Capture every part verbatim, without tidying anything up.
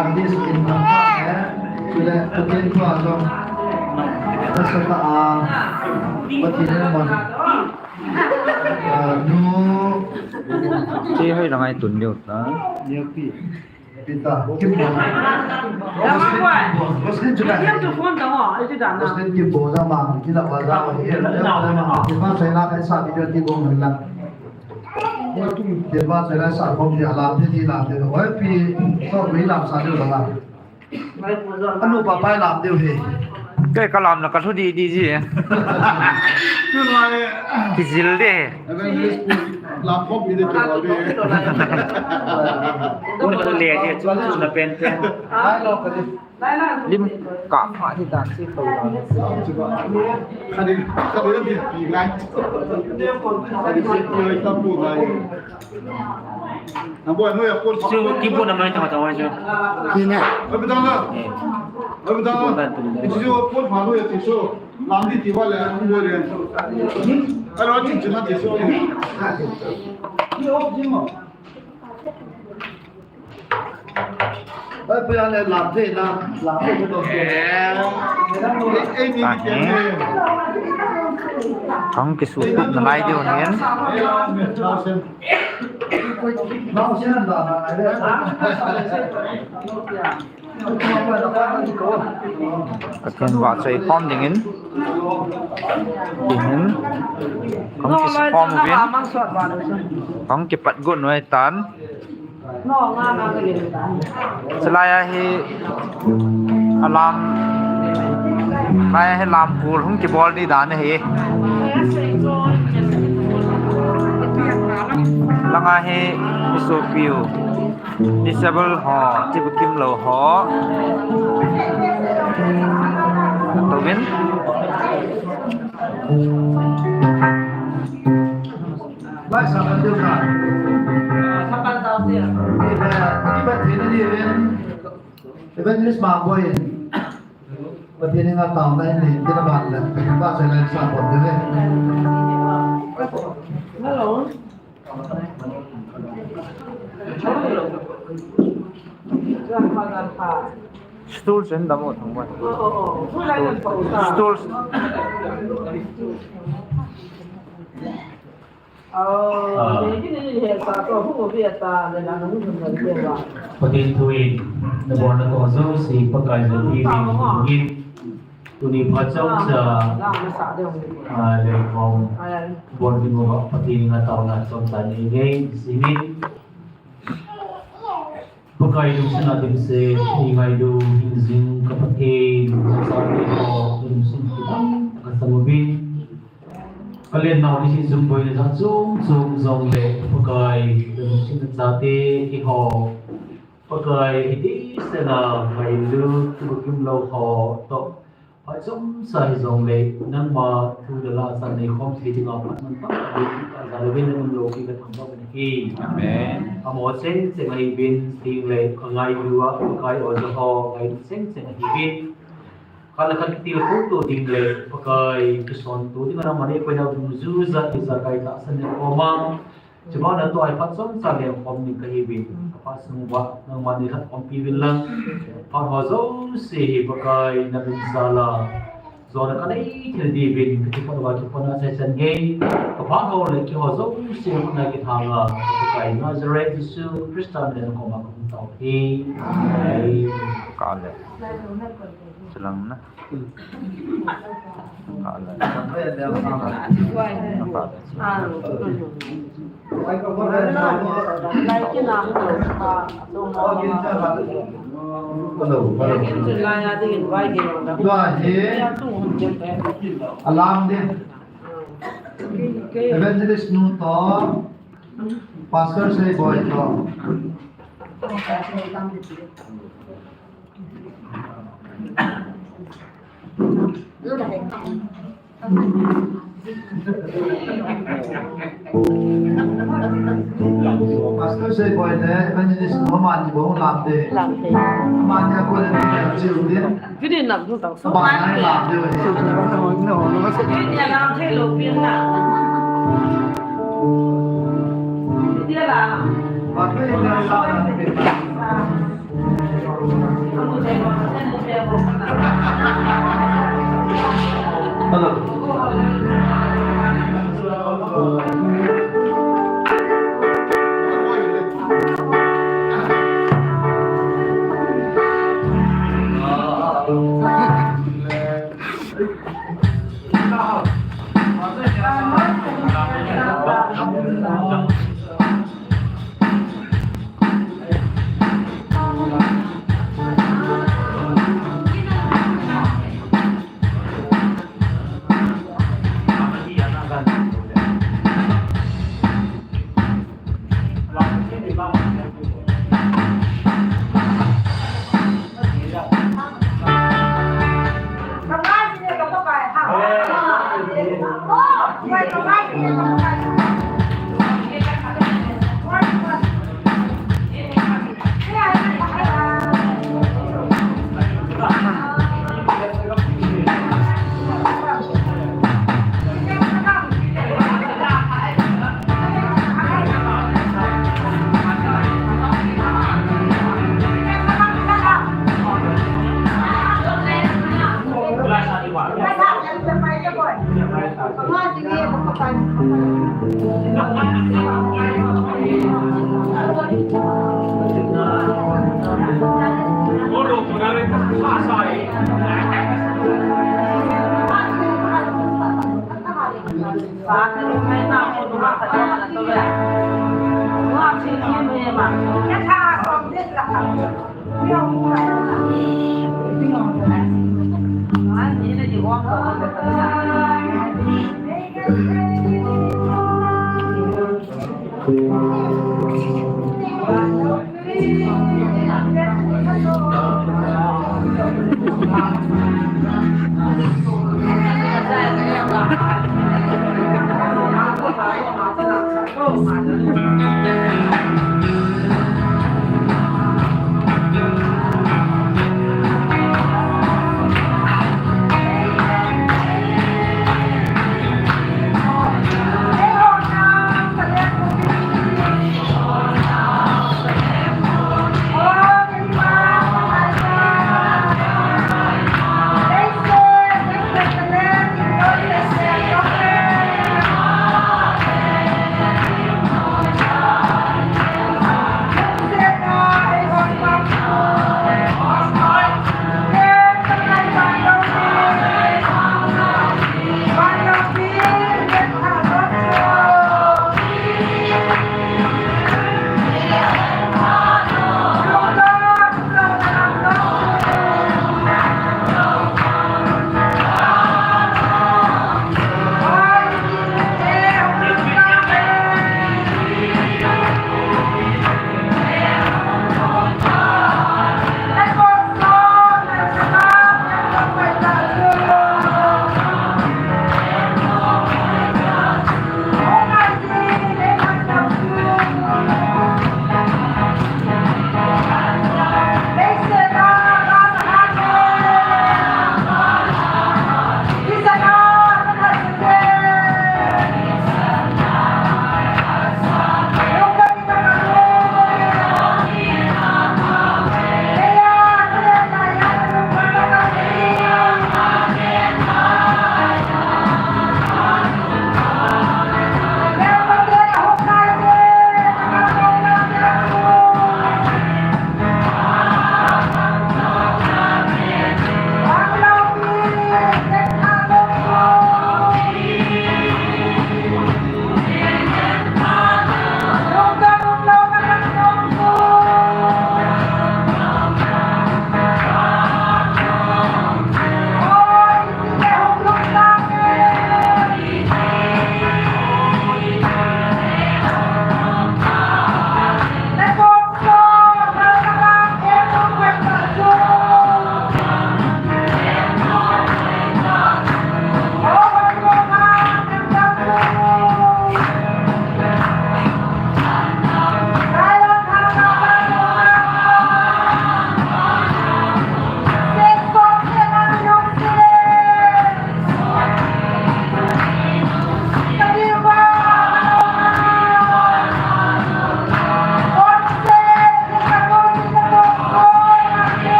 This in the, eh, to the, to the, to the, to the, ah, what is it, man? Ah, no. Che hoi lang ai tun diu ta. Neo pi. Peter, Kimbo. Roslyn Kimbo. Roslyn chu ka. Roslyn Kimbo, jang ma, kila wa jang, eh, eh, eh, ma, kila sa ila ka sa video ti bong lang. Kila sa ila sa bong di alam di di lam di. Oi, pi, so, pi lam sa di la. Anu pa pai lam diu hi. Kei ka lam na ka thu di di ji. Chu lai. Ki jil de. Evangelist pu lam khop ni de chu ba be. Pu le de chu chu na pen pen. Lim ka pha di dan si ko. Kha di, kha di di pi ngai. Kha di si pi ngai ta pu ngai. Chu kibu na mai tama tama chu. Kina. Abidang la. Abidang la. Kibu na tu. Chu pon pha lo ya ti so. Lam di ti wa le, ang bo le. Alo chin chin na ti so. Ni op jin mo. Ai, pe ale lam te na, lam te to. Eh, eh, ni ni. Kang kisu tup na lai diu hin. Pathen vahchoi khom dingin, dingin, kong kikhom uvin, kong kipat got u ahitan. Chulai a hi alam, lai a hi lamkul hung kibol di dan ahi. Langa hi isopiu, disable ho, kibukim lou ho. Tobin. Vai sa kan deu na. Sa kan deu dia. Ni ba, ni ba thina ni ven. Evangelist Mangboy. Pathen henga taona in nei, tina ban le, ba se lai sa pon de le. Hello. Stool sen damo thang bai. Stool. Pathen thu in, nabolna ko jouse, Pakai jong pi in, tuni phat chomcha, ah, le khom, bol ding uva, Pathen henga taona chomcha nei nge, simin. Pakai lungsetna dimset, nei ngailu, hingjing ka Pathen, ka chate ho, lungset kidang, ka sang uvin. Ka lennau ni si jum boina jat chom chom jongle, Pakai, lungsetna chate, keiho. Pakai, hiti sena, ngailu, kibukim lou ho, toh. Phat chomcha hijongle, nangma thu le la chan nei khom thei dinga phat manpha, ka ja le ven le mun lo ki ka thangvah uvin ahi. Amen. Amaho cheng cheng ahiuvin, tengle, ka ngailu a, Pakai o ja ho, ngailu cheng cheng ahiuvin. Khat le khat kitilkhou to ding le, Pakai, kisonto ding a nangman eikoi nau dungjuiya, ijakai tahsan le khoma. Chubana tua hi phat chomcha lengkhom ding kahiuvin, ka phat sung uva, nangman nei khat khompi uvin lang. Phat ho jouse hi Pakai na min jal a. Jona kanei thil diuvin, ka kikhot uva kikhot na seisan nge. Ka phat ho le keiho jouse na kithang a, Pakai Nazareth Jesu Christa min in koma kahung tao hi. Amen. Ka le. Chilang na. Alam din. Evangelist nu to, Pastor Sei Boy to. Pastor Sei Boy le, evangelist nu mani bou lam te. Lam te. Mani a ko le ni chiu din. Video nam thu tau so. Ba nai lam te. Video lam the lo pin na. Video lam. Ba ke lam te.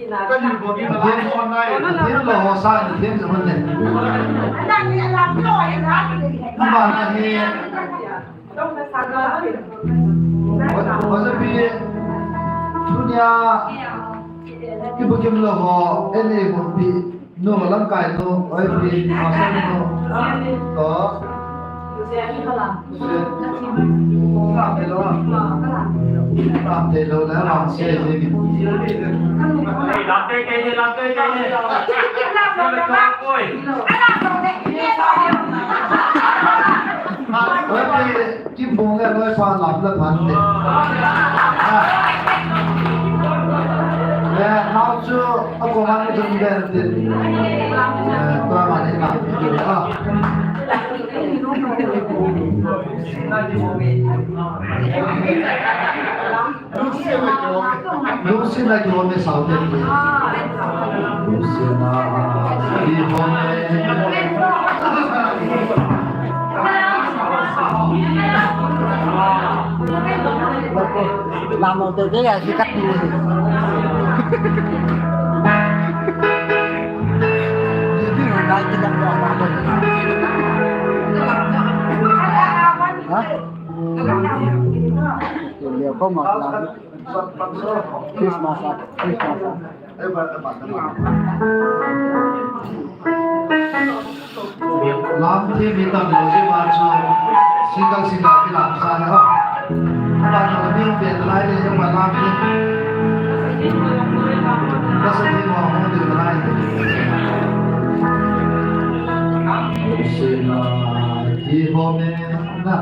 Pathen online, Pathen lo ho sa, Pathen lo ne. Ama na hi. Hoja pi, tunia, kibukim lo ho, eni hon pi. Nu, lamkai nu, oi pi, pasal nu. To. Lam te lo. Lam te lo, la lam se ji. Lam te ke ji, lam te ke ji. Oi pi, Kimbung le loipa lam le phan te. Eh, nau chu a ko man dun ben te. Eh, tua man ni na. Ah. Lungsetna kihome sao te. Lungsetna kihome. Lam lo te te ya si kat ni. Ha? Leo ko ma la. Christmas ah, Christmas ah. Lam thi mi tam lo ji ma chu single single ki lam sa le ho. Ba no ni pe lai le ma lam thi. Ba sa thi mo mo de lai. Sina ki ho me na.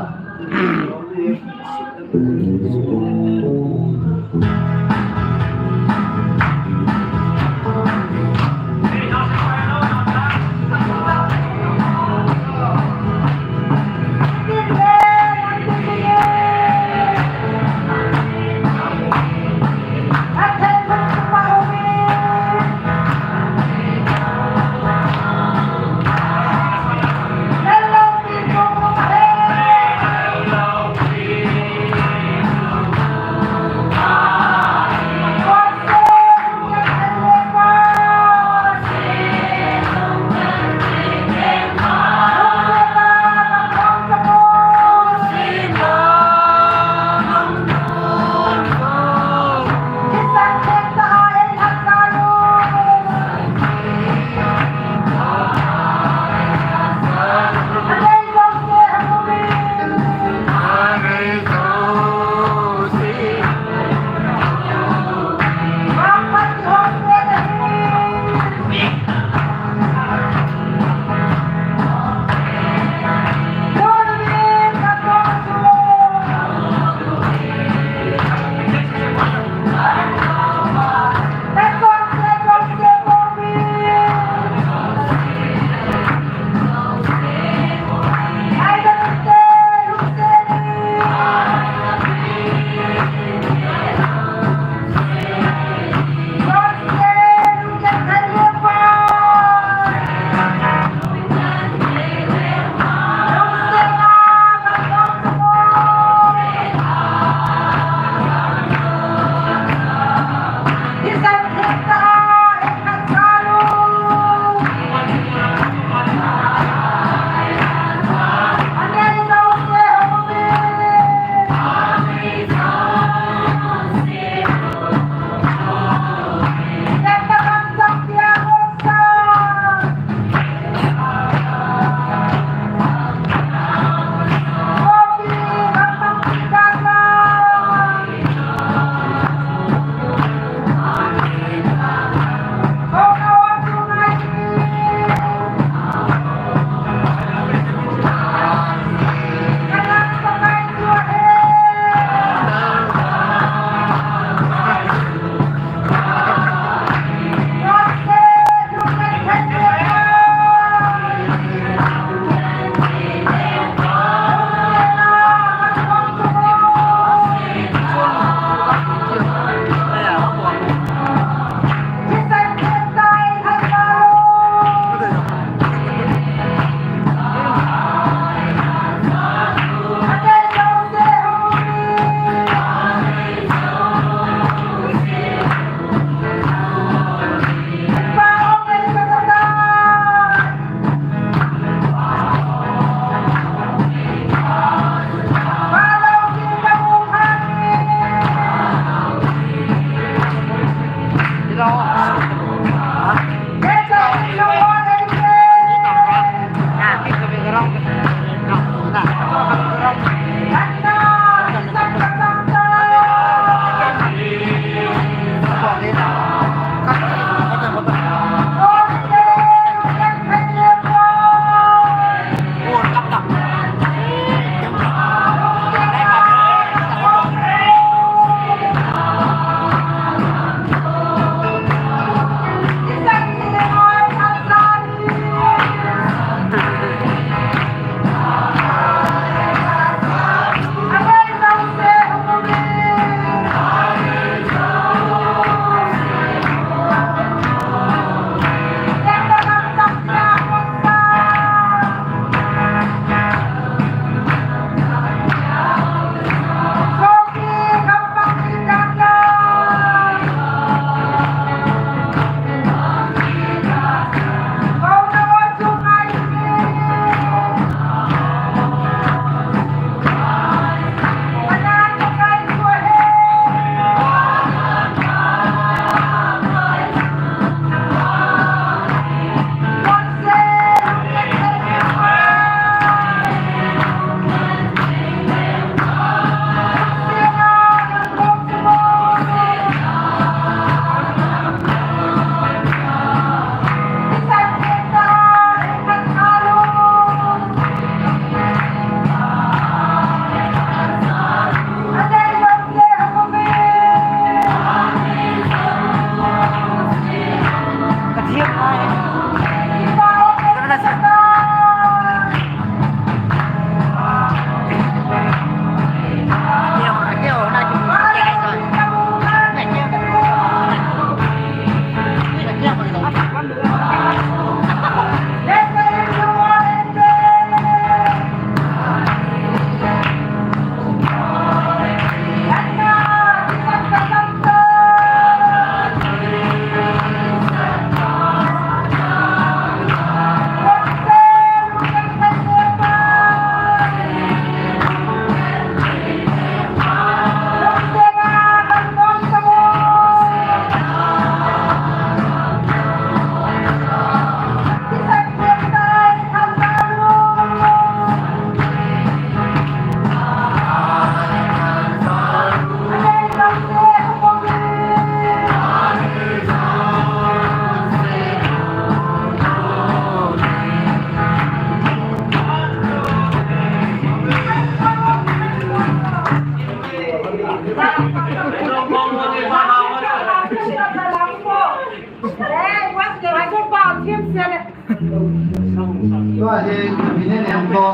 Tua hi, bine nem to,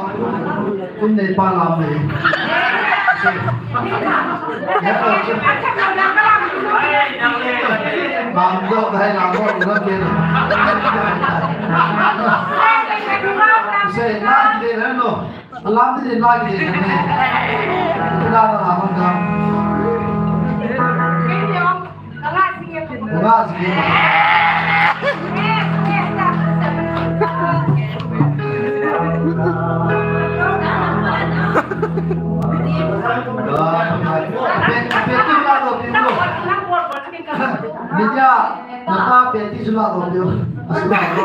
kum nei pa lam nei. Bang to, dai lam to, lam ke. Sei, lam ke, no. Lam ke, lam ke, ne. Lam, lam, lam. Media, napa peti sula lo pio. Asula lo.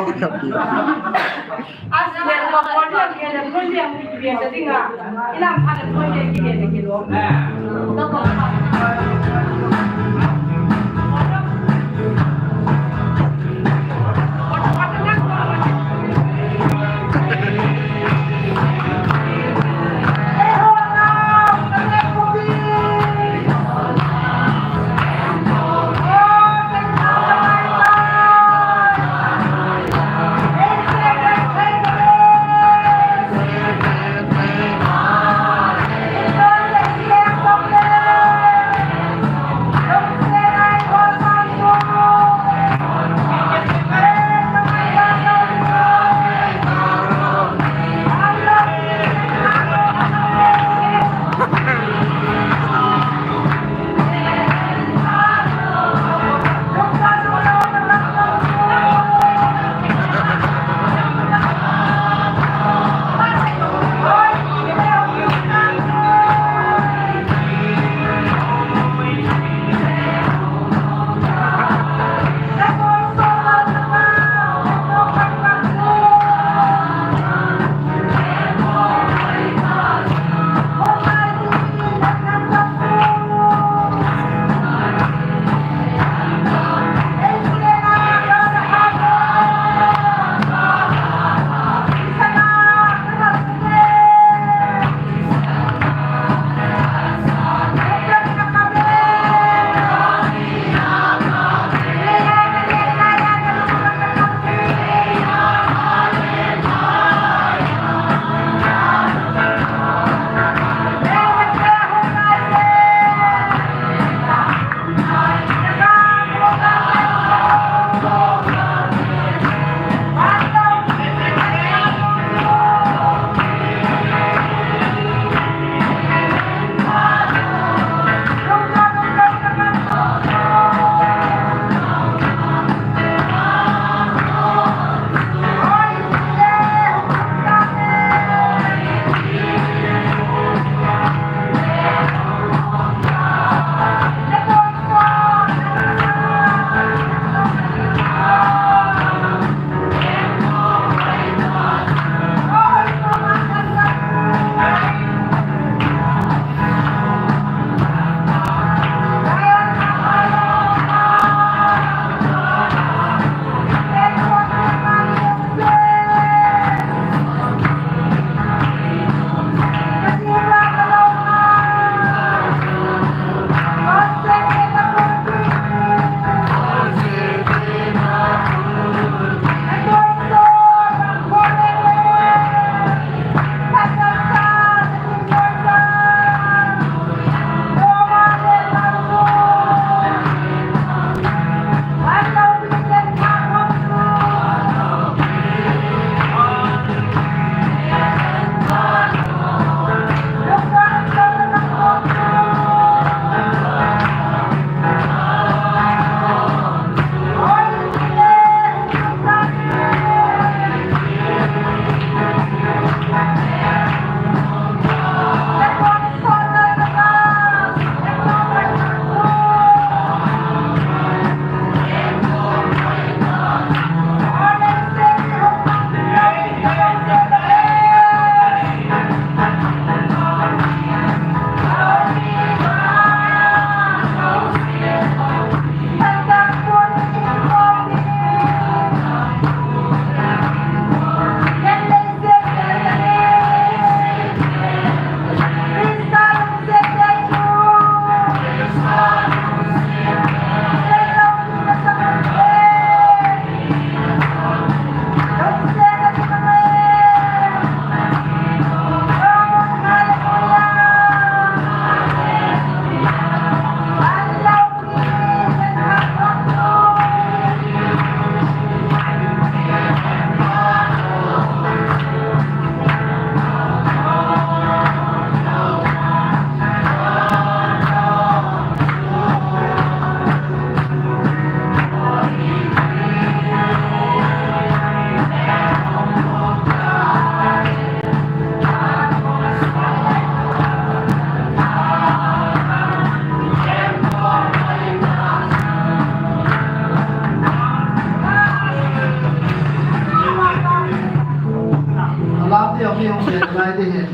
Lai te hin,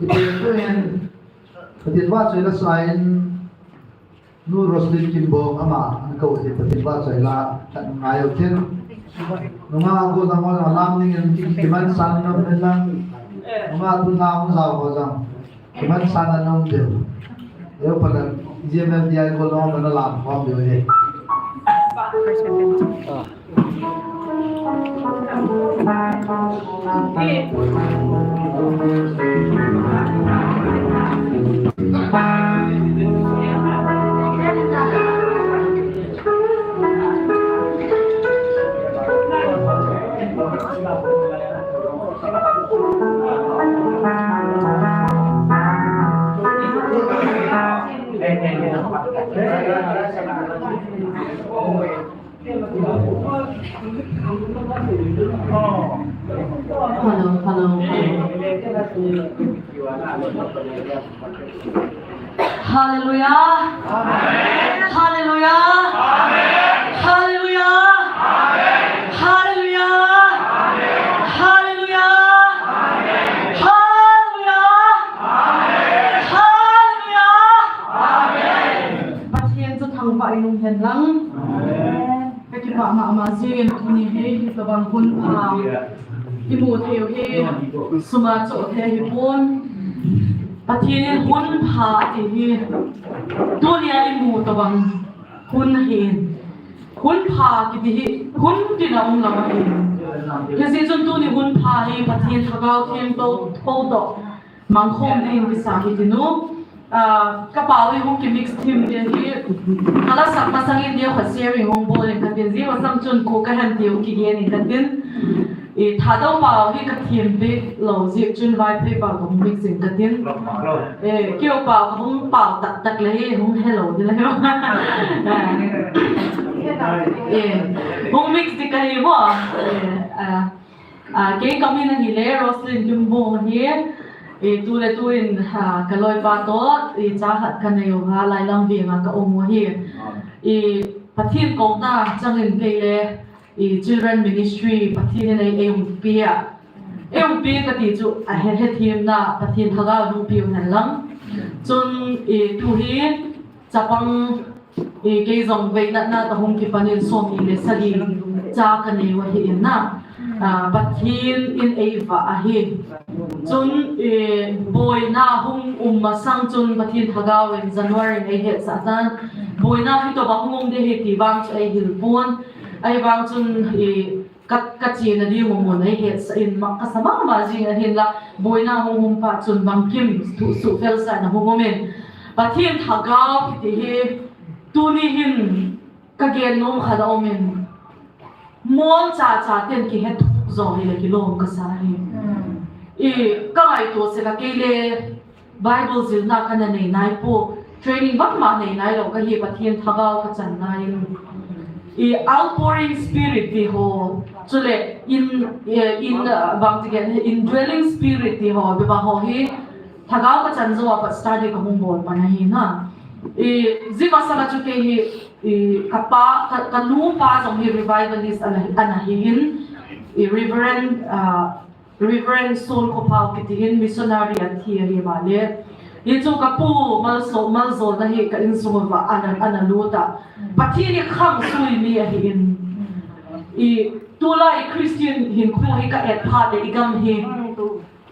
ipi tu hin, Pathen vahchoi la sa in, Nu Roslyn Kimbok ama, an ko hi Pathen vahchoi la, kan ngai u tin. Nunga ko na mo na lam ning in ki, ki man san na men la. Nunga tu na mo za ko za. Ki man san na nong de. Yo pa na, G M F D I ko lo na lam ko de he. Hello, hello, hello. Hallelujah. Hallelujah. Hallelujah. Hallelujah. Hallelujah. Hallelujah. Hallelujah. Pathen chu thangvah in um hen lang. Ka kipah mama jing in tuni hi, hitobang hun pha i mu thei u hi, sum a choh thei hi pon. Pathen in hun pha ati hi, tuni a i mu tobang hun ahi. Hun pha kiti hi, hun tina um lou ahi. Hijeh chun tuni hun pha hi Pathen Lhagao Theng to, to, to. Mangkhom ding kisa hi tinu. Ah, ka pau hi hung ki mix thim ding hi. Ka la sak masang in ding kha sharing hung bol in ka tin, jing masang chun ko ka han tiu kigen in ka tin. I Thadou pau hi ka thim bik lou jeh chun Vaiphei pau ka hung mix in ka tin. Eh, keu pau ka hung pau tak tak le hi hung hello ding le hi. Eh, hung mix ding ka hi mo. Eh, ah, Ah, kei ka min ahile Roslyn Kimbok ahi, eh, tu le tu in, ah, ka loipa to, eh, cha khat ka nei u ha, Lailam veng a ka um u ahi. Eh, Pathen kou ta chang in kei le, eh, Children Ministry, Pathen in ei, ei umpi a. Ei umpi ka ti chu, a he, hethem na, Pathen Lhagao in umpi u hen lang. Chun, eh, tu hi, Chapang, eh, kei jong vei natna ka hung kipan in som ni le sagi cha ka nei u ahi in na. Ah, Pathen in ei vah ahi. Chun, eh, boina hung um masang chun Pathen Lhagao in January in ei hetsah tan. Boina hitobang hung um ding ahi ti vang chu ei hil pon. Ahivang chun, eh, Ka, ka chena ding u mun ei hetsah in ma, ka sa mama jing ahin la, boina hung um pa chun bangkim thu suhfel sa na hung um in. Pathen Lhagao kiti hi, tuni hin ka gen nom khat a um in. Mol cha cha ten kihethuh jo hi le kilom ka sa hi. I, ka ngaito se la kei le, Bible zilna ka na nei nai pon, training bangma nei nai lou ka hi, Pathen Lhagao ka chan nai in. I outpouring spirit ti ho, chule in, eh, in, uh, bang ti gen, indwelling spirit ti ho, beba ho hi, Lhagao ka chan jou a pat study ka hung bol pan ahi na. I, jing masang a chu kei hi, i, ka pa, ka, ka nu pa jong hi revivalist ana, ana hi in, i, Reverend, uh, Reverend Sol Khophao kiti hin missionary a thi ahi male. Hichu ka pu malso, maljolna hi ka insung uva ana, ana lut a. Pathen hi khang sui mi ahi in. I tulai Christian hinkho hi ka et phat le i gam hi.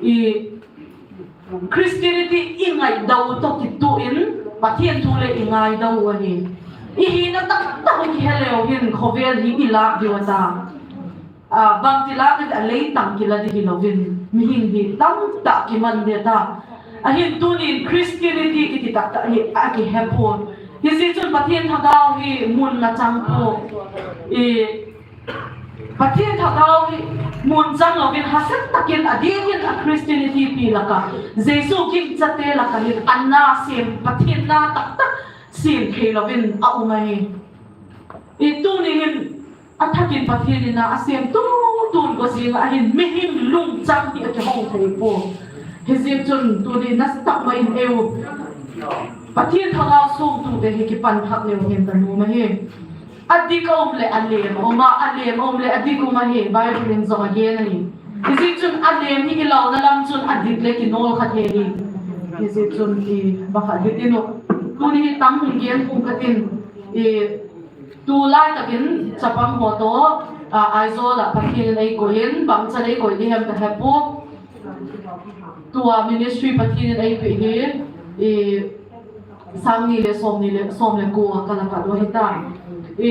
I Christianity i ngaidou to kituh in, Pathen thu le i ngaidou u ahi. I hina tamtah u kihe leu hin khovel hi i lah diu ata. Ah, bangti lah a leitang kila ding hilouvin, mihem hi tamtah kiman ding ta. Ahin tunin Christianity kiti tahtah hi akihe pon. Hijeh chun Pathen Lhagao hi mun nachang pon. I, Pathen Lhagao hi mun chang louvin hasen takin adingin a Christianity pi laka, Jesu gingchate laka hin ana sem, Pathen na tahtah sem thei louvin aum ahi. I tunin Athakin Pathen in a, asem tuntun go jing ahin mihem lungchang hi akihong thei pon. Hijeh chun tuni nasatah mai in eiu Pathen Lhagao songthu te hi kipan thak leu hen ka nom ahi. Adik aum le alem aum a, alem aum le adik um ahi, Bible in jong agen ahi. Hijeh chun a nem hi i launa lam chun a dik le kinol kha thei hi. Hijeh chun i bakhat hi tin u. Tuni hi tam hung gen kum ka tin. I tulai takin chapang ho to, a, Aizawl a Pathian in ei koi in, bang chan ei koi di hem ka he pu. Tua ministry Pathian in ei pe hi, i sang ni le som ni le, som le ko a ka la ka do hi ta. I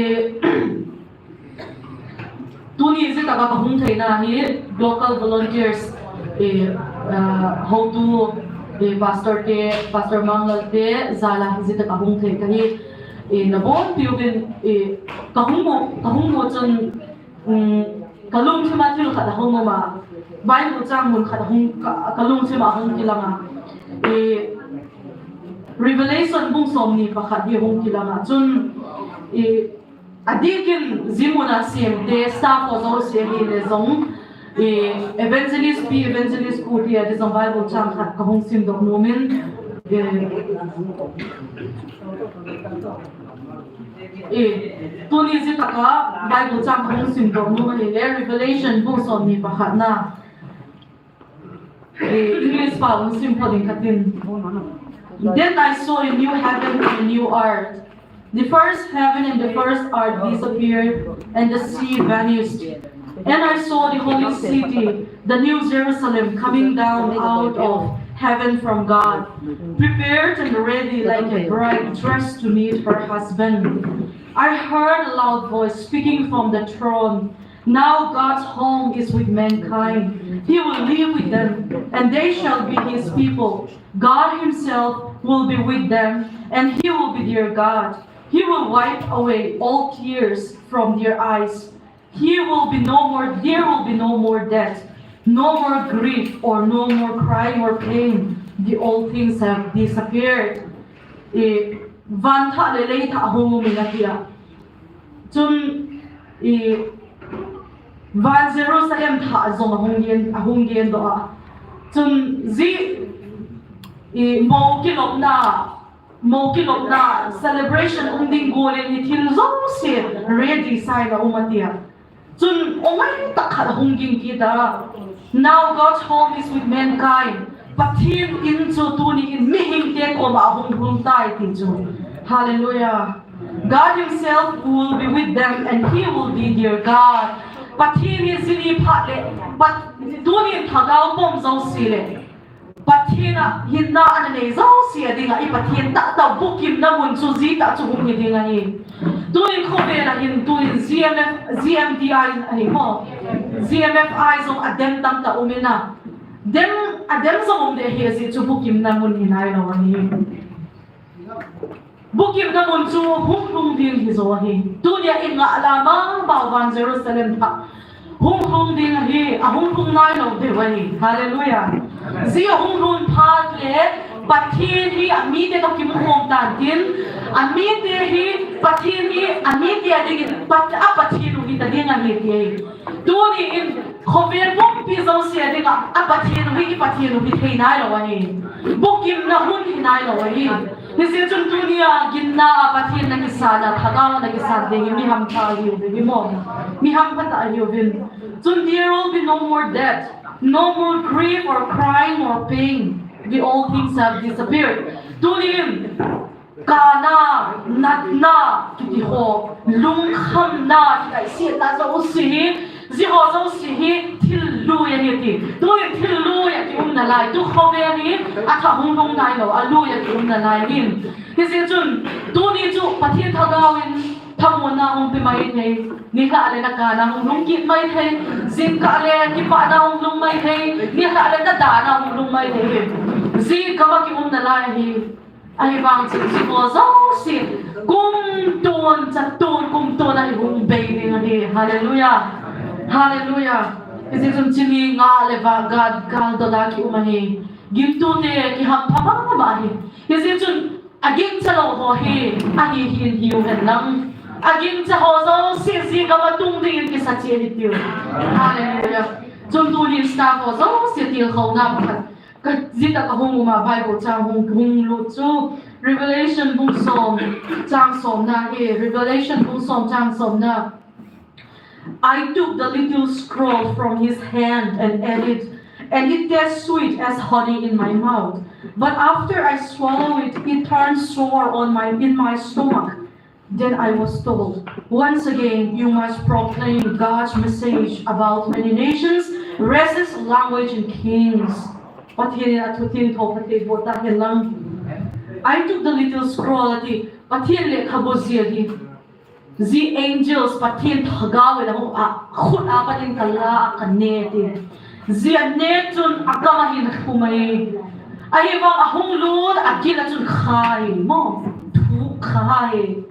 Tuni jeh taka ka hung theina hi local volunteers, eh, ah, hotu, eh, pastor te, Pastor Manglal te, jal a jeh taka hung thei ka hi, eh, na bon piu bin, eh, ka hung mu, ka hung mu chun, um, ka lungthim a thil khat a hung um a, Bible chang mun khat a hung, ka, ka lungthim a hung kilang a, eh, Revelation bung som ni pakhat hi hung kilang a, chun, eh, A dikin jimuna sim te staff ho jouse hi le jong, eh, evangelist pi, evangelist pu tia te jong Bible chang khat ka hung sim doh nom in, eh, eh, tuni jeh taka Bible chang ka hung sim doh nom ahi le Revelation bung som ni pakhat na. Eh, English pa hung sim pha ding ka tin. Then I saw a new heaven and a new earth. The first heaven and the first earth disappeared, and the sea vanished. And I saw the holy city, the new Jerusalem, coming down out of heaven from God, prepared and ready like a bride dressed to meet her husband. I heard a loud voice speaking from the throne. Now God's home is with mankind. He will live with them, and they shall be his people. God himself will be with them, and he will be their God. He will wipe away all tears from their eyes. He will be no more, there will be no more death, no more grief, or no more crying or pain. The old things have disappeared. Eh, van thah le lei thah hung um in a tia. Chun, i, van Jerusalem thah jong a hung gen, a hung gen doh a. Chun, ji, i, mo kilopna, mo kilopna, celebration um ding gol in i thil jouse ready sa in a um a tia. Chun, o ngai tak khat a hung ging kit a. Now God's home is with mankind. Pathen in chu tuni in mihing te koma hung lhung tai ti chu. Hallelujah. God himself will be with them and he will be their God. Pathen hi jini phat le, Pat-, tuni in thagau pom jouse le. Pathen a hinna ana nei jouse a dinga, i Pathen tahtah bukimna mun chu jitah chu hung hi ding ahi. Tuin khovel a hin, tuin G M F, G M D I ahi mo. G M F I jong a dem tamtah um in a. Dem, a dem jong um ding ahi, ajeh chu bukimna mun hi nailou ahi. Bukimna mun chu hung lhung ding hi jo ahi. Tunia i ngah la mama u van Jerusalem thah hung lhung ding ahi, a hung lhung nailou ding ahi. Hallelujah. Ji a hung lhun phat le Pathen hi a mite toh kimu khom tan tin, a mite hi Pathen hi a mite a dingin Pat-, a Pathen u hita ding ahi ti ahi. Tuni in khovel pumpi jouse a dinga, a Pathen u hi, i Pathen u hi thei nailou ahi. Bukimna hun hi nailou ahi. Hijeh chun tunia ginna a Pathen na kisan a, thagau na kisan ding hi mi hampha ahiuvin, mi mo. Mi hampha tah ahiuvin. Chun there will be no more death, no more grief or crying or pain. The old things have disappeared. Tunin, Kana, natna, kiti ho, lungkhamna, kikaihsetna jouse hi, ji ho jouse hi, thil lui ahi ti. Tuni thil lui a kium nalai, tu khovel hi, a thah hung lhung nailou, a lui a kium nalai hin. Hijeh chun, tuni chu Pathen thagau in, thamuanna hung pe mai thei, nilhah le na kana hung lhung kit mai thei, jingkah le kipana hung lhung mai thei, nilhah le na dana hung lhung mai thei hin. Ji gam a kium nalai hi. Ahivang chun, ji ho jouse, kum tun, cha tun, kum tun a i hung bei ding ahi. Hallelujah. Hallelujah. Hijeh chun chuni ngah le vah gal, gal dol a kium ahi. Gingtute kihampha mama ahi. Hijeh chun, a gingcha lou ho hi, ahi hin hiu hen lang. A gingcha ho jouse, ji gam a tung dingin kisa cheh ahi tiu. Hallelujah. Chun tunin staff ho jouse, tilkhouna pakhat. Ka, jitah ka hung um a Bible chang hung, hung lut chu Revelation bung som chang somna hi, Revelation bung som chang somna. I took the little scroll from his hand and ate it, and it tastes sweet as honey in my mouth. But after I swallow it, it turns sour on my in my stomach. Then I was told, "Once again, you must proclaim God's message about many nations, races, language, and kings." Pathian in a thu theng tho Pathian bo ta hen lang. I took the little scroll ati, Pathian lekhabu zia hi. Zi angels Pathian thagau in a hung a khut a panin ka la a ka ne ti. Zi a ne chun a gam a hin a khum ai. Ahivang a hung lut a gil a chun khai mo. Thu khai.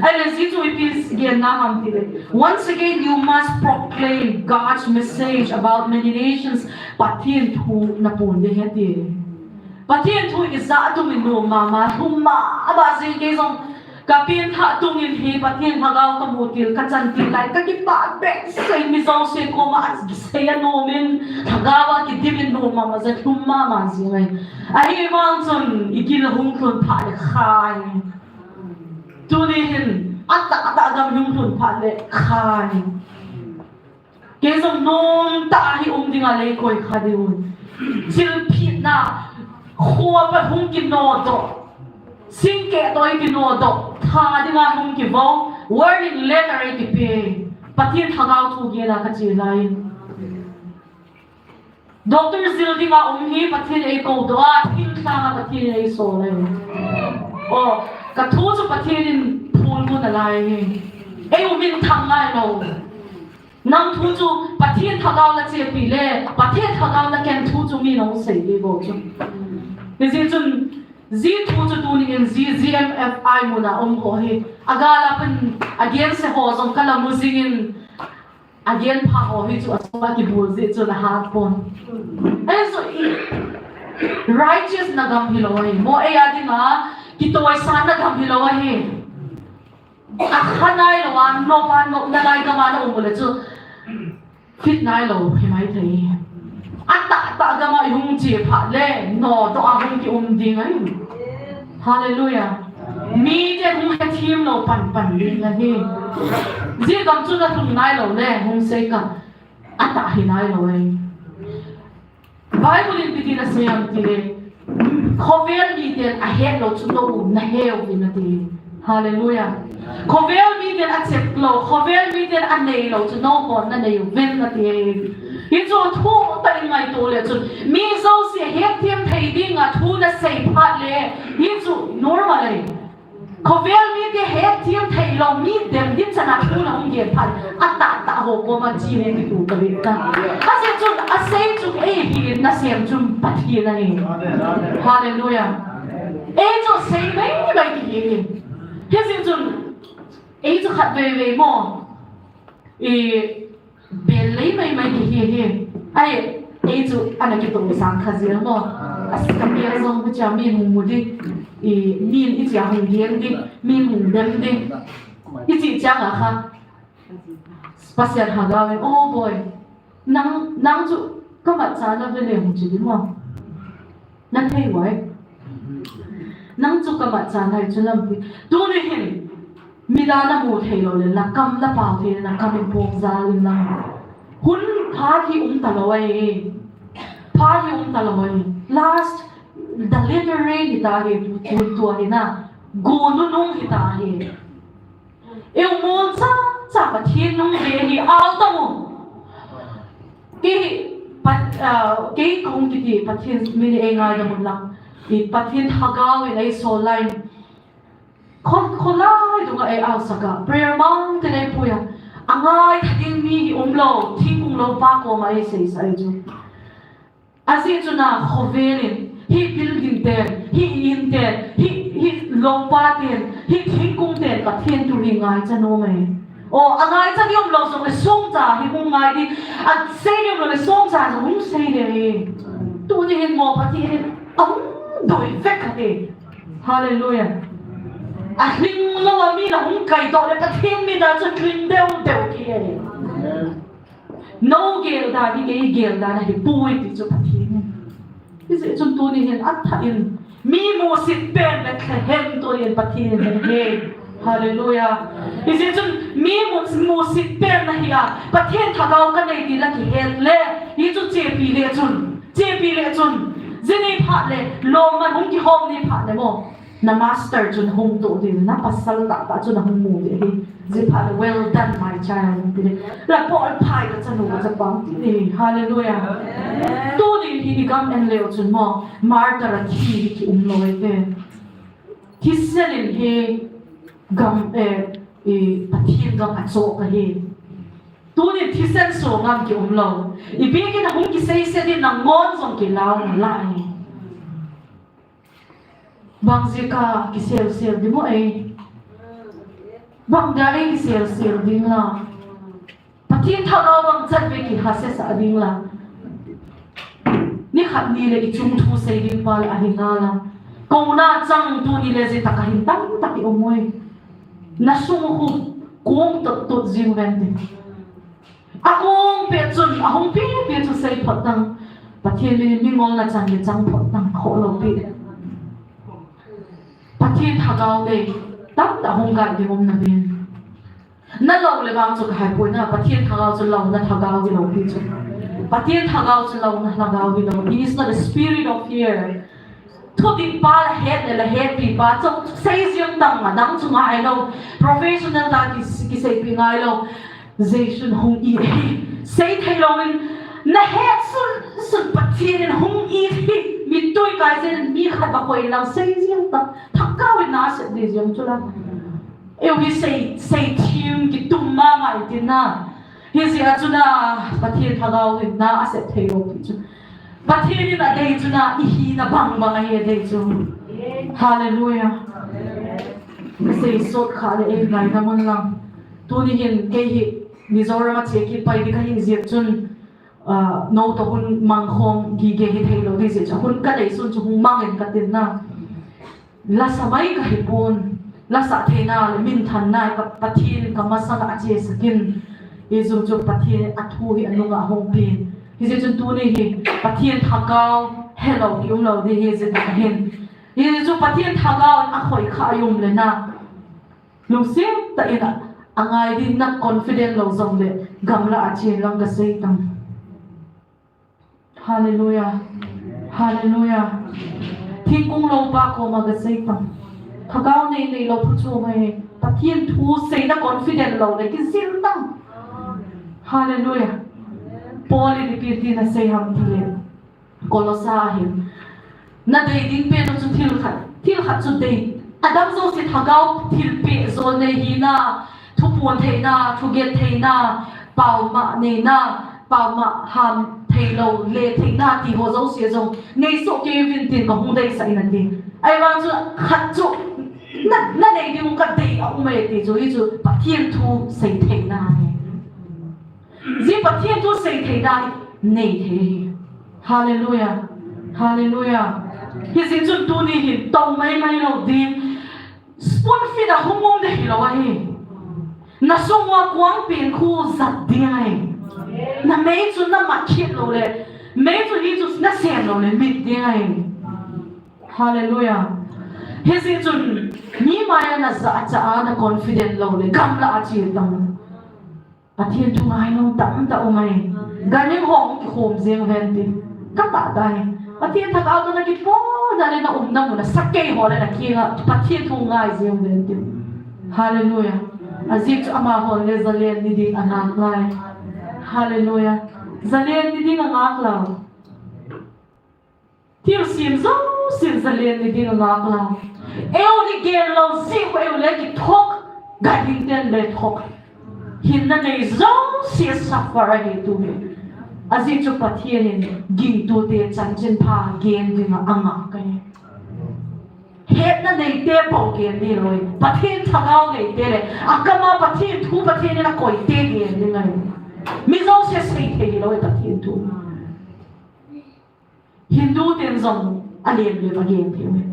Ai le zi chu ipi gen na ham ti le. "Once again, you must proclaim God's message about many nations." Pathian thu na pun de he ti. Pathian thu i za tum in nuam mama, lhum mama zing kei zong. Ka pianthah tungin hi Pathian thagau ka mu til, ka chan til lai, ka kipah behseh in mi zosia koma a kisei a nuam in, thagau a kidim in nuam mama zat lhum mama zing ai. Ahivang chun i gil hung tlun phat le khai. Tuni hin a tahtah gam hung tlun phat le khai. Kei zong nomtah a hi um ding a lei koi kha ding un. Thilpitna, khua pa hung kinodoh. Singkeh toh i kinodoh. Tha ding a hung kivo. Warning letter i kipe. Pathian thagau thu gen a ka che lai. Doctor zil ding a um hi Pathian ei ko doh a, thil thang a Pathian ei so lai. O, ka thu chu Pathian in phul mun a lai hi. Ei um in thang ngai lo. Nang thu chu Pathian thagau la chepi le, Pathian thagau la ken thu chu mi nong sei le bo chu. Ni zi chun, zi thu chu tuni in zi G M F I mun a um ho hi. A gal a pen, a gen se ho zong ka la mu zing in, a gen pha ho hi chu a sung a kibul zi chu na hat pon. Ei chu i, righteous na gam hi lo hi. Mo ei a ding a, kitoisan na gam hi lo hi. A kha nai lo a, nop a, nopna lai gam a na um le chu fit nai lo hi mai thei. A tahtah gam a i hung che phat le, nodoh a hung ki um ding ai. Hallelujah. Mite hung he thim lo pan pan ding ahi. Zi gam chu na tlung nai lo le, hung sei ka. A tah hi nai lo ai. Bible in ipi tin a sei em ti le, khovel miten a het lo chu no na heu vin a ti. Hallelujah. Khovel miten a chep lo, khovel miten a nei lo chu no hon na nei vin a ti. Hi chu thu tah in ngaito le chun mi zosia hetthem thei ding a thu na sei phat le, hi chu normal ai. Khovel mite hetthem thei lo, mi dem din chan a thu na hung gen phat, a tahtah ho koma chi ne kitu ka ve ta. A sei chun, a sei chun ei hi nasem chun Pathian ahi. Hallelujah. Ei chu sei mai mai kihi hi. Hi sei chun ei chu khat vei vei mo. I Bel lei mai mai kihi hi. Ai, ei chu ana kito sang kha zel mo. A si ka bel zong bu cha mi hung mu di. I, min i chia hung gen di. Mi hung dem di. I chi chang a kha. Pasian ha gau in, "Oh boy. Nang, nang chu ka mat cha na ve le hung chi di mo." Na thei uai. Nang chu ka mat cha nai chu lam ti. Tuni hin, midang na mu thei lo le, na kam na pau thei le, na kam in pong za in lang. Hun phat hi um ta lo ai. Phat hi um ta lo ai. Last, the latter rain hi ta hi, tu, tu, tu hi na. Gu nu nung hi ta hi. Eu mol cha cha Pathian nung ve hi au ta mu. Kei Pat-, ah, kei kong kiti Pathian min ei ngai da mun lang. I Pathian thagau in ei sol lai. Khol, kholai dunga ei au saka. Prayer mountain ei puia. A ngai tha ding mi hi um lo. Thingkung lo pa koma ei sei sa ei chu. A zi chu na khovel in, hi building ten, hi in ten, hi, hi lopa ten, hi thingkung ten, Pathian thu hi ngaicha nom e. O, a ngaicha ni um lo zong le songcha hi hung ngai di, a sei ni um lo le songcha zong hung sei de e. Tuni hin mo Pathian in a hung doi vek kha e. Hallelujah. A hling lo a mi la hung kai doh le Pathian mi da chu hling deu deu ki e. No gel dan hi kei gel dan ahi poi ti chu Pathian. Hijeh chun tuni hin a thah in mi musit pen Bethlehem tuni in Pathian in he. Hallelujah. Hijeh chun mi mu-, musit pen Pathen ahi a, Pathen thagau kanei ti la kihet le, hichu chepi le chun, chepi le chun, jeh ni phat le, lom man hung kihom ni phat le mo. Na master chun hung to din, na pasal tahtah chun ahung mu ding ahi. Jeh phat le, "Well done, my child," ti le. La pol phai kachanu kachapa ti le. Hallelujah. Tuni hi i gam en leu chun mo, martyr a thi hi kium lou e. Thisen in hi gam, eh, i Pathen gam achoh ahi. Tuni thisen so gam kium lou. I bikin ahung kisei se din nanghon jong kilau nalai. Bang jeh a kiselsel ding mo e. Bang dia e kiselsel ding la. Pathen thagau bang chan ve kihasesah ding la. Ni khat ni le i chung thu sei ding pa le ahi nala. Kouna chang tuni le jeh tah a hin tamtah i um uve. Na sung u khu kong tot tot jing uvin te. Akong pet chun, ahung pet pet chu sei phot tang. Pathen le mingol na chan le chang phot tang kho lou pi. Pathen thagau le tamtah hung gai ding um na vin. Na lou le vang chu ka hai poi na, Pathen thagau chu louna thagau hilou pi chu. Pathen thagau chu louna thagau hilou. He is not a spirit of fear. Thupi pa la het le la hetpi pa chu sei jeng tang a dang chu ngai lou. Professional tah a ki, kiseipi ngai lou. Jesun hung it hi. Sei thei louvin na het sun sun Pathen in hung it hi. Mittui kai jeh in mi khat va koi lang sei jeng tang. Thagau in na sep ding jeng chu la. Eu hi sei, sei thim kitum mama i tin na. Hijeh a chu na Pathen thagau in na asep thei lou pi chu. Pathen in adei chu na i hina bang bang ahi adei chu. Hallelujah. Ka sei sot kha le ei ngaidam un lang. Tuni hin kei hi Mizoram a che kit pai ding kahi jeh chun, ah, nou toh hun mang khom gige hi thei lou ding jeh chun hun ka nei sun chu hung mang in ka tin na. Lasa mai ka hi pon, lasa theina le minthanna ka Pathen ka masanga ache sakin. Hijeh chun Pathen a thu hi anunga hung pin. Hijeh chun tuni hi Pathen thagau helou ki um lou ding hi jeh ka hin. Hijeh chun Pathen thagau in akhoi kha i um le na. Lungset tah in a, angai ding na confident lou jong le gamla a chen lang ka sei tang. Hallelujah. Hallelujah. Thingkung lou pa koma ka sei tang. Thagau nei nei lou thu chu mai. Pathen thu sei na confident lou le kijil tang. Hallelujah. Paul in ipi tin asei ham ti le. Kolosa hin. Na dei ding pen u chu thil khat. Thil khat chu dei. Adam jouse thagau thilpeh jol nei hina, thuphon theina, thuget theina, paoma neina, paoma ham thei lou, le theina ti ho jouse jong. Nei soh kei uvin tin ka hung deisah in ati. Ahivang chu khat chu na, na nei ding u ka dei a um e ti chu, hi chu Pathen thu sei theina ahi. Jeh Pathen thu sei theina nei thei. Hallelujah. Hallelujah. Hijeh chun tuni hin tou mai mai lou ding. Spoon feed a hung um ding hilou ahi. Na sung uva kuang pen khu jat ding ahi. Na mei chu na mat kit lou le. Mei chu hi chu na sem lou le mit ding ahi. Hallelujah. Hijeh chun mi maiya na jachat a na confident lou le gamla a che tang. Pathen thu ngai nom tamtah um ahi. Ganhing ho kikhom jeng uvin tin. Ka tah tah hi. Pathen thagau toh na kipona le na umna mun a sakei ho le na kinga Pathen thu ngai jeng uvin tin. Hallelujah. Ajeh chu amaho le jalen ni ding angak ngai. Hallelujah. Jalen ni ding angak lou. Thilsem jousen jalen ni ding angak lou. Eu ni gel lou jeh u eu le kithok, ganhing ten le thok. Hinna nei jouse suffer ahi tu hi. Ajeh chu Pathen in gingtute chanchinpha gen dinga angak ahi. Hetna neite bou gen ding lou. Pathen thagau neite le akama Pathen thu Pathen in akoite gen ding ahi. Mi jouse sei thei lou Pathen thu. Hindu ten jong alem lem a gen thei uve.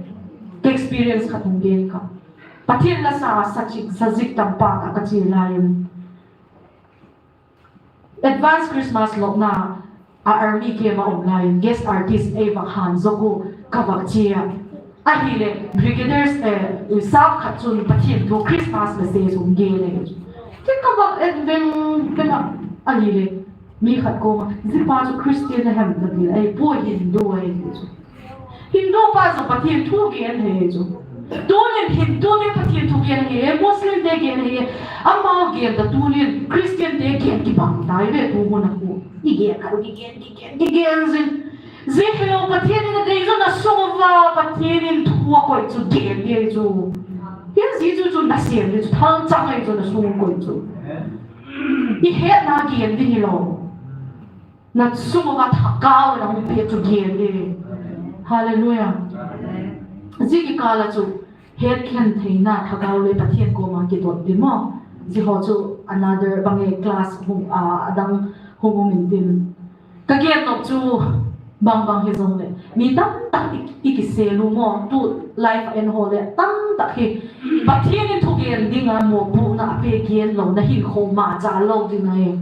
Ka experience khat hung gen ka. Pathen lasa a sa chik, sa jik tampa ka, ka che lai in. Advance Christmas lopna a army camp a um lai in guest artist ei vak han jong u ka vak che a. Ahile, Brigadiers, eh, sap khat chun Pathen thu Christmas message hung gen e. Kei ka vak en veng, veng Ahile, mi khat koma, "Zi pa chu Christian ahem?" kati le, "Ahi poi, Hindu ahi," ti chu. Hindu pa chu Pathen thu gen ahi chu. Tunin Hindu te Pathen thu gen ahi, Muslim te gen ahi, amau gen ta tunin Christian te gen kibang tai ve tu mun a khu. I gen khat u kigen, kigen, kigen jin. Zi hilou Pathen in adei chu na sung uva Pathen in thu akoi chu gen ding ahi chu. Hiche chu chu nasem ding chu, thalchang ahi chu na sung koi chu. I hetna gen ding hilou. Na sung uva thagau na hung peh chu gen ding. Hallelujah. Zi kikal a chu hetkhen theina thagau le Pathen koma kidot ding mo. Zi ho chu another bang e class hung, ah, adang hung um intin. Ka gen nop chu bang bang hi jong le. Mi tamtak i, i kisel u mo. Tu life a en ho le tamtak hi. Pathen in thugen dinga mopohna ape gen lou na hinkho ma cha lou ding ahi.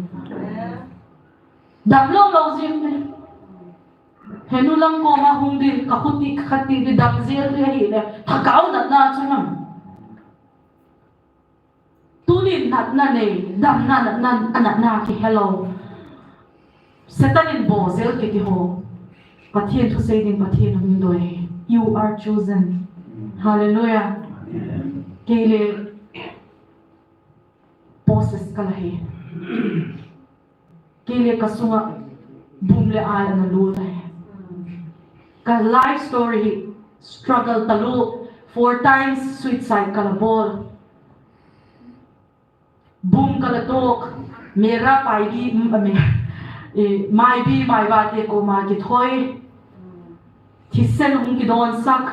Damlou lou jing le. Henu lam koma hung ding, ka khuti khat ti ding, dam jel ding ahile, thagau natna chu nam. Tunin natna nei, damna natna, anatna kihelou. Satan in bol jel kiti ho. Pathen thusei ding Pathen hung doi. You are chosen. Hallelujah. Kei le process kala hi. Kei le ka sunga bum le ai ana lut ahi. Ka life story hi struggle talou, four times suicide kala bol. Bum kala tok, mera paibi, mm, ame, eh, maibi, maiba te koma kithoi. Thisen hung kidonsak.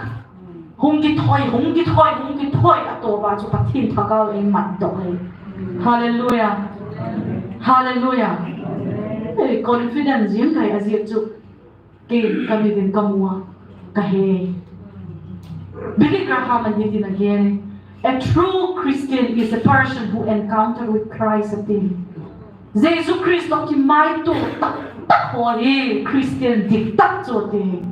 Hung kithoi, hung kithoi, hung kithoi. Atoh ba chu Pathen thagau in mat doh e. Hallelujah. Hallelujah. Eh, confidence jing kai ajeh chu. Kei, ka mit in ka mu a. Ka he. Billy Graham in hitin a gen. A true Christian is a person who encounter with Christ, ati. Jesu Christ toh kimaito taktak ho hi Christian diktak chu ati.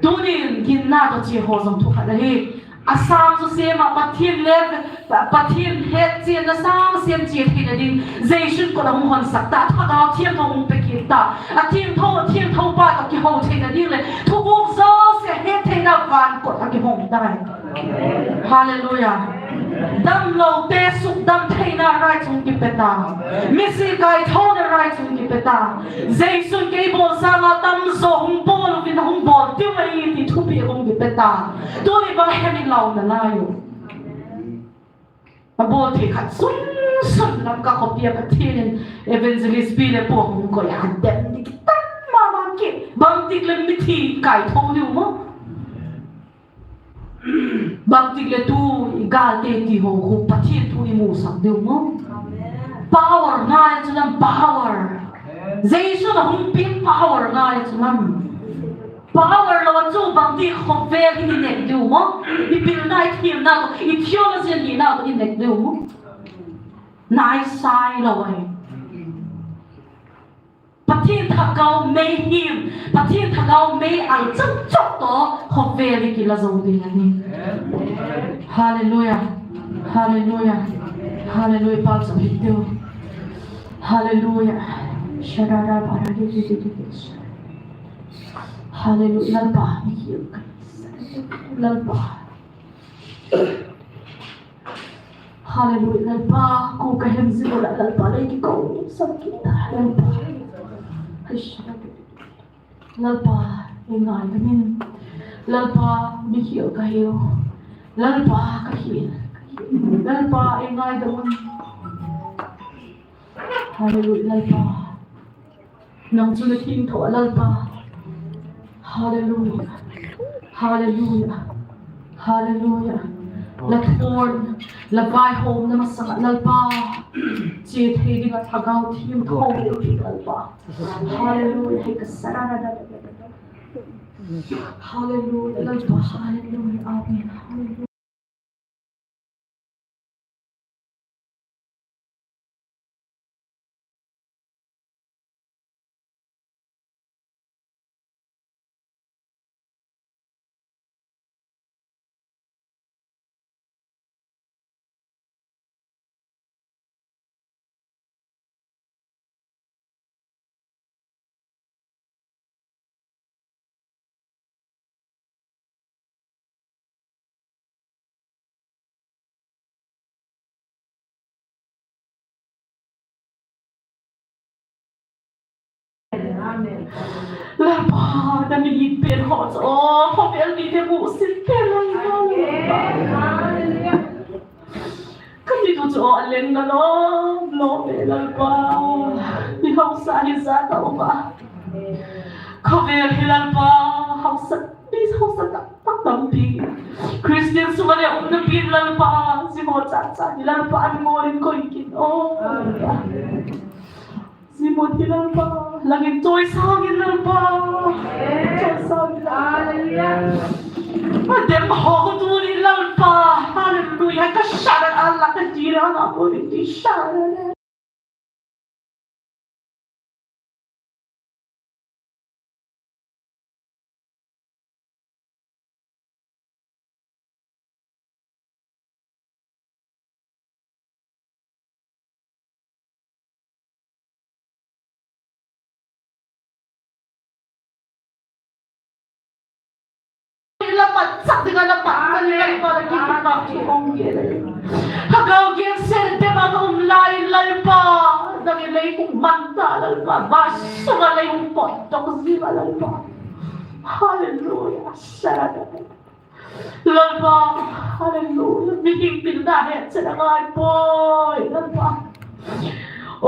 Tunin ginna toh che ho jong thu khat ahi. Asang chu sem a Pathen le, Pa-, Pathen hetchenna sang sem che theina ding. Jesun kot a hung honsak ta, Thagau Thiangtho hung pe kit ta. Athiangtho, Thiangtho pa toh kiho theina ding le. Thuguk jouse het theina van kot a kihong tai. Hallelujah. Damlou te sukdam theina rai chu hung kipe ta. Misi kaithona rai chu hung kipe ta. Jesun kei bol sanga tamjo hung bol uvin hung bol diu ahi ti thupeh hung kipe ta. Tuni bang hem in lau nalai u. Abol thei khat sunsun lam ka khopi a Pathen in evangelist pi le pu hung koi a dem ding kitam mama kit. Bangtik le mithi kaitho diu mo. Bangtik le tu i galte ti ho khu Pathen thu i musak diu mo. Power ngai chu lam power. Jesu na hung pin power ngai chu lam. Power lou chu bangti khovel hi i nek diu mo. I pilna i themna ko, i theology hina ko i nek diu mo. Nai sai lou ahi. Pathen thagau mei him, Pathen thagau mei al chak chak toh khovel hi kila jou ding ahi. Hallelujah. Hallelujah. Hallelujah. Pal chak hi diu. Hallelujah. Sharara barari. Hallelujah. Lalpa, mi hil ka. Lalpa. Hallelujah. Lalpa, ko ka hem ji ko la, Lalpa, le ki ko sa ki ta, Lalpa. Lalpa, e ngai ka min. Lalpa, mi hil ka hiu. Lalpa, ka hil. Lalpa, e ngai ka min. Hallelujah, Lalpa. Nang chu na thim tho, Lalpa. Hallelujah. Hallelujah. Hallelujah. La thon, la vaihom, na masanga, Lalpa. Che thei dinga thagau thim tho, Lalpa. Hallelujah. Hei ka sarana da da da da. Hallelujah, Lalpa. Hallelujah. Amen. Hallelujah. Lalpa, na mihin pen ho chu, o, khovel mite musit pen lai, Lalpa. Ka mit u chu, o, a leng na lom lom e, Lalpa. Mi hausa hi jat a um a. Khovel hi, Lalpa, hausa, mi hausa tak tak tampi. Christian sunga le umna pen, Lalpa, ji ho chan chan hi, Lalpa, an ngol in koi kit, o, Lalpa. Ji mun hi, Lalpa, langin choisang in, Lalpa. Choisang in, Lalpa. Hallelujah. Adem ho ko tu ni, Lalpa. Hallelujah. Ka shara ala ka jira na ko ni ti shara. Lamachak dinga lamachak dinga Lalpa, na kipa chu ong ge. Lhagao genthei tema ka um lai Lalpa, nangin lei hung mangcha Lalpa, va sunga lei hung potdoh jing a Lalpa. Hallelujah. Sarada. Lalpa, hallelujah. Mihem pilna hi chet angai poi, Lalpa. O,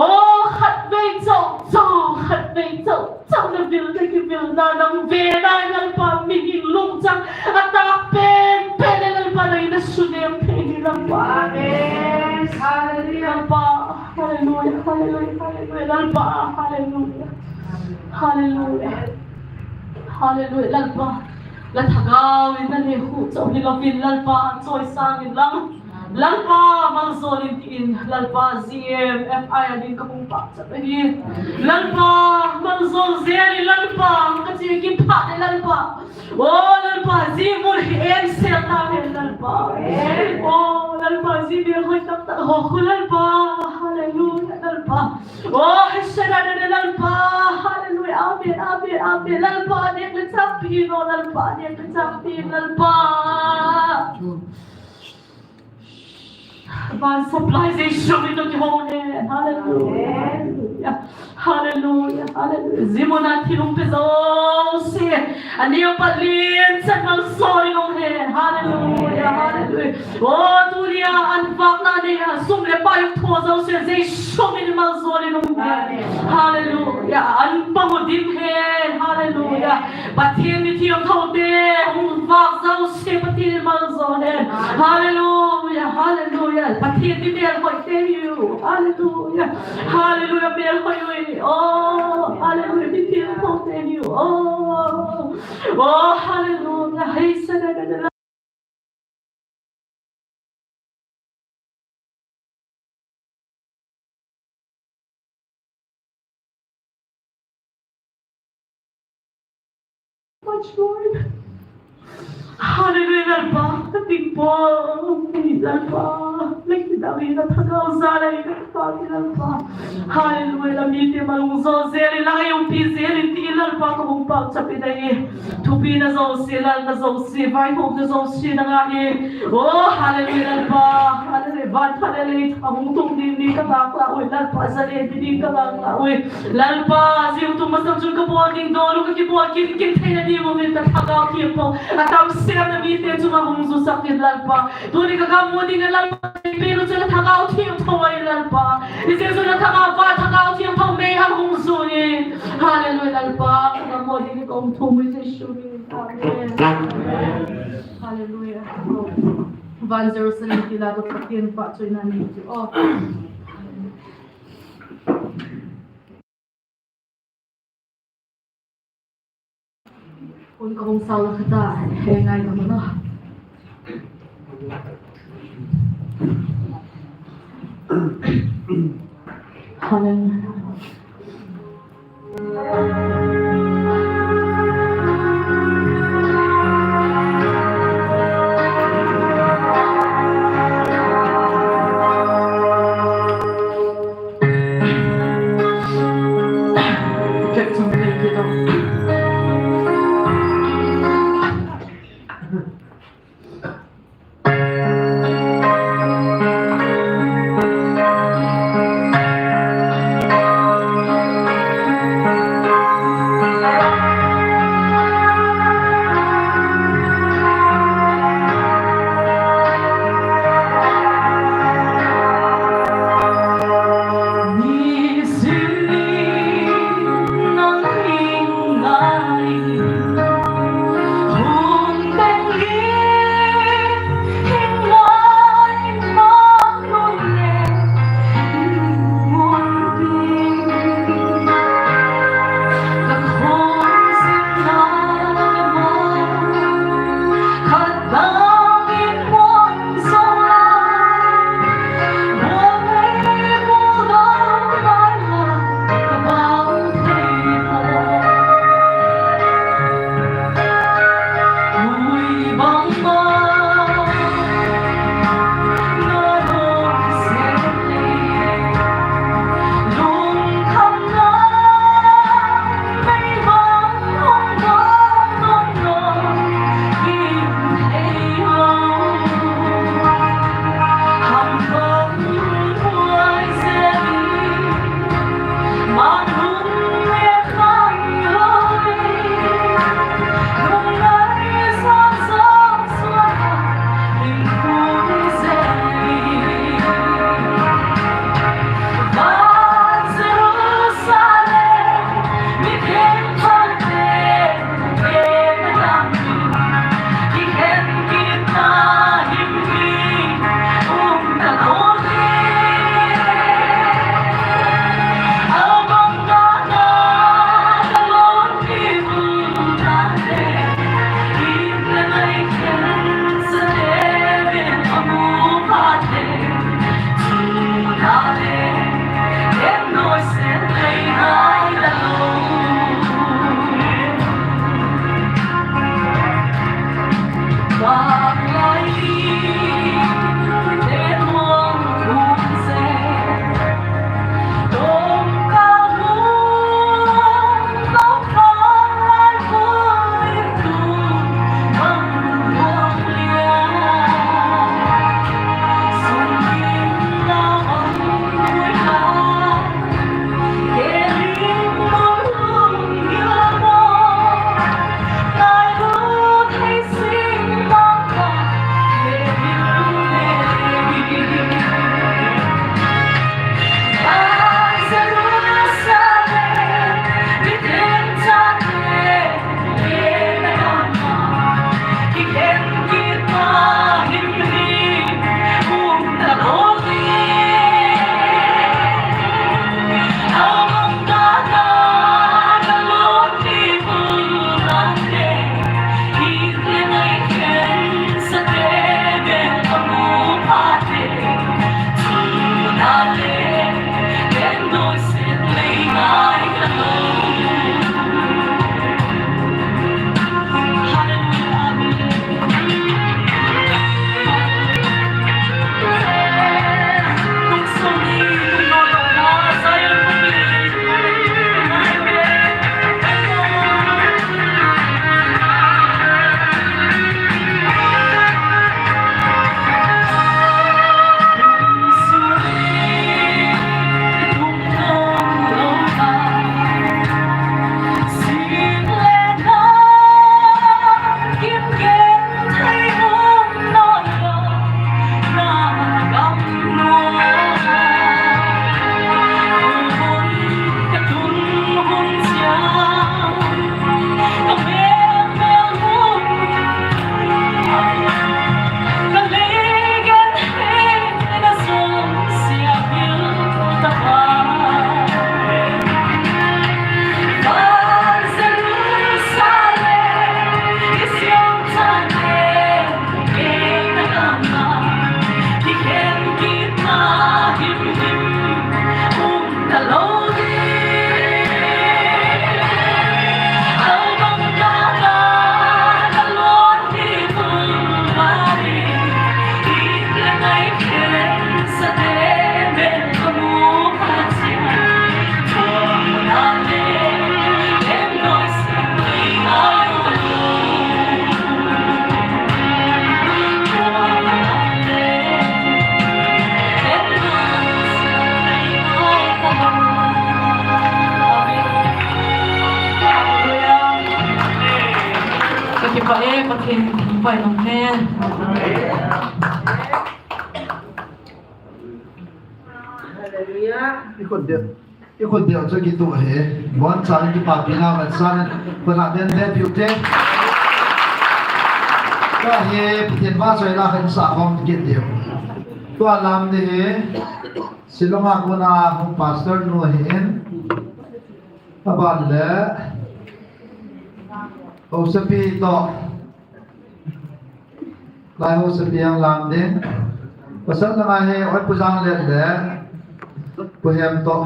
khatvei chauh chauh, khatvei chauh chauh na vil, na kivilna nang ve nai, Lalpa, mihem lungchang atah pen pen le, Lalpa, nangin na sunem thei ni, Lalpa. Amen. Hallelujah. Lalpa, hallelujah, hallelujah, hallelujah, Lalpa, hallelujah. Hallelujah. Hallelujah, Lalpa. La lhagao in na lekhuh chauh hilou vin, Lalpa, choisang in lang. Lalpa, maljol in tin, Lalpa, G M F I a ding ka hung pachat ahi. Lalpa, maljol jeng in, Lalpa, ka che kiphat e, Lalpa. O, Lalpa, ji mun hi eng sel ta hen, Lalpa. O, Lalpa, ji melhoi tak tak ho khu, Lalpa. Hallelujah, Lalpa. O, Hashanah, Lalpa. Hallelujah. Amen, amen, amen. Lalpa, neng le chang pi in, o, Lalpa, neng le chang pi in, Lalpa. Van supply Jesu min in kihong hen. Hallelujah. Hallelujah. Hallelujah. Ji mun a thil hung pe jouse, aneo pat len chan maljol in um hen. Hallelujah. Hallelujah. O, tunia an vakna nei a sum le pai hung tho jouse, Jesu min in maljol in um hen. Hallelujah. An pang u dim hen. Hallelujah. Pathen mithiam thoute hung vak jouse Pathen in maljol hen. Hallelujah, hallelujah. Pathen mi melhoi te hiu. Hallelujah. Hallelujah, melhoi u. O, hallelujah, mithiam thoute hiu. O, o, hallelujah. Hei, sa, da, da, da. Much, Lord. Hallelujah, Lalpa. Ka ding poi, Lalpa. Leki da wi na thagau za la i ka pa ki Lalpa. Hallelujah, la mite malung jo jel in, la umpi jel in ti Lalpa ka hung pachat pi dai. Thupina jouse, lalna jouse, vaihomna jouse nanga ahi. O, hallelujah, Lalpa. Hallelujah. Van thah le lei thah hung tung ding ni ka ngah lah uve, Lalpa. Jale ding ka ngah lah uve, Lalpa. Jing tung masang chun ka bol ding dol u ka kibol kin kin theina ding uvin ka Lhagao Theng pon atam semna mite chunga hung jusah in, Lalpa. Tuni ka gam u ding, Lalpa, pinu chu na Lhagao Theng tho ahi, Lalpa. Ijeh chu na Lhagao va, Lhagao Theng tho mei ham hung ju in. Hallelujah, Lalpa. Ka gam u ding ka um thum u Jesu min in. Amen. Hallelujah. Van Jerusalem ti la ka Pathen pachatna ni chu. O. Kon ka hung sao la khat a, he ngai ka mano. Amen. Kin vai nong ne. Hallelujah. I khut deu, i khut deu chu kitu he. Bon chan kipapina van san. Kona den den piu te. Ka he Pathen vahchoila khat sa khom kit deu. Tua lam ni he. Shillong a kona hung pastor nu ahin. Aban le. Haosapi toh. Lai haosapi a lam ding. Pasal langa hi Oi Pu Janglet le Pu Hem toh.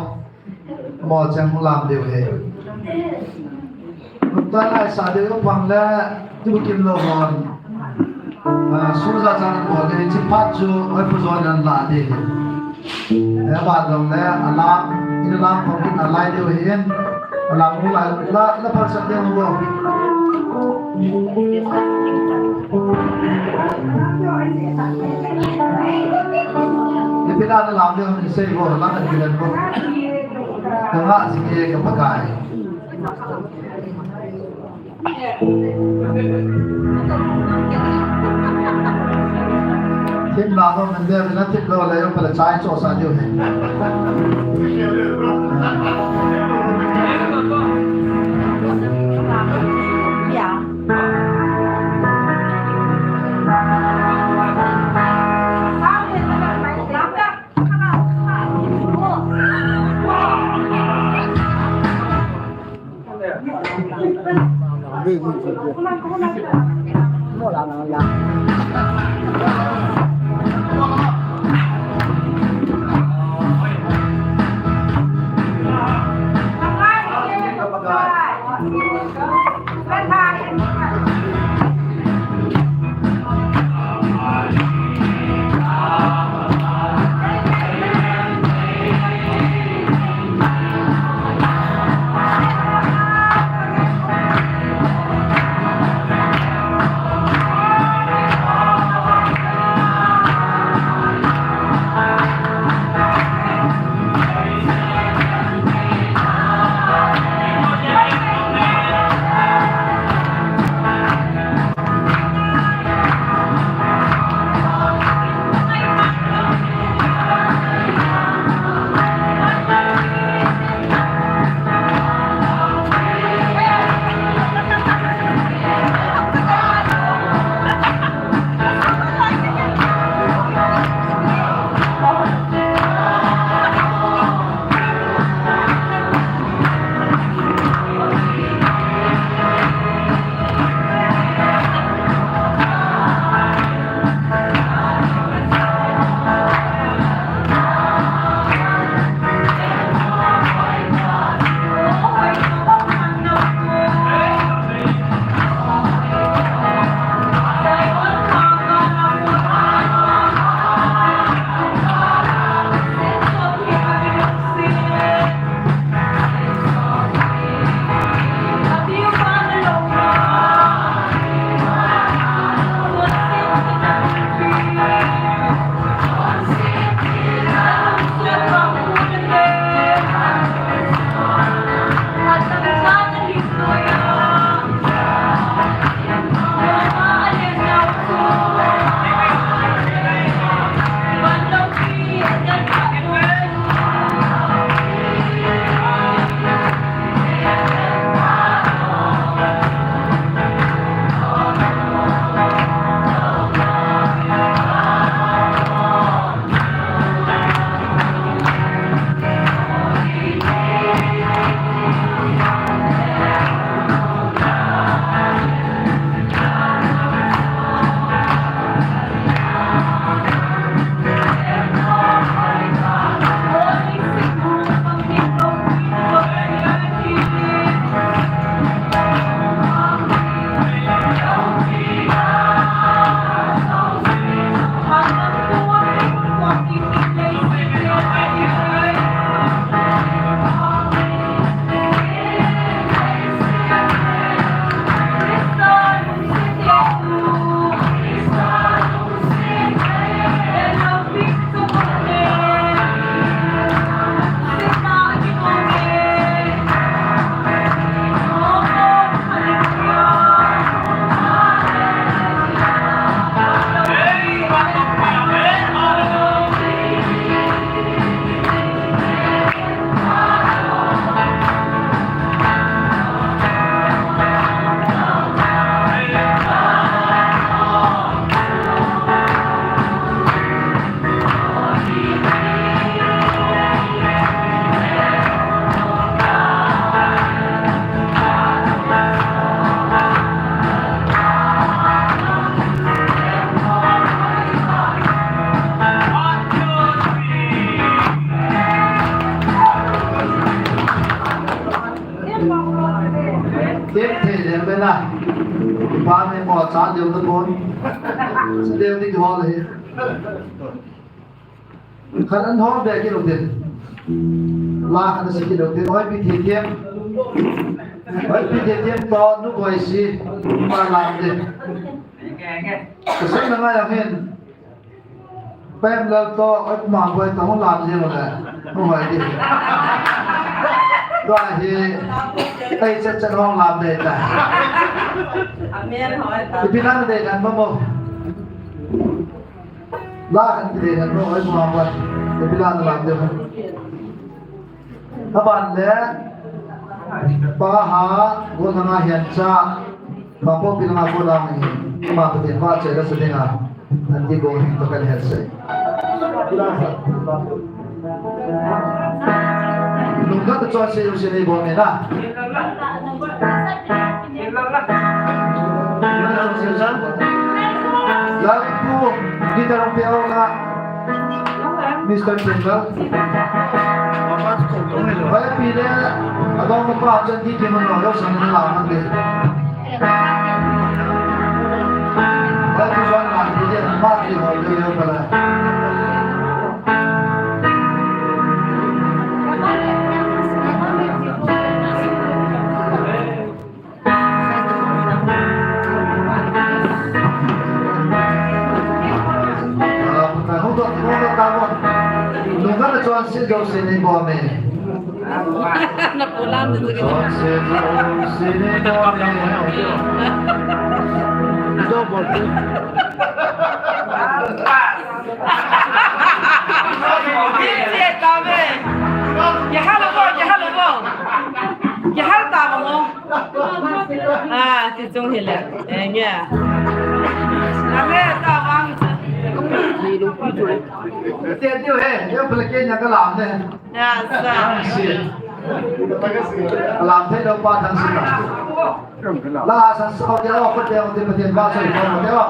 Mo cheng lam ding hi. Tua lai sa ding pang le tu kim lo hon. Ah, suja chan ko le chi phat chu Oi Pu Jon an la ding. Eh, ba dong le, alam, in alam pang in alai deu hin, alam mu la, la, la pang sa deu bo. Ni pina na lam deu hin sei bo, la ka dilen bo. Ka nga si ke ka pakai. Thim la ho man de na thim lo le yo pala chai cho sa diu he. Kep thei le bela. Ba me mo cha deu na bon. Deu ni hol he. Khan an hol be ki lo tin. La khan si ki lo tin. Oi pi thei tiam. Oi pi thei tiam to nu boi si. Ma lam de. Ka sa na ngai ang hin. Pem lal to, oi, ma boi to hung lam jeng le. Hung hoi di. Tua hi, ei chet chet hung lam dei ta. Amen, hoi ta. Ipi na dei kan mo mo. La kan dei kan mo, oi, ma boi. Ipi na lam dei mo. Aban le, pa ha, go na nga hian cha, ma po pi na nga go la ngi, ma pa tin pa che la sa ding a, an ti go hin to kan het sei. Nung ka ta chon se, se nei bol me na. Lampu, guitar pe o na. Mister Twinkle. Hoi, pi le, adong pa chan di ki man lo, lo sang na la man de. Hoi, tu juan na di de, ma ki ho de yo pala. Nungkan na chuan sit go sin in bom e. Na pulam na chuan sit go sin in bom e. Double. Ye, ye, ta ve. Ye, hello, ye, hello. Ye, hello, ta ve. Ah, ti chung hi le. Eh, nge. Ame ta vang. Ni lu pi chu le. Te tiu he, ye pala ke nya ka lam ne. Ya, sa. Si. Lam the lo pa thang si na. La sa sa de o ko de o de de ba so ko de o.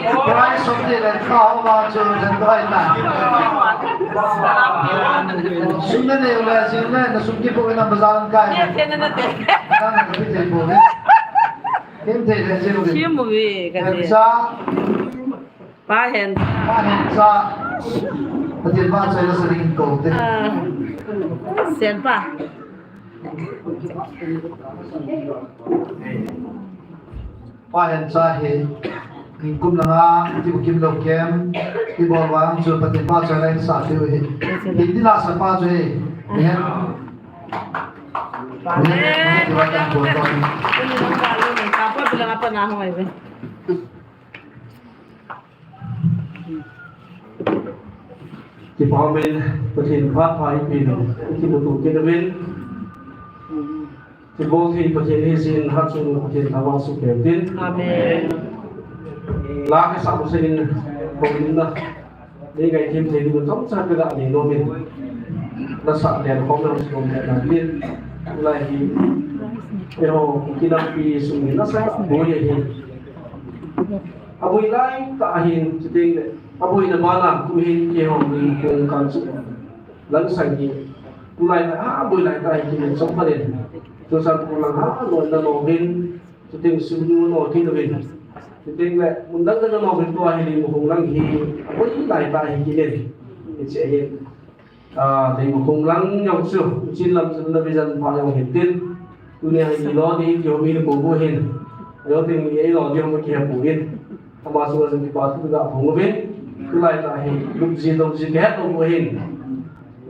Prize som ni le ka ho ma chu den ko ai ta. Sum na nei u le, sum na, na sum kipoh in na bazar kai. Te, te, te, te. Bazar na kapi thei pouve. Kin thei le sum ni. Sum ni ka ti. Hen cha. Pa hen. Pa hen cha. Pathen pa cha la sa ding ko te. Ah. Sen pa. Pa hen cha hi, nikum langa, ti bu kim lo kem, ti bol vang chu Pathen pa chu la sa ti u hi. Hindi la sa pa chu hi. Ni hen. Ni hen, ni hen, ni hen. Kipa umin, Pathen phat pha ipi nom, ikimuto kit umin. Kibol thei Pathen hi jin hat chung Pathen thangvah sukhen tin. Amen. La kasa bu senin, bol in na. Nei ngai thim thei ding chomcha ka ga nei nom in. Nasa den khom na sum den na din. Lai hi. Eiho, kinampi sum ni nasa bu ye hi. Aboi lai tah ahin, chuteng le, aboina bana, tu hin keiho ni kong kan chu. Lang sang hi, tulai tah, ha, aboi lai tah hi, kei le chom pha den. Churachandpur lang ha, loi na loi hin, chuteng sum nu loi kei loi hin. Chuteng le, mun dang dang na loi hin, tua hi Leimakhong lang hi, aboi lai tah hi, kei le. Hiche hin. Ah, Leimakhong lang jong chu, chin lam chun na vision pha jong hin tin. Tuni a hi lo ni ti ho mi ko bu hin. Lo ti mi ei lo ti ho ki ha bu hin. Ama chu jong kipa thu ga phong uvin. Tulai tah hi, lup ji dom ji ke ha to bu hin.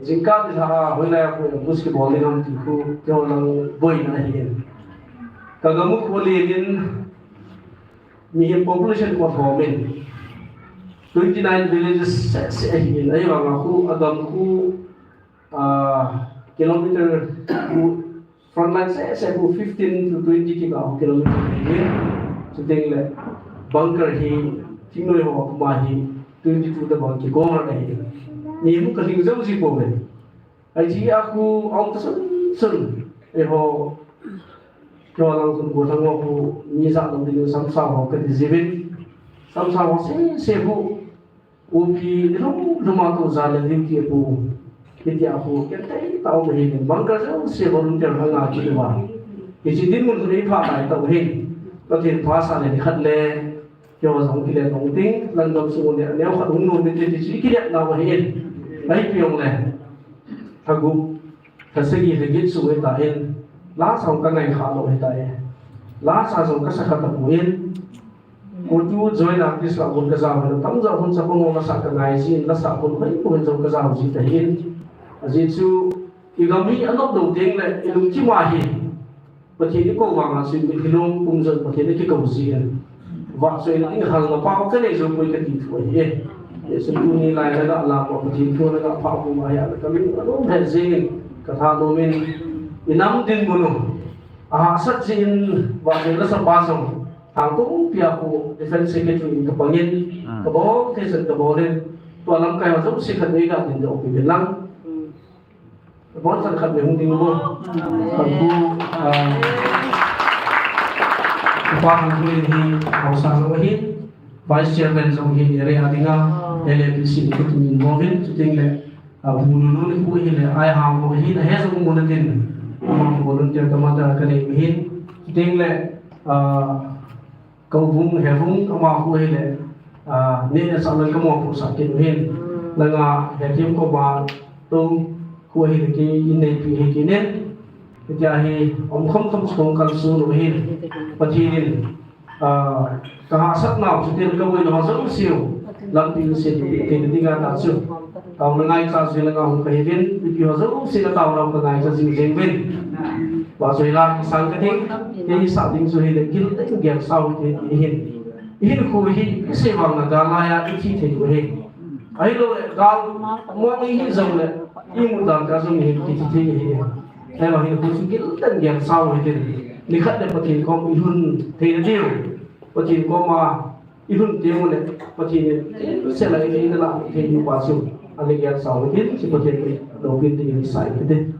Jingkah ti ha, hoilai a ko bus kibol ni ham ti khu, ti ho lang boina hi hin. Ka gam u khu le din, Mihem population khat ho min. Twenty nine villages seh seh ahin, ahivanga khu, agam khu, ah, kilometer khu, front line seh seh khu fifteen to twenty kikah kilometer ahin. Chuteng le bunker hi, thingnoi ho kuma hi, twenty two tabang kicover ahin. Mihem ka hing jong ji pouve. Aji a khu aum ta sun sun. Eiho. Keiho lang sun ko thang ho khu ni sa lam ding samsa ho kati jiuvin. Samsa ho seh seh khu. Upi ni lum lum a ko ja le lim ki pu. Kiti a khu ken tai ta um hi ken bunker jouse volunteer hanga ki wa. Hiche dinmun khu nei pha tai ta u hin. Pathen pha sa le ni khat le. Keiho jong kile nung ting, lang dam sung le, neo khat hung nom tin ti chu kile nau ahi in. Ahi pi jong le. Tha gup, tha sagi, tha get sung hita in. Lasa jong ka ngai kha lou hita e. Lasa jong ka sa kha tapou in. Ko tu join artist la bol ka jao hi, tam jao hun sa bang lasa ka ngai jin, lasa bol hoi ko hin jong ka jao ji ta hin. Ajeh chu, i gam hi anop lou teng le, i lungthim a hi. Pathen i kou vanga chu mitlhi long kum jon Pathen i kikou ji in. Vahchoina ding halna pa ka nei jou poi kati thu ahi e. Hiche tuni lai na ga la pa Pathen thu na ga pha kum a hi a ka min alom het jing in ka thanom in i nam dinmun u. Ahahsat jeh in vahchoi lasa pa jong Thangkong pia khu Defence Secretary in ka pang in ka bol thei chan ka bol in tua lamkai ho jouse khatvei ga din doh peh in lang. Bon chan khat le hung ding mo. Kan pu, ah, upa kan pu in hi, haosa jong ahi, Vice Chairman jong ahi, area dinga, L A P C in kut in involve in, chuteng le, ah, Pu Lulu ni pu ahi le, ai hang mo ahi, na he jong mo na tin, ama volunteer ka mata ka nei ahi, chuteng le, ah, Kau vung, he vung, ama khu ahile, ah, neh le chah lang ka mo khu sa kit u hin. Langa, he kim ko ba, tu, khu ahile kei, in neipi hi kei nen. Hitia hi, um khom khom chom kal sun u hin. Pathen in, ah, ka hahsat nau, chuteng ka boina ho jouse u. Lampi in set, kei dinga ta chu. Taona ngaicha jui langa hung ka hiuvin, mipi ho jouse na taona ka ngaicha jing jeng uvin. Vahchoi la kisang ka ding, kei sah ding chu hile gil tah in gel sao hite ti hin. I hinkho hi, i sei vang na gal laiya i thi thei u ahi. Ahilouleh gal mong i hi jongle, i mu dan ka jong hi kithi thei ahi. Ahivang hinkho chu gil tah in gel sao hite. Nikhat le Pathen kom i lhun thei na diu. Pathen koma I lhun teng uleh, Pathen in, in sela in, in la, thei nu pa chu, a le gel sao, in chu Pathen in, lo pin te in sai te.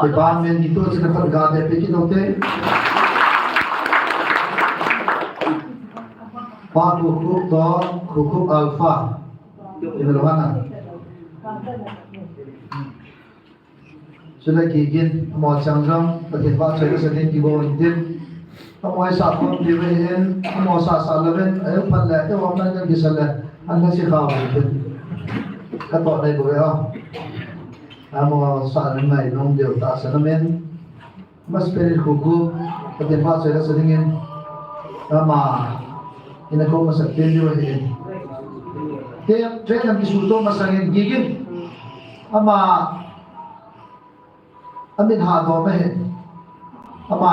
Department ni tu sina khat ga de pe ki dote. Pa Khup Khup to, Khup Khup Alpha. Ina lo hana. Sila kigin, mo chang jong, Pathen vahchoi kasa ding kigon tin. Ka mo sa khom ti ve hin, ka mo sa sa le ven, ayo phat le, ayo phat le kisa le, an ka si kha ve tin. Ka to dai ko ve a. Ka mo sa le ngai nong deu ta sa na men. Mas pe ni Khup Khup, Pathen vahchoi kasa dingin. Ama, ina ko masa pe ni ve hin. Ke, ke kan kisu to masa ngin gigin. Ama, Amin ha to me. Ama,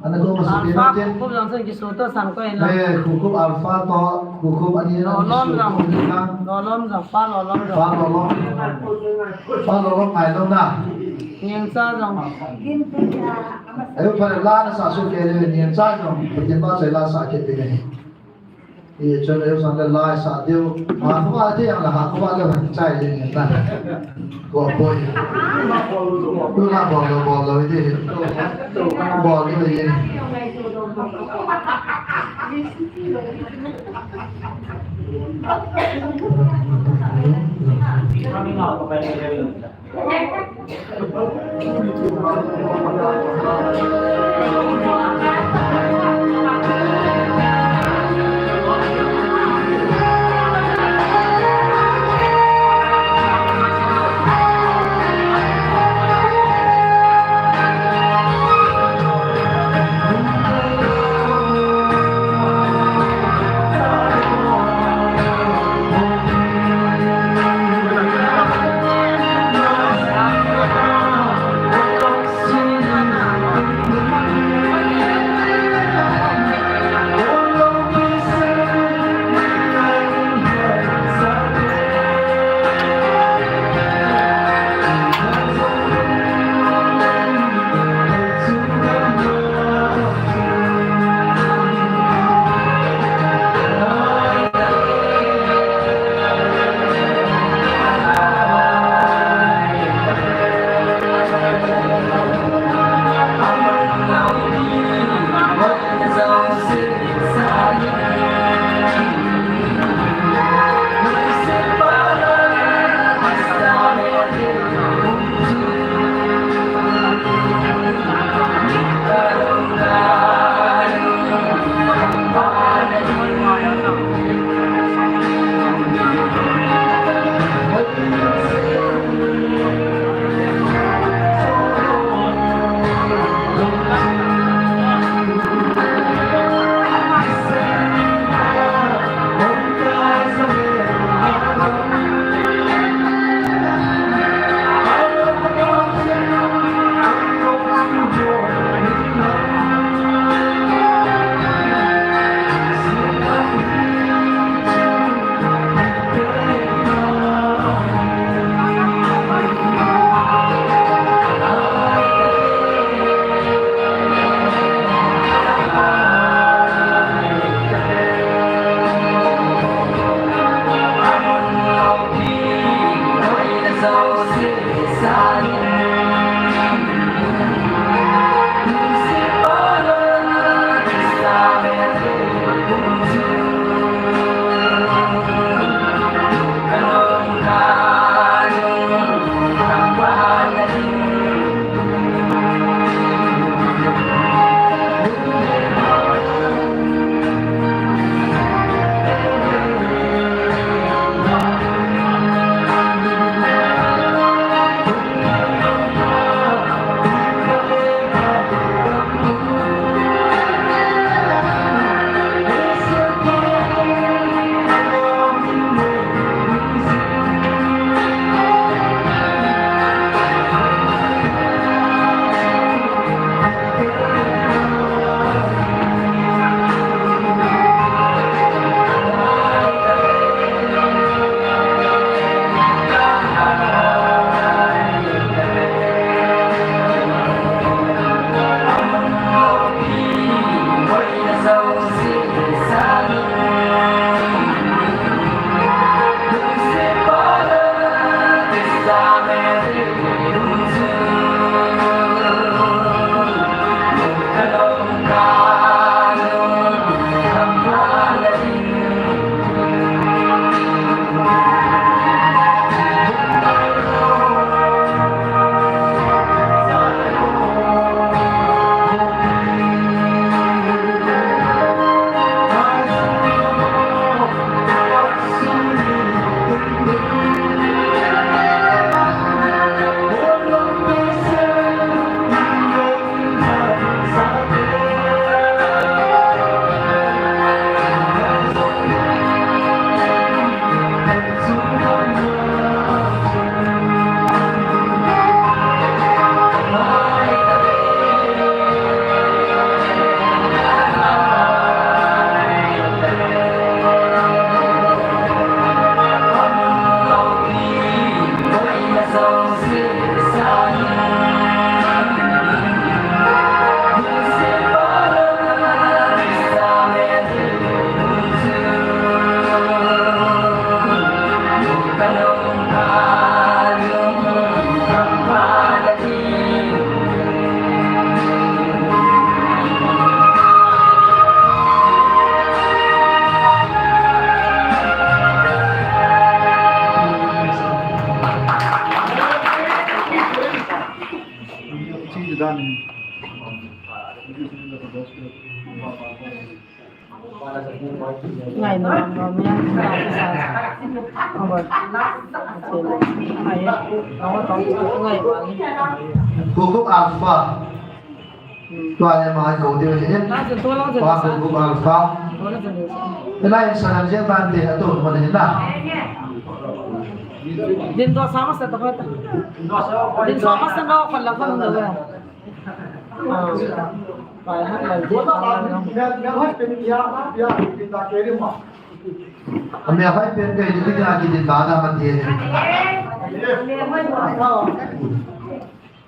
ana ko masa pe Alpha na te. Khup Khup jong sen kisu to sang ko ina. Eh, Khup Khup Alpha to, Khup Khup ani na Lolom kisu jong. To ni na. Lolom jong, Pa Lolom jong. Pa Lolom. Pa Lolom ngai lo na. Niang cha jong. Ayo, pa la na sa su ke le niang cha jong. Pathen vahchoi la sa ke pe ni. Ye chun eu sang le lai sa diu. Ha, ko ba te yang la ha, ko ba le han chai le ngen na. Ko poi. Tu na bol lo, bol lo de. Bol lo ye. Ngai na ram ram ya. Ngai. Ngai. Kukuh Alpha. Tua le mai ko deu hin. Tua Kukuh Alpha. Ela in salam je ban de ato mo le na. Din dua sa masa ta kata. Din dua sa masa na ko la ko na. Ami ahoi pen kai ni kiti dada mati. Hello,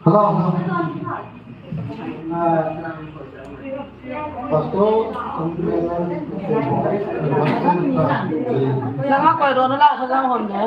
hello. Pastor, langa koi ro na la sa hon ne.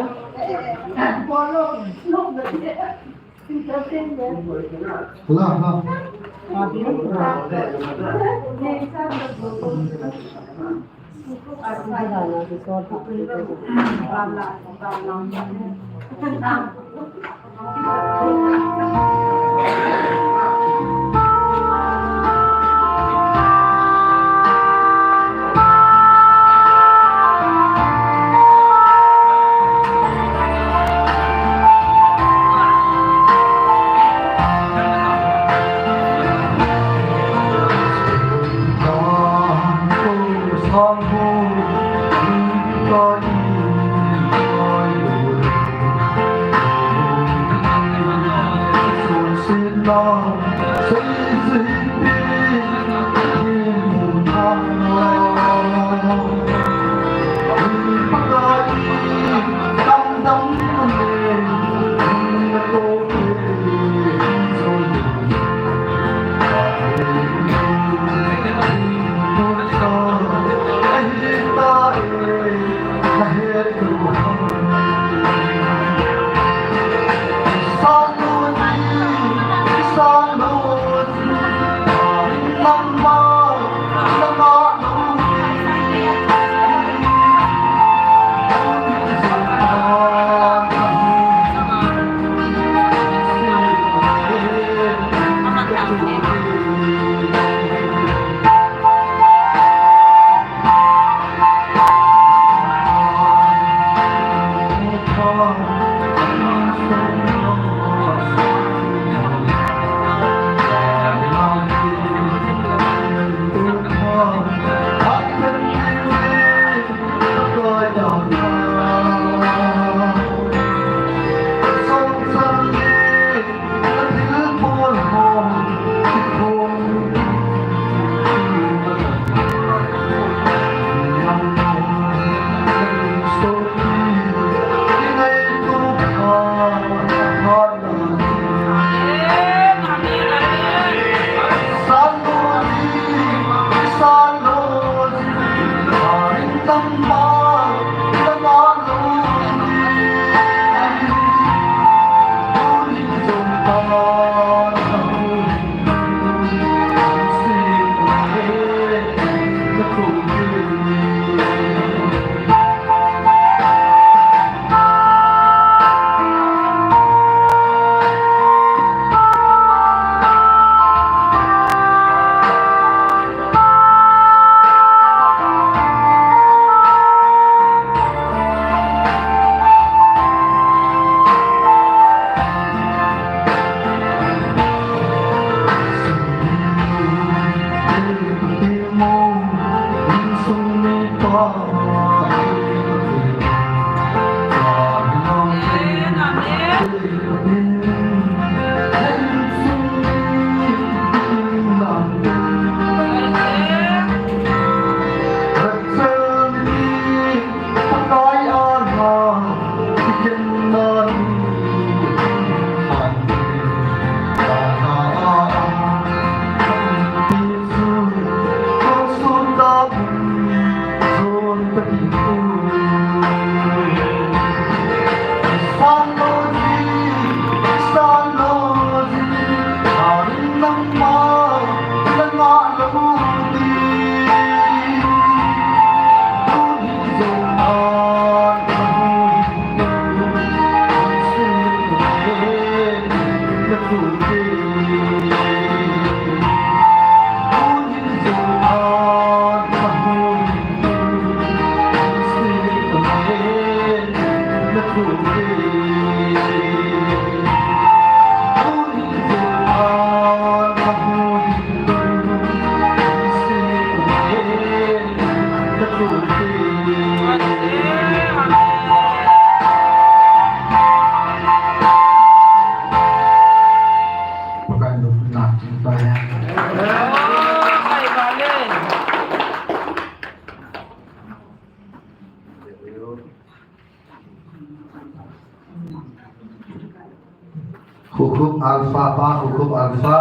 Khukhum Alpha, Pa Khukhum Alpha.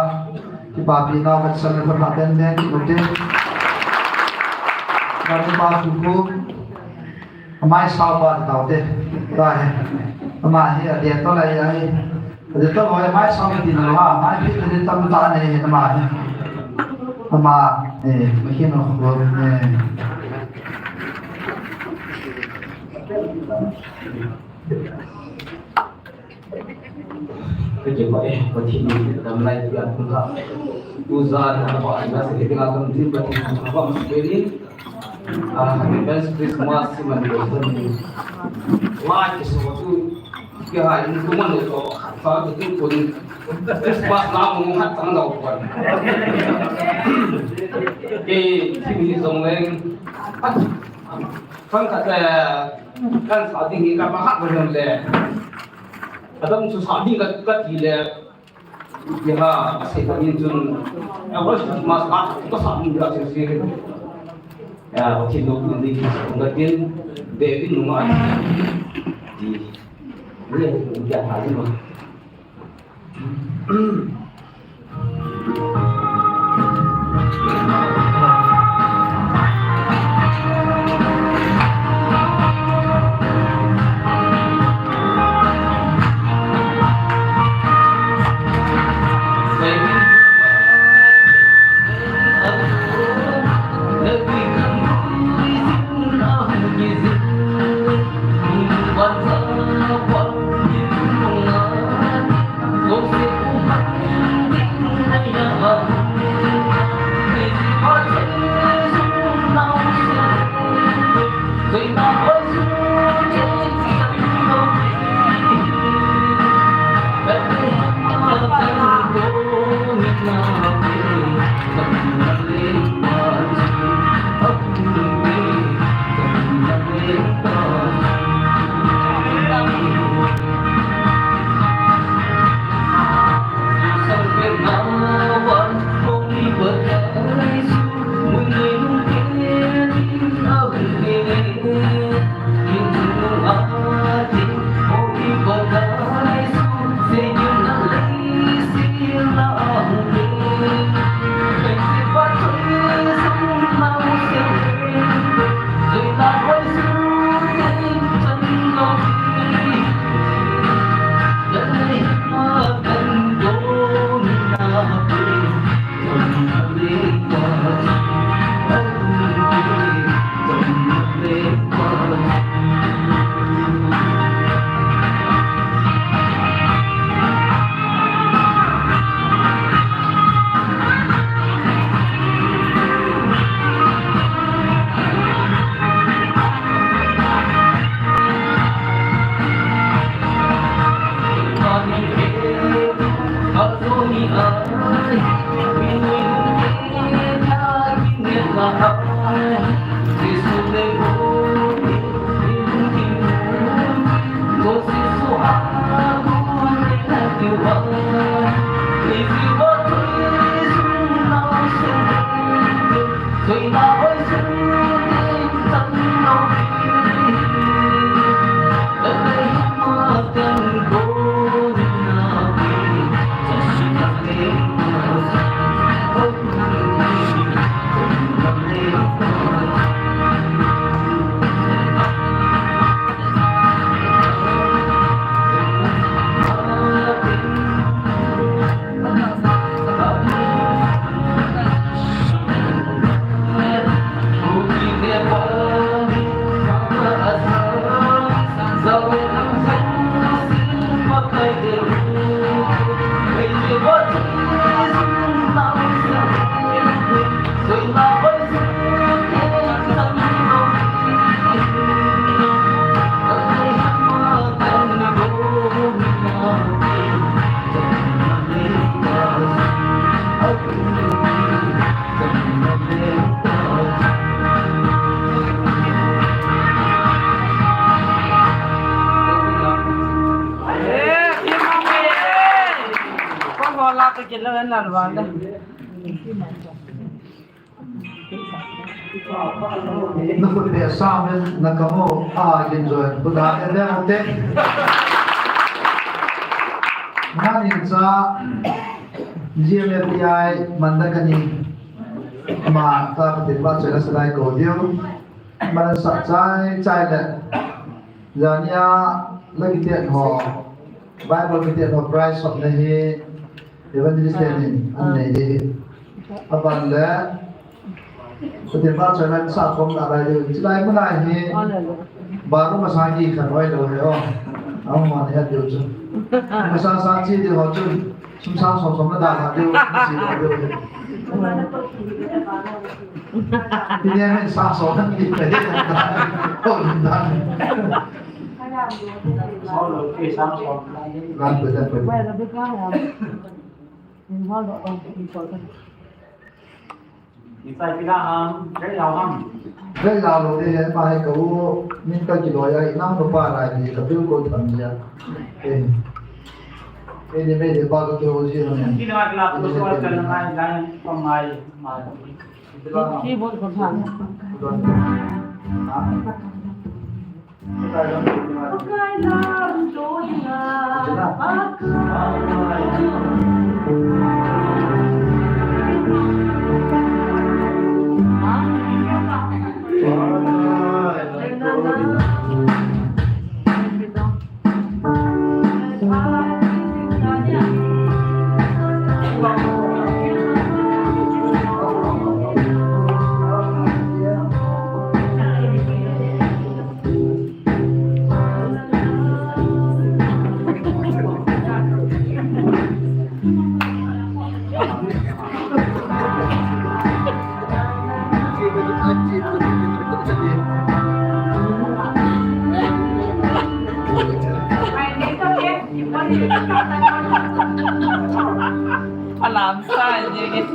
Kipapi nau khat sang le khat ha ben ben kit ute. Kami Pa Khukhum. Amai sao pa ti tau te. Ta he. Ama hi a dia to lai ai. A dia to lai amai sao ti na lo ha. Amai pi ti tam ta ne he ama hi. Ama, eh, ma hi no ko, eh. Kati pa, eh, Pathen in dam lai pia kum kha. Tu jan a ba na se ke la kam tin Pathen in ba mas ke ni. Ah, Advance Christmas si man ko ni. Wa ki so tu ke ha in tu man lo to. Sa tu tu ko ni. Christmas na mo hat tang dau ko. Ke ti ni jong leng. Khang khat, eh, kan sa ding hi ka pa khat ba le. Adam chu sa ding ka, ka ti le. Ti ha, sei ta ding chun. Eh, wa chu ma sa ka sa ding ka chu si. Ya, wa thi lo kun ding ka tin. David nu ma. Ti. Ni ya ha ni ma. Nakhut beh sang in nakam u, agin join. Buddha ende hote. Manin cha G M F D I Mandakani. Ama ta Pathen vahchoina sa ding kou diu. Manin sa chai chai le. Jania la kiten ho. Bible kiten ho prize hop na hi evangelist tenin anei ding ahi. Aban le Pathen vahchoina sa khom nalai ding. Chulai muna hi baru masang hi khan oi lou he o. Ahung hon he diu chu. Masang sang chi ding ho chun. Sum sang som som na dalha diu, si lou diu. Ti ne men sang som na ki pe. Ko lin dan. Sang lou ke sang som. Ran pe dan pe. Ni sai pila ham, rei lau ham. Rei lau lou de, ma he ka u, min ka kiloi a, inam no pa lai ni, ka piu ko tham jia. Eh. Eh, ni me de ba ko ke o ji ham. Kila kila ko so ka na ngai, ngai, ko ngai, ma. Keyboard ko tham. Ha? Alam sa, eh.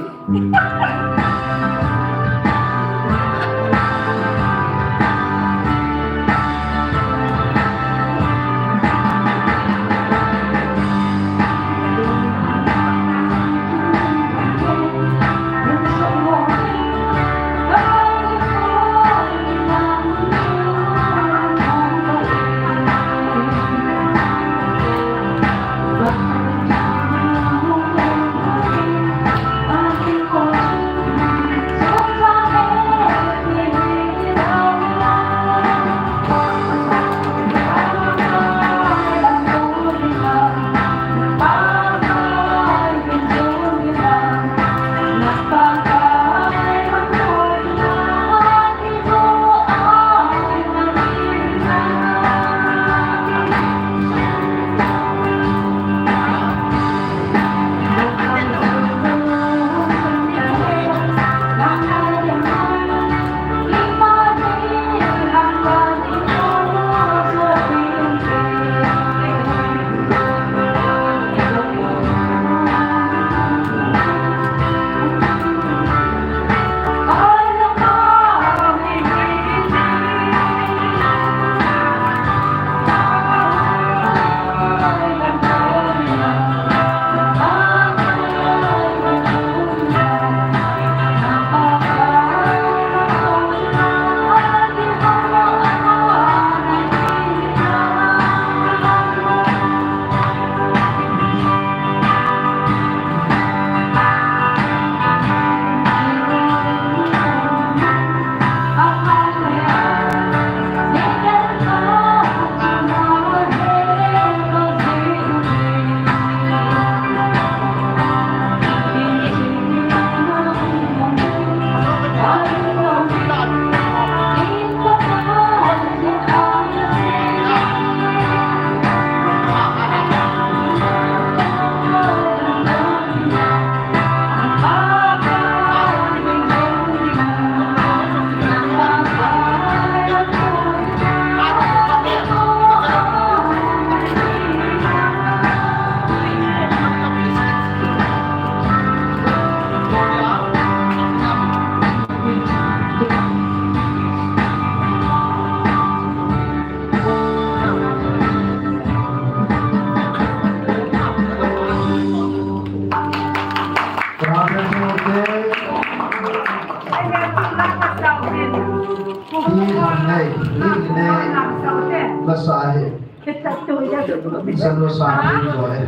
Sanu sa ni jo le.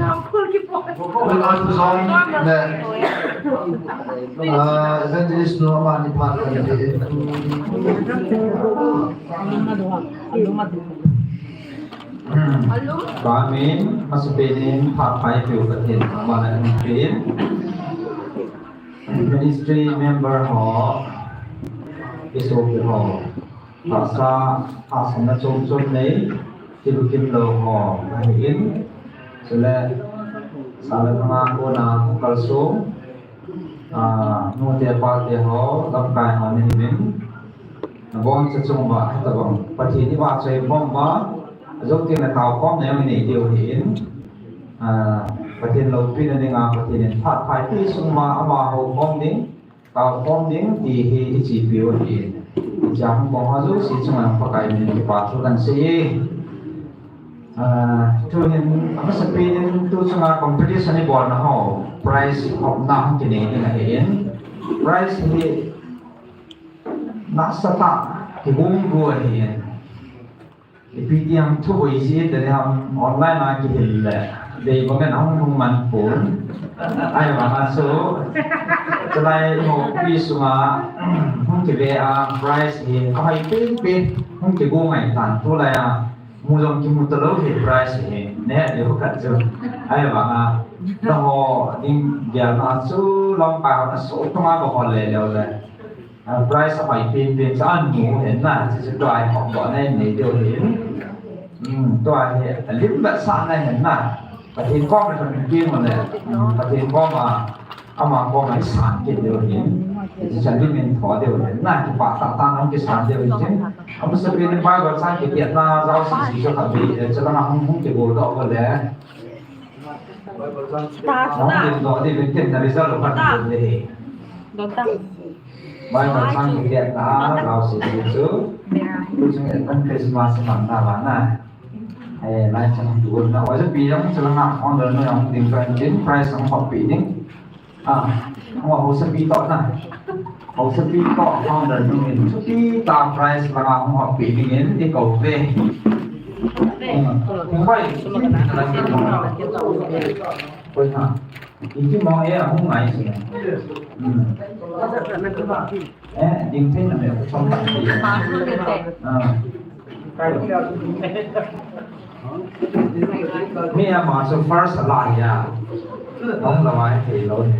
Kula tu zong le. Ah, evangelist nu amani phat kan ti. Hmm. Ba min, masapen in phat pai piu Pathen, amana in pin. Ministry member ho, isopi ho, tahsa, tahsa na chom chom nei, kilu kim lo ho, ahin, chule, sala nga ko na kalsong, ah, nute pate ho, lamkai ho nei min, nabon sa chung ba, tabang, Pathen i ba choi bom ba, ajok tin na tao kom nei, nei diu hin, ah, Pathen loupina dinga, Pathen in phat pai pi sung ma, ama ho kom ding, tao kom ding, ti hi i chi piu ahi. Jang kong ha jouse chunga Pakai min kipa thu kan sei e. Ah, tu hin, amasapen in tu chunga competition i bolna ho, prize hopna hung kinei ding ahin. Prize hi nasatah, kibung gu ahin. Ipi ti ham thu boi ji te ham online a kihil le. Dei bang en hung hung man pon. Ahivanga chu. Chulai mo pi sunga hung kive a prize hi. Ahoi pen pen hung kibu ngai tan tulai a. Mu jong kimu talou hi prize hi. Ne, yo khat chu. Ahivanga. Taho ding gelna chu lamkai ho na so tuma ba ho le le le. Ah, prize ahoi pen pen cha an mu hen na, chu chu tua hi hom bo na nei deu hin. Hmm, tua hi, a lim ba sa na hen na. Pathen kom le kan pen mo le. Hmm, Pathen kom a, ama kom a san ke deu hin. Chu cha lim in tho deu hin na, kipa ta ta nam kisan deu hin. Amasapen in Bible sang kitiat na, jao si si cho ka bi, eh, cha la na hung hung kibol do ko le. Hung kibol do di bin tin na result lo kan le. Don ta. Bible sang kitiat na, jao si si chu. Tu chung en kan Christmas man na ba na. Eh, lai chang tu na. Wa pi jong chang na, hung don na, hung ding kan ding, prize hung hop pi ding. Ah, hung hop sa pi to na. Hung sa pi to, hung don na, hung pi ta prize la hung hop pi ding in, i ko ve. Hmm. Hung pai, hung pai na. Koi na. Iti mo e, hung ngai si. Hmm. Eh, ding thei na me, chom ta si. Ah. Mi ama chu first a la ya. Hung la mai thei lo ni.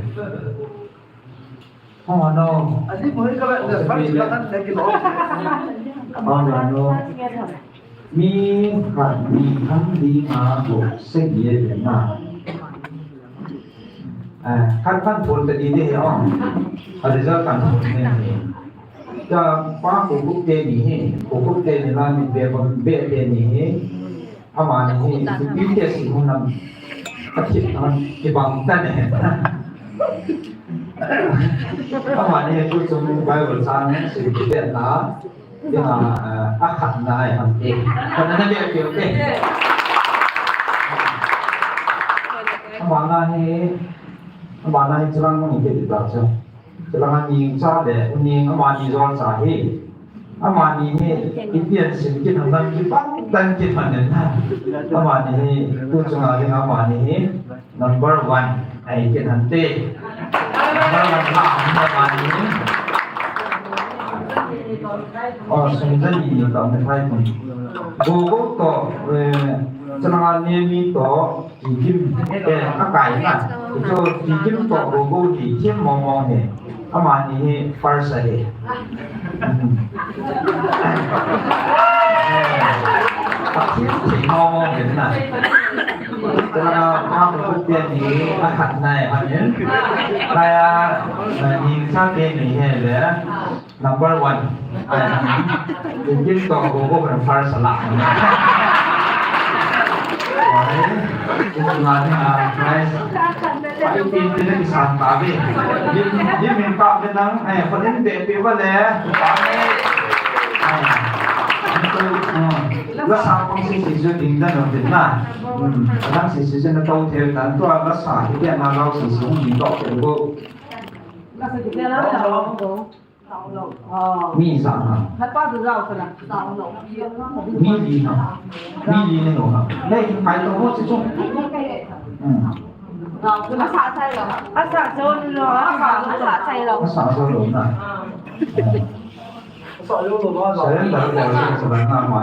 Hung ano. Hung ano. Mi khat ni khat ding a bu se ye na. Eh, kan kan phone ta di de, oh. A result kan phone ne ni. Cha pa ko ku te ni he, ko ku te ni la ni be ba be te ni he. Ama ni he, ti pi te si hung nam. Ka ti nam ki bang ta ne. Ama ni he ku chung Bible sang si ki te na. Ina, ah, a khatna ai ham te. Khatna na beh peh te. Amani hi, amani hi chulang mong ite di ta chu. Chulang ani cha le, uni amani jol cha hi. Amani hi, Indian sim kin ham lam ki pang tan kin ham nen na. Amani hi, tu chunga hi amani hi. Number one, ai kin hante. Number one la, number one ni. Oh, sungja ni ni tau ni phai kun. Go go to, eh, chana ni mi to, ki kim, eh, ka kai na. Ito ki kim to go go ni kim mo mo ni. Amani hi first ahi. Pathen thei mong mong hin na. Chana ma ko te ni a khat nai ha yin. Kaya, ni sa te ni he le. Number one. Ai, in kin to go go kan first la. Ai, in ma ni a prize. Ai, in tin na kisan ta ve. Yin, yin min ta ve nang, ai, pa nin de pe va le. Ai, in tu, hmm. La sa kong si si ju ding da no din na. Hmm. Lang si si ju na tau the dan tu la sa ki dia na lau si si hung ding dok ke go. La sa ki dia na lau. Mi ijat ham? Mi li ham? Mi li nahi ham? Nei, kai to ho chi chu. Hmm. Asa jou lou. Asa jou lou na. Surrender bol ding chu bang na ma.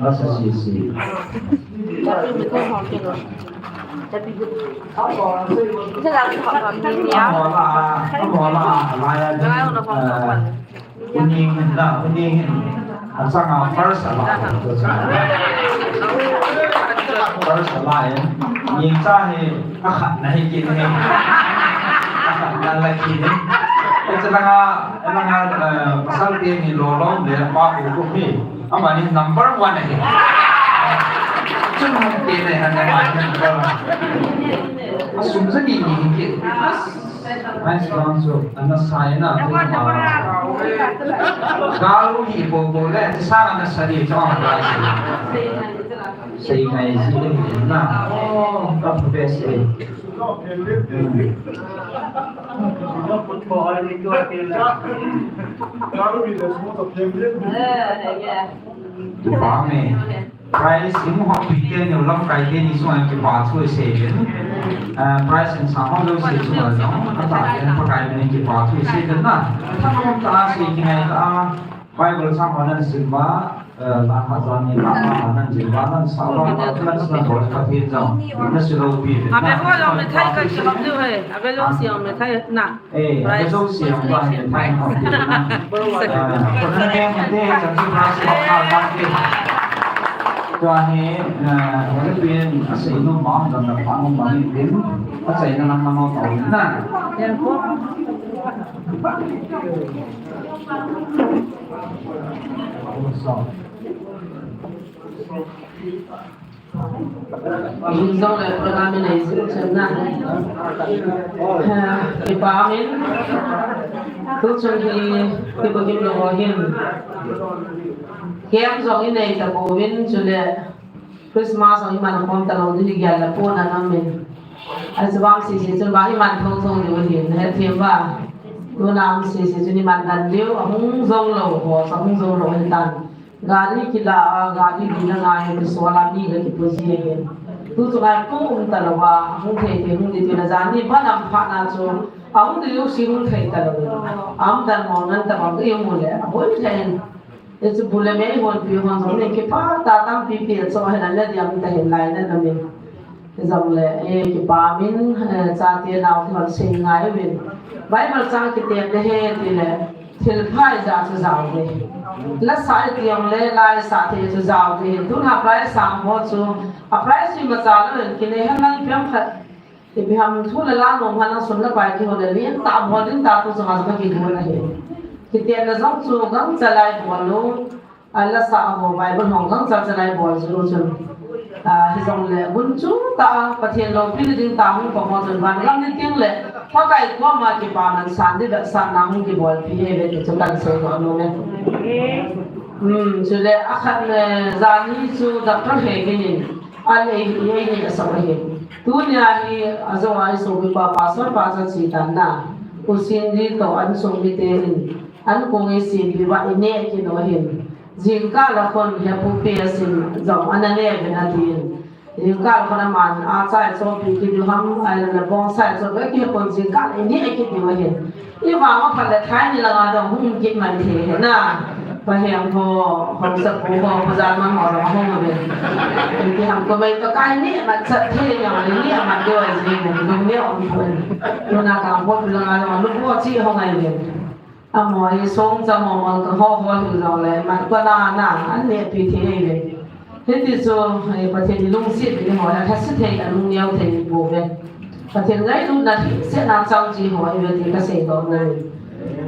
Asa sisi. Amo la, amo la, la ya. Uning hin na, uning hin. Asang a first a la. First a la ya. Ning cha hi, akhat na hi kin hi. Akhat na la kin hi. Ita langa, langa, eh, pasal te ni lo lo le pa ku ku hi. Amani number one ahi. Chun hung te ne han amani number one. Asum sa ni ni hi ke. Nice one, so, ana sai na, tu ma. Galu hi po po le, sa ana sa ni, so ana sai. Sai ngai si na. Oh, the best eh. Hmm. Kipa me. Prize in hot pite ni lamkai te ni sunga kipa thu isei in. Ah, prize in sa ho lo sei chu lo. Ata in Pakai min kipa thu isei in na. Thanom ta sei kingai ta. Bible sang ho nan sim ba, eh, la ha jan ni la ha nan sim ba nan sa ba nan sa bol Pathen jong. Na si lo pi. Abe ho lo me thai ka ki hop diu hai. Abe lo si me thai na. Eh, prize. Abe lo si me thai ka ki na. Eh, ko na ne te jong si prize ka ka ki. Tua hi, eh, wala pi a sei no ma dan na pa no ma ni pi. A sei na na ma no ta na. Hijong le program in ei sin chen na. Ha, kipa min. Tu chun hi, kipa kim lo hin. Kem jong in ei ta ko win chule. Christmas jong iman khom ta lo di hi gel le pon a nam min. Ai chu vang sisi chun vang iman tho tho diu hin. He thim va. Tu nam sisi chun iman dan diu, ahung jong lo ho, sa hung jong lo hin tan. Gari kila a, gari dina ngai, tu sola mi ga kipu ji ahi. Tu chu ngai pu um ta lou a, hung thei thei hung di tu na jani ba nam pha na chu, a hung di lu si hung thei ta lou. Am dan mo ngan ta bang i mu le, a hoi thei. E chu bu le me hon pi hon hon ne kipa ta tam pi pi cho he na le diam ta he lai na na mi. Jong le, eh, kipa min, eh, chate nao te hon sei ngai uvin. Bible chang kiti te he ti le, thil phai ja chu jao ve. La sa i tiang le, lai sa te chu jao ve. Tun ha pai sang ho chu, a pai si ma cha lo, ki ne han lang piang khat. Ti bi ham thu le la nom han lang sun la pai ki ho le, lin ta bol, lin ta tu sa ma ka ki du na he. Kiti na jong chu gang cha lai bol lo. A la sa a ho Bible hong gang cha cha lai bol chu chun. A, hijong le, gun chu ta, Pathen loupi le ding ta hung pa ho chun van lam ni ting le, Pakai koma kipa man san di vet san na hung kibol pi he ve ti chu kan sei lo no ne. Hmm, chule a khat le, jani chu doctor he ke ni, a le hi he ni a sa he. Tunia hi, a jo ai so bi pa pastor pa cha chi tan na. U sin di to an so mi te in, an kong e sin bi va i ne ki no hin. Jingkah la khon he pu pe a sin jong ana ne ve na tin. Jingkah la khon aman a chai chopi ki du ham, a la bong sai chopi ki he kon jingkah la i ne ki du hin. I va ma pha le thai ni la nga dong hung ki man the he na. Pa he ang ho, hong sa pu ho, pa jan man ho dong hong ve. Ki ham ko mai to kai ni ma chat the yang ni ma do ai ji ne dong ne ong ko. Ko na ka ho pi la nga dong lu ko chi ho ngai ve. Amo hi song cha mo mo ka ho ho hi lo le, man ko na na, an ne pi thei le. Hiti chu, eh, Pathen lungset ni ho, ha si thei, an lung neo thei ni bo ve. Pathen ngailutna thei se na chang chi ho hi ve ti ka sei lo na ni.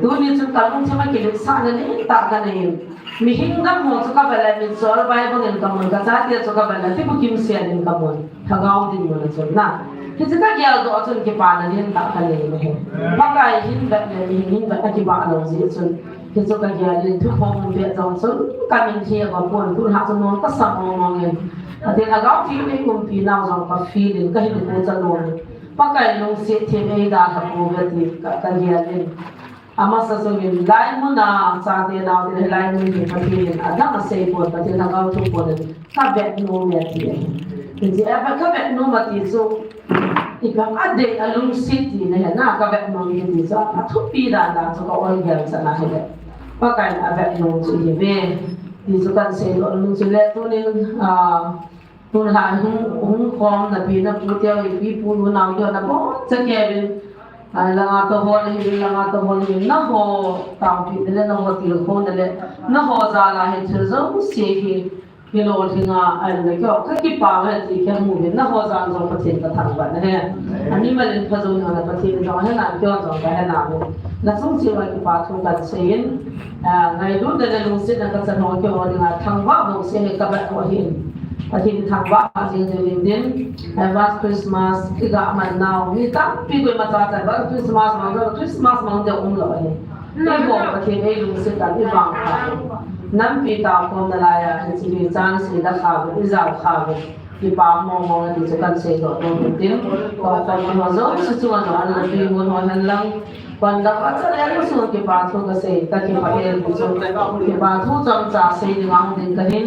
Tuni chu ka lungthim a kilut sa na ni ta ka nei. Mihing gam ho chu ka bel a, min chol bai bang in ka mun ka chate chu ka bel a, ti bu kim sian in ka mun. Lhagao dinmun a chun na. Hichu ka gel doh a chun kipana lentah ka nei na hi. Pakai hin vet le mihing hin vet a kibah lo jeh chun. Hichu ka gel in thuphong um pet jong chun ka min hi a va pon tun ha chun nom ka sa mong mong in. Atin lhagao theng in umpi nau jong ka feel in ka hin pu cha lo. Pakai lungset thim eidalha pouve ti ka, kagel in. Amasa chungin laimun a chate nao tin hilai mun hi Pathen in adang asei pon, Pathen lhagao thu pon in kavet nom e ti ahi. Hiche a kavet nom ati chu, ipi ham adei alungset tina ahi na, kavet nom e ti chu athupi dan dan chu ka oigel chan ahile. Pakai in avet nom chu ihiuve ti chu kahin seidoh nom chu le tunin, ah, Tunlhah hung, hung khom napi napu teu, ipi pu nunau teu nabonchauvin. Ai, langa toh hol hi, langa toh hol hi, naho taopi nale, naho tilkhou nale, naho jal a hi thil jouse hi, hilou lhinga, ai, le keiho, kakipah e ti kamu hi, naho jal jong Pathen kathangvah e. Ani malin pha jong na Pathen jong ahe nan, keiho jong kahe nan. Nachung cheh uva kipa thu kahin seiyin, ah, ngailutna le lungsetna kachan ho keiho dinga thangvah bouseh hi kavet u ahin. Pathen thangvah jing jing in tin, Advance Christmas, iga man nau, mi tampi koima cha cha, Advance Christmas mang, Christmas mang ding umlou ahi. Eiho Pathen in eilungset tan, eivangphat in. Nampi taokhom nalai a, hiche hi chance hi la kha uvin, ijao kha uvin. Kipa mong mong ati chu kahin seidoh nom in tin. Ko kon ho jouse chunga jong ana tui mun ho hen lang. Kon dap a cha le lu sung kipa thu kasei, kakipah e ti chu. Kipa thu chomcha sei ding ahung ding kahin.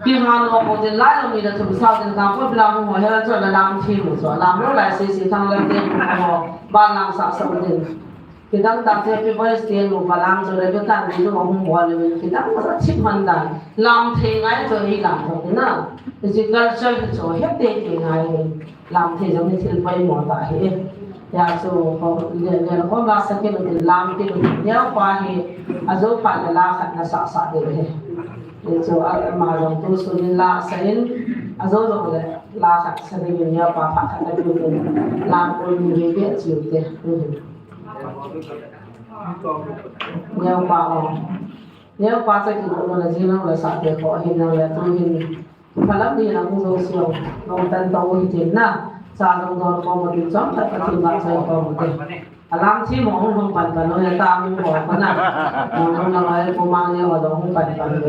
Kihan ho po tin lai lo ni da thum sao tin ka ko bila hung ho hel chu la lam thi mu chu. Lam lou lai sei sei thang lam te ho. Ba lam sa sa u tin. Kidang tak chu Happy Boys te nu pa lam chu Rebecca ni nu hung bol le kidang sa chip man dan. Lam thei ngai chu hi lam chu na. Hiche culture chu hete thei ngai hi. Lam thei jong hi thil poimo tah ahi. Hijeh chun ho le le ho ba sa kit u tin lam kit u tin neo pa hi. Ajo phat le la khat na sa sa ding ahi. Hichu a, ama jong tu sun in la sa in. Ajo jong le la khat sa ding in neo pa phat khat na kit u tin. Lam ul ni ve ve chiu te. Neo pa o. Neo pa cha kit u la jing lang la sa te ko ahi nang le tu hin. Phalam ni lang hung dong sio. Nong tan to u hitin na. Cha jong don ko mo tin chom khat Pathen vahchoi ko mo te. Alam thi mo hung hung pan pan o ya ta hung ho ko na. Mo nong na lai ko mang ni o dong hung pan pan o.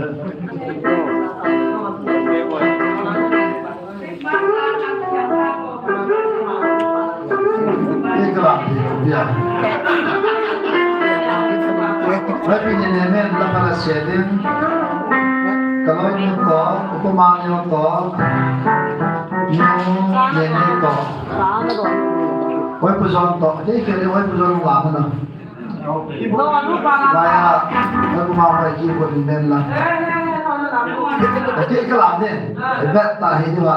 Ikalam ti ko bia. Happy ni ne men la para sedin. Kaloi ni to, ko mang ni to. Ni ne ni to. Oi pu jon to. Ke ke le oi pu jon la na. Laya, na kuma pa ki ko din den la. Ki ka la ne. Bet ta hi ni ba.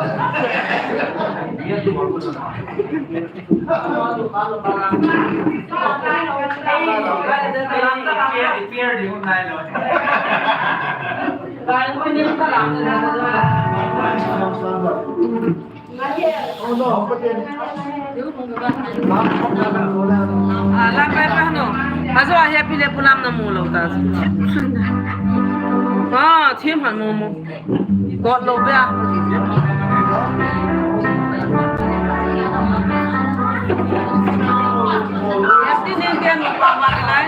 Ah, lam pai pa no. Ajo a happy le pulam na mu lou ta. Ah, thim han mu mu. Kot lou pe a. Happy ni ke mu pa ma lai.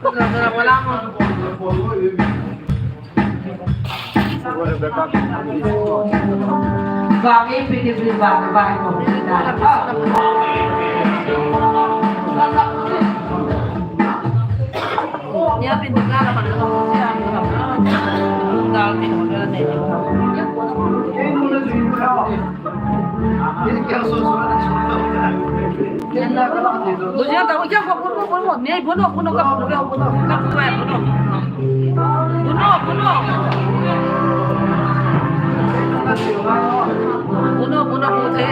Tura tura wala mo. Bunya tahu, iya, bunuh, bunuh, bunuh. Ni bunuh, bunuh, ka bunuh, bunuh, bunuh. Ka bunuh, bunuh. Bunuh, bunuh. Bunuh, bunuh, bunuh.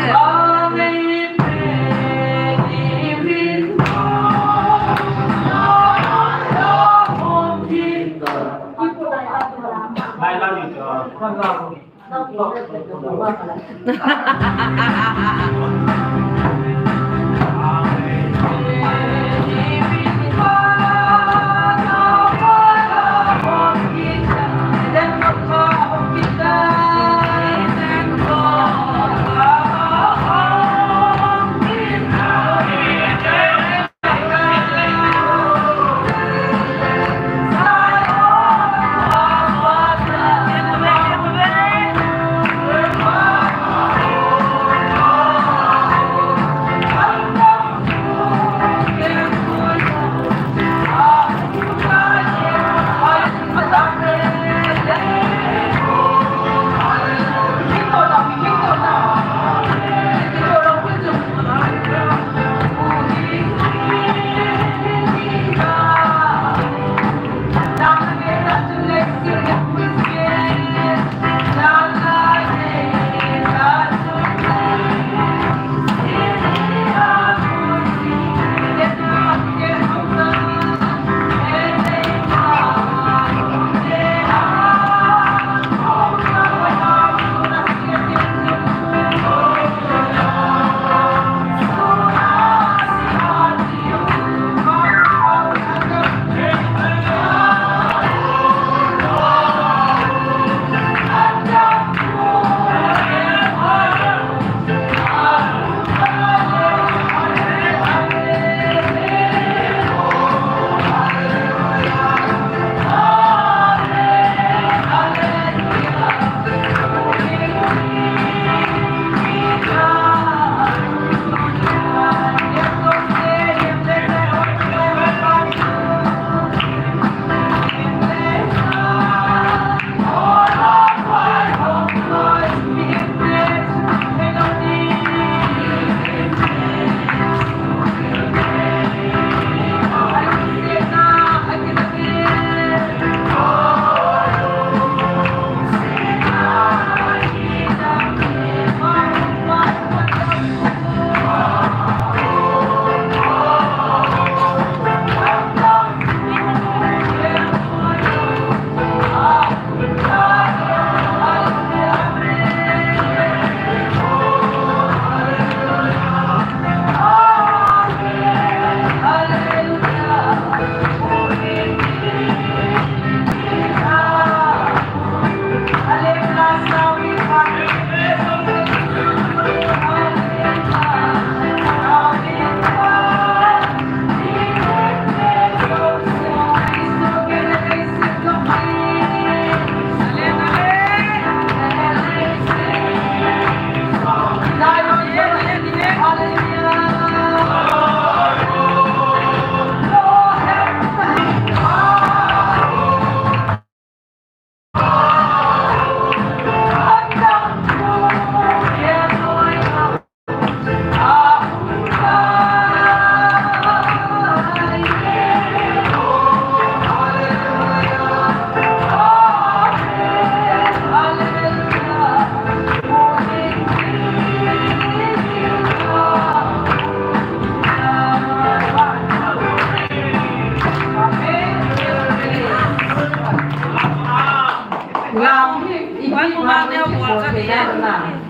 Lam hi, i pi ma neo bol ka ni.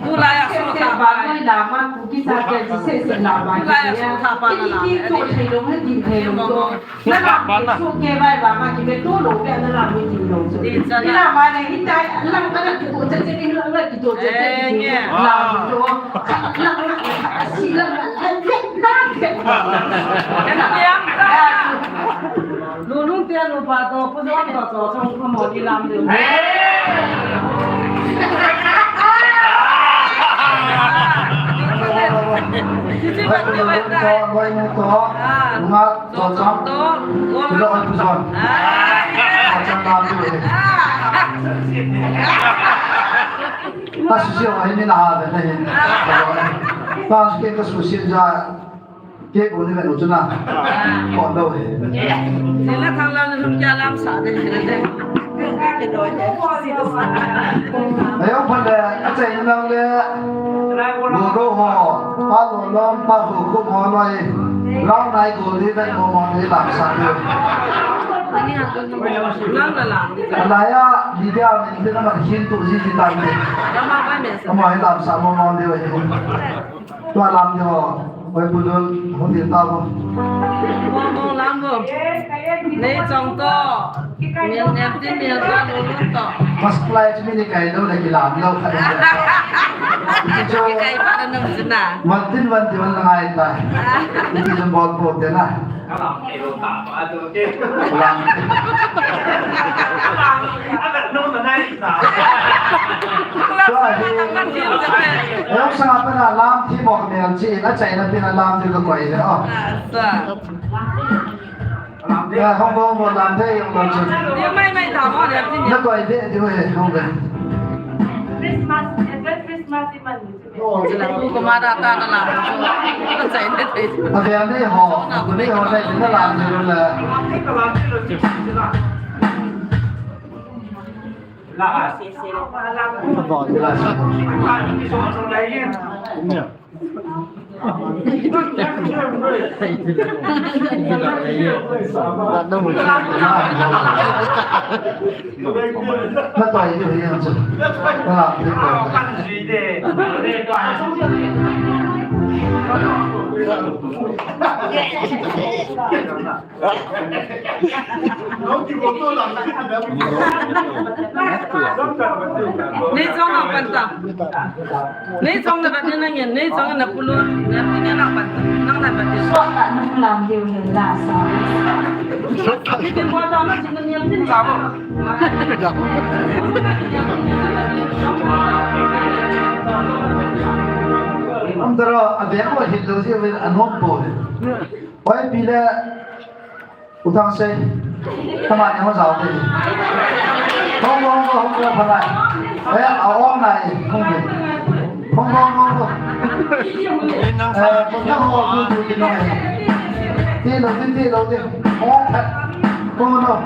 Tulai a su tha pa. Lam a ku ki sa ke ji se se lam a. Tulai a su tha pa na lam. Ki to thei lo, ki thei lo. Na lam ki su ke bai ba ma ki be to lo, be na lam ki lo. Ni lam a ne hi tai, lam ka na ki to che che ni, lam ki to che che ni. Lam to. Lam, lam, lam, lam. Lulung tia lupa to, pu don to, to, to, pu mo di lam di. Cici ba ti ba ta. Loi mu to, nga to, to, to, lo pu don. To, to, lam di. Asusia, ahi ni na ha, na hin. Pas ke ka susia ja, ke ko ni ka nu chuna. Ko do he. Ni la thang la nu kya lam sa de ni de. Ayo, phan le, achai ni lang le. Lo do ho, pa lo lom, pa ho ko mo loi. Lau nai ko ni ben mo mo ni lam sa de. Nang na lam. Alaya, Lydia, min tin a man hin tu ji ji tan ni. Ama hi lam sa mo mo de. Tua lam de ho. Oi, pu don, hung tin ta bo. Mo mo lam bo. Nei chong to. Mian nem tin mian to, lo lo to. Mas plai chu mi ni kai lo, na ki lam lo kha. Ki kai pa na nung chu na. Man tin man tin man ngai ta. Ki chu bol po te na. Ka lam thei lo ta pa to ke. Lam. Ka lam, a ka no na nai ta. Tua hi. Lam sa pa na lam thi mo ka mel chi, na chai na pi na lam thi ka koi le, oh. Ah, sa. Eh, hong bol mo lam thei yong lo chu. Ni mai mai ta mo le, ni. Na koi de, di we, hong de. Christmas, eh, Christmas ni man. Ku ko ma da ta na la. Ka chai ne thei. A ve ne ho, ku ne ho ne na la ne la. Na toi ni hian chu. Na la ni ko. Nei chong a pan ta. Nei chong na ka ni na ngen, nei chong na pulu, na ni na pan ta. Nang na pan ta. So ta nang lam diu hin la sa. Ni tin ko ta na chin ni tin ta ko. Am daro, a ve ko hit lo ji ve a nom po. Oi, pi le, u thang sei. Tama ni ho jao te. Hong, hong, hong, hong, hong, hong, hong, eh, a om nai, hong ke. Hong, hong, hong, hong. Eh, hong, hong, hong, hong, hong, hong. Ti lo, ti, ti lo, ti. Hong, eh. Hong, hong.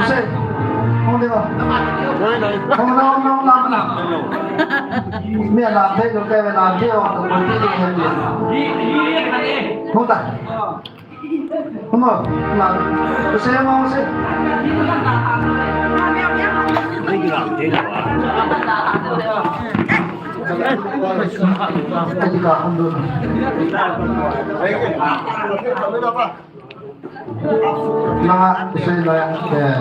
Sei. Hong, hong, hong. Hong, hong, hong, hong. Mi a lam thei lo, kei a lam thei o, ko ti ding he ti. Hung ta. Hung o, lam. Ko se mo se. Ding lam thei lo a. Ai ka hung do. Nanga, sei la, eh.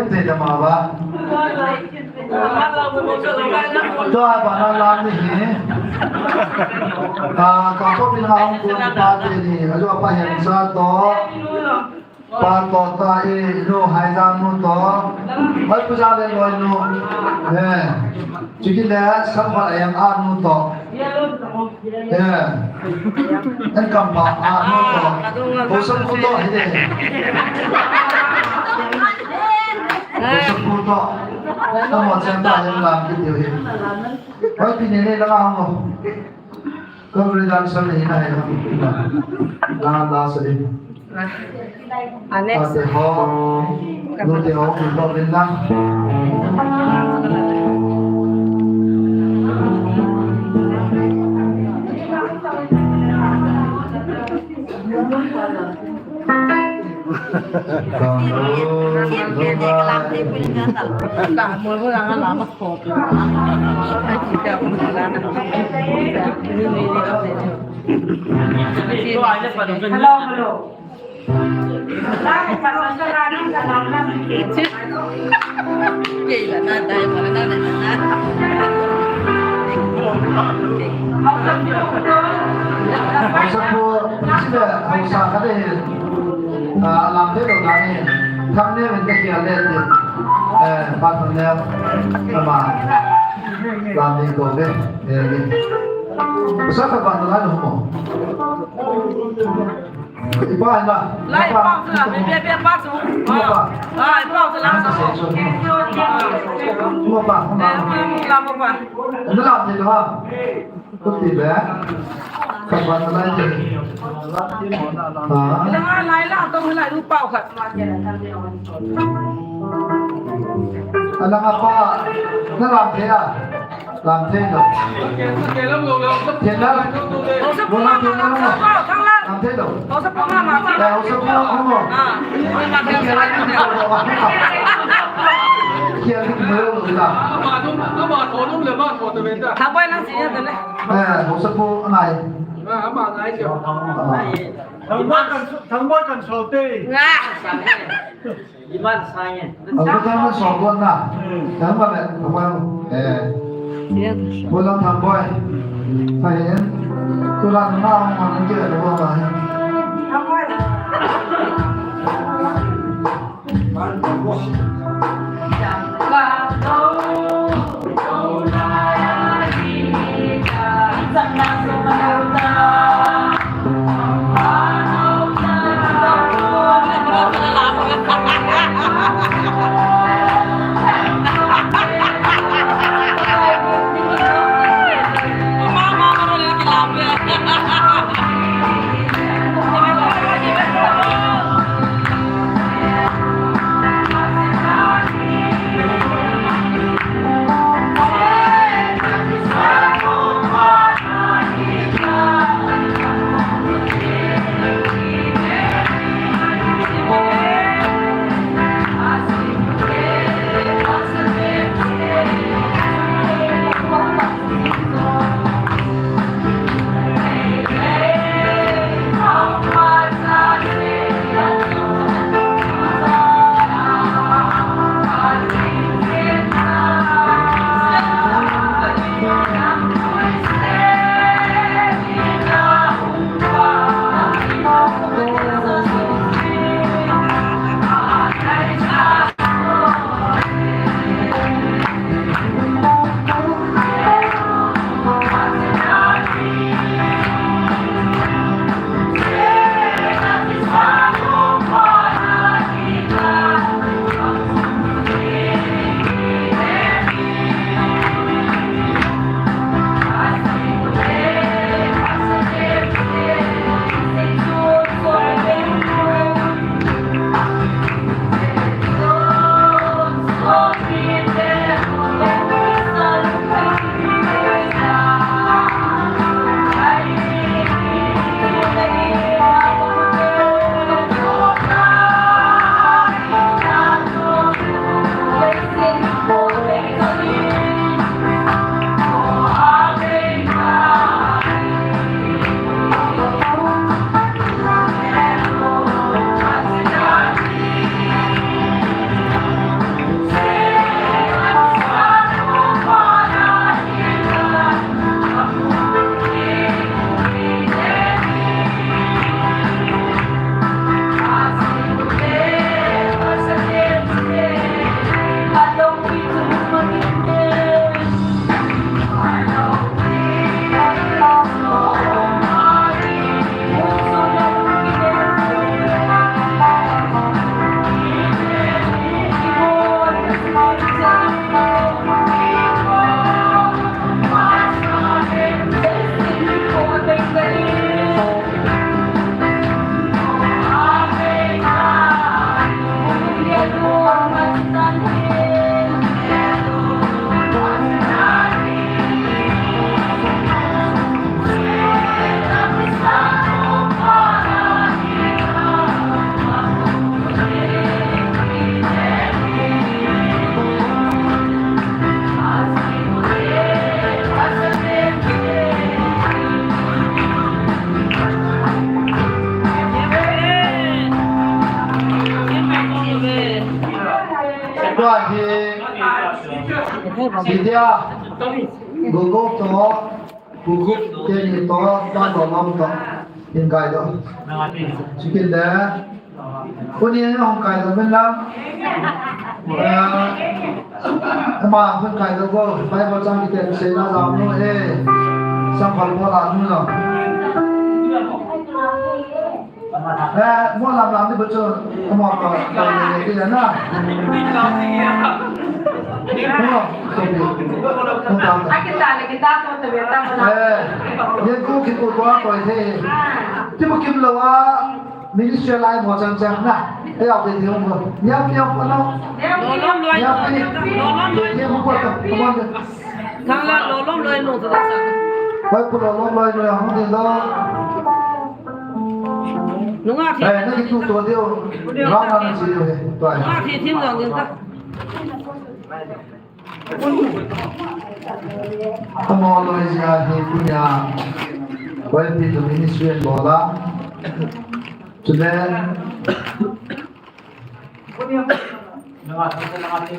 Thei da ma ba. Tua ba na lam ni hi. Ka, ka po pin ha hung ko pa te ni. Ajo pa hen sa to. Pa to ta i nu hai za nu to. Mai pu za le loi nu. Eh. Chiki le sam ba yang a nu to. Eh. En kam pa a nu to. Ko sam ku to hi de. Ko sam ku to. Tamo chen ta yang lam ki tiu hi. Hoi pi ne ne la hong. Ko ri dan sam ne na ya. La la sa de. Ate ho. Lu te ho, lu to bin na. Hello, hello. Hausa pu, sile, hausa ka de, ah, lam te lo na ni, tham ne men ka kia le te, eh, pa tham ne, ama, lam ni ko ve, eh, ni. Sa ka ba na lo mo. Ipa ina. Lai, ipa, ipa, ipa, ipa, ipa. Ipa. Ah, ipa, ipa, ipa. Ipa, ipa, ipa. Ipa, ipa. Ipa, ipa. Ina la te ha. Ko ti le. Ka ba na lai te. Ha. Ina lai la to lai lu pau kha. Ala nga pa. Na la te a. Lam thei lo. Thei lo. Hausa pu, lam thei lo. Lam thei lo. Hausa pu, lam thei lo. Eh, hausa pu, lam thei lo. Ah. Thei lo. Thei lo. Thangboy nang si ya de le. Eh, hausa pu ngai. Ah, ama ngai si. Ah. Thangboy kan, Thangboy kan so te. Nga. Iman sange. Ang kata mo sa buwan na. Tama na, tama na. Eh. Buwan thamboy. Ayan. Tulan na ang mga nagkira na buwan na. Sidia, Google to, Google, Google to, Google to, in guide to. Chicken there. Kuni hung kai da ben la. Eh, ama hung kai da go. Bible chang kiti sei la da no eh. Sang pal mo la nu no. Eh, mo la la ni bu chu. Ama ko ko ni ni na. Mo, so ni. Mo ta. Akita le kita ko te beta mo na. Eh, ye ku ki ku ko ko the. Ti mo kim lo wa. Ministry lai mo chang chang na. Te au te diu mo. Niam niam ko no. Lolom loi. Niam ni. Lolom loi. Te mo ko ta. Ko mo. Kang la lolom loi no ta sa. Bai ko lolom loi no ya mo ni lo. Nunga thi. Eh, na ki tu to diu. Ra na ni si diu he. To ai. Nunga thi thim jong jing ta. Amo loi jia hi tunia Y P to ministry an bol a. Chule.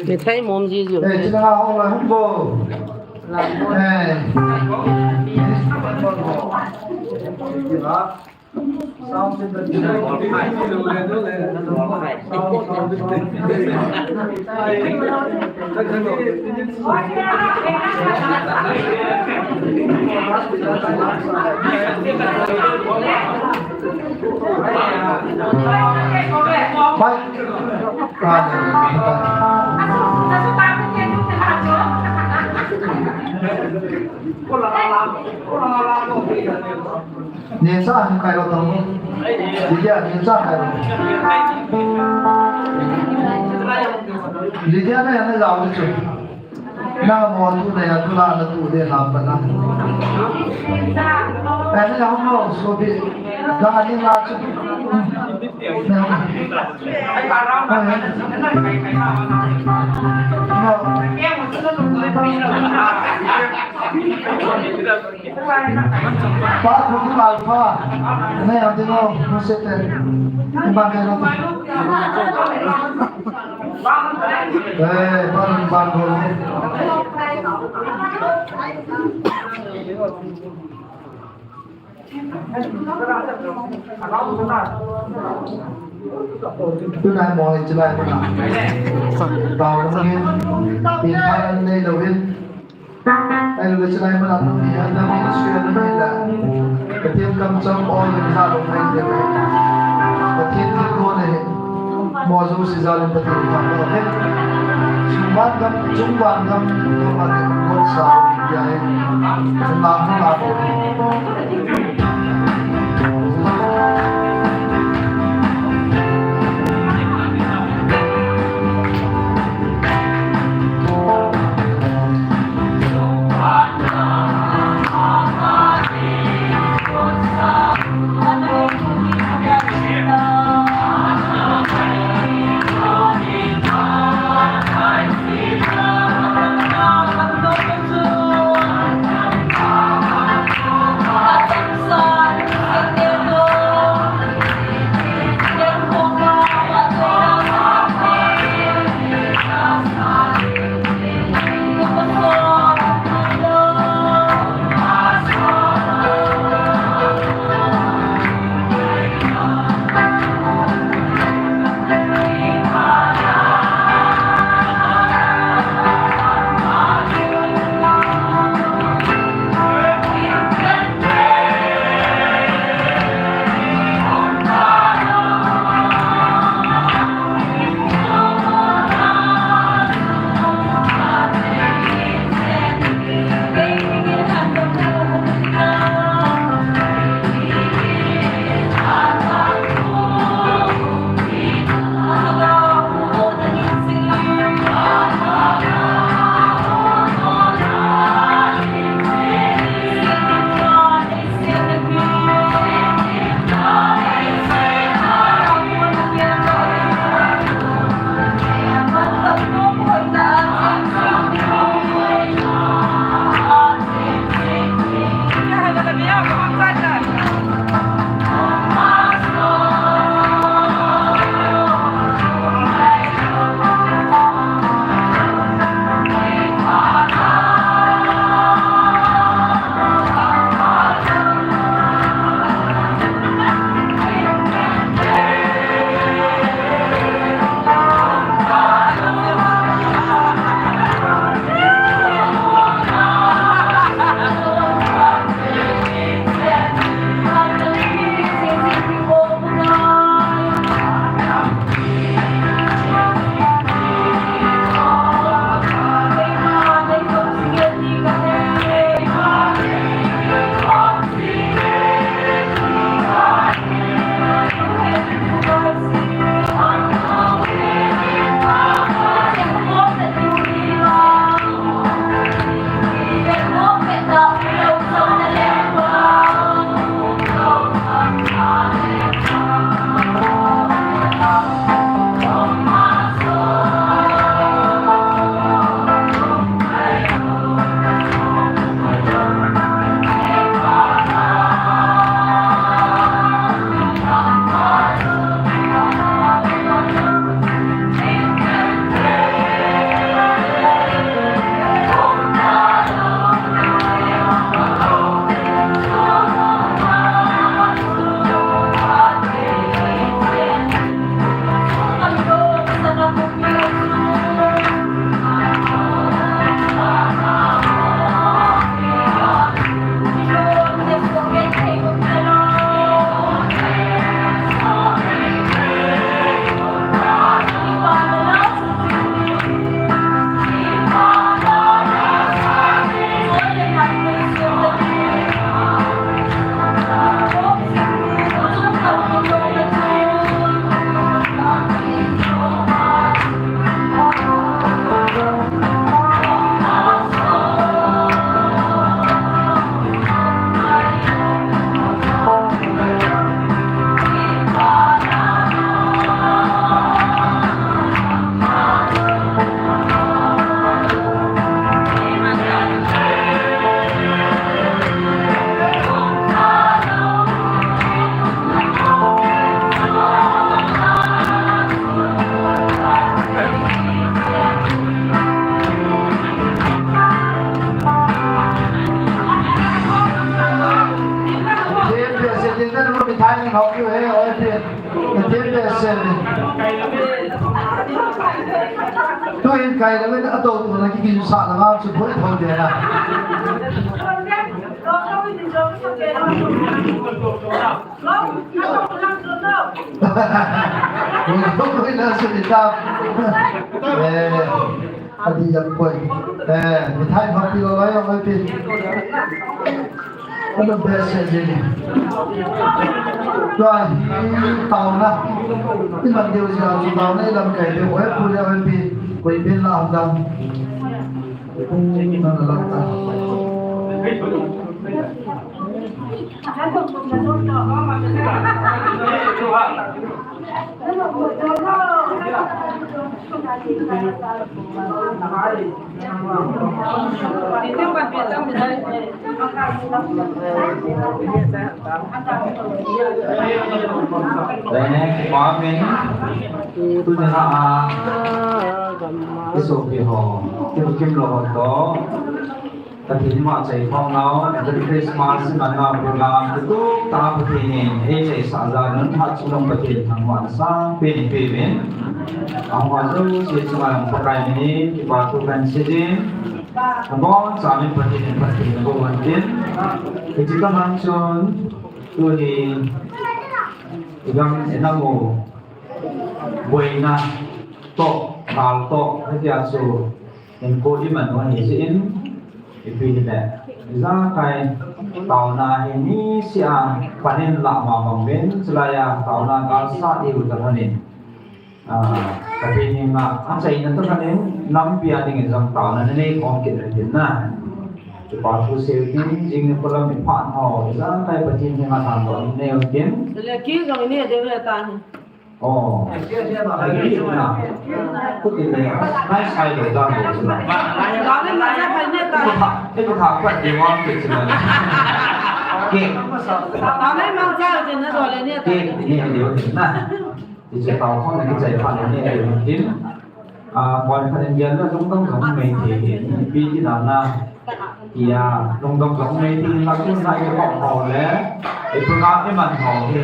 Mithai mom ji ju. Eh, chule ha hong loi hong bo. Eh. Nisa, kai lo tong. Lydia, nisa, kai lo. Lydia, na, na, lao ni chu. Na mo tu na ya tu la na tu de la pa na. Eh, na ya mo so bi. Da ni la chu. Na. Pa, khuti mal pa. Ne, ante no, no se te. Ba ke no. Eh, ba, ba ko. Tunai mo, chilai mo na. Ba ko ni. Tin pa nei lo in. Ai, le chilai mana nung hi, ai, nang ministry nung hi la. Pathen kamchang ol le ja lo mai le. Pathen thilgon hi. Mo jo si ja le Pathen thangvah le. Chungvang gam, chungvang gam, to ma le, mo sa, ya hai. Chungvang gam, Kai la le a to tu na ki ki sa la ma chu phoi phoi de na. Ko ko na su ni ta. Eh, a di jam koi. Eh, mithai pha pi lo lai ong pi. Ano best se je ni. Tua hi taona. I man deu jia chu taona i lamkai deu. Oi, pu le oi pi. Koi pen la am dam. Pu na la ta. Tuni a, i sopi ho, i bukim lo ho to. Pathen vahchoi khom nau, Merry Christmas, Emmanuel program, tutu ta Pathen in, ei choi sah jal un, phat chungnung Pathen thangvahna sangpen in peuvin. Ahung a jouse chunga jong Pakai min in, kipa thu kahin seijin. Abonchauvin Pathen in phatthei naboh uhen. Hiche tah a chun, tuni, i gam i nam u, boina toh, gal toh, hitia chu, Inko i man u ahi jeh in, ipi hile, ijakai taona hi niseh a pan in lah mama uvin, chulai a taona gal sah diu tah lhon in, ah, Pathen henga achaina tah lhon in, nampi a dingin jong taona nanei khom kit u hitin na. Kipa thu seiyu tin, jing nikho lam i phat ho, ijakai Pathen henga thanbol nanei u hitin. Chule ki jong i neh diu le ta hi. Oh. Ai, na. Kuti le, nai sai lo dan lo sila. Dale, ma ja phai ne ta. Itu tha, itu tha, pat de wang ke sila. Ke. Dale, ma ja je na dole ne ta. Ke, ne, ne, na. Ije tao khong ne, ije pha ne, ne, ne. Ah, pon pha ne, ya na, dong dong dong, mai the, ne. Pi ki na na. Tia, lungdong dong nei tin la tun la i kop ho le, i program i man ho hi,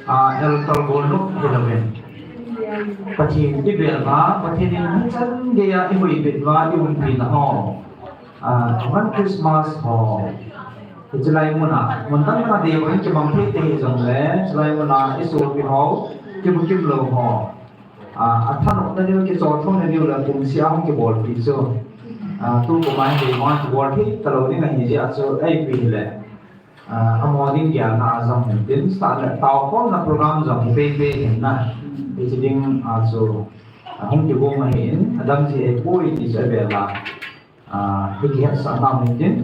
a, el tol bol luk hi lo in. Pathen i bel ma, Pathen in hichan gei a i huhbit ma, i umpi na ho. A, One Christmas ho. Hiche lai mun a, mun dang dang a dei bang in kimang thei te hi jong le, hiche lai mun a i sopi ho, kibu kim lo ho. A, a thanopna diu, kichol thona diu le kum sia hung kibolpi chu. A, tu kum a hin dei ma kibol thei talou ding ahi jeh a chu, ei pi le. A, amo ding gel na a jong hin tin, sa le tao khom na program jong hi pei pei hin na. Hiche ding a chu, a, hung kibol ma hin, adam ji ei pui ti chu a bel a. A, hi kihetsahna um in tin.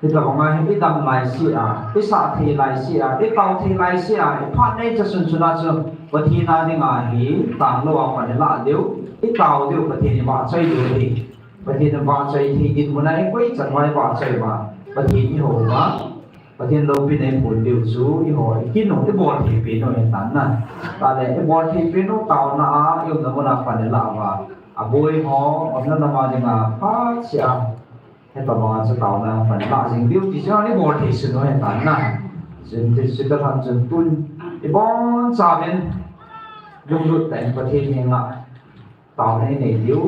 Hitabang a hi i dam lai seh a, i sah thei lai seh a, i tao thei lai seh a, i phat nei cha sun sun a chu Pathen a dinga hi tang lou a pan i lah diu, i tao diu Pathen i vahchoi diu ahi. Pathen i vahchoi thei dinmun a i koi chan uva i vahchoi uva, Pathen i hou uva. Pathen loupina i phon diu chu, eiho, i kin u, i bol thei pen u ahi tan na. Tale, i bol thei pen u taona a, i umna mun a pan i lah uva. Aboi ho, umna lam a dinga, phat seh a. Hitabang a chu taona pan i lah jing diu ti chu, i bol thei sun u ahi tan na. Chun, ti chu ta than chun tun, i bonchauvin, lunglut tah in Pathen henga. Taona i nei diu,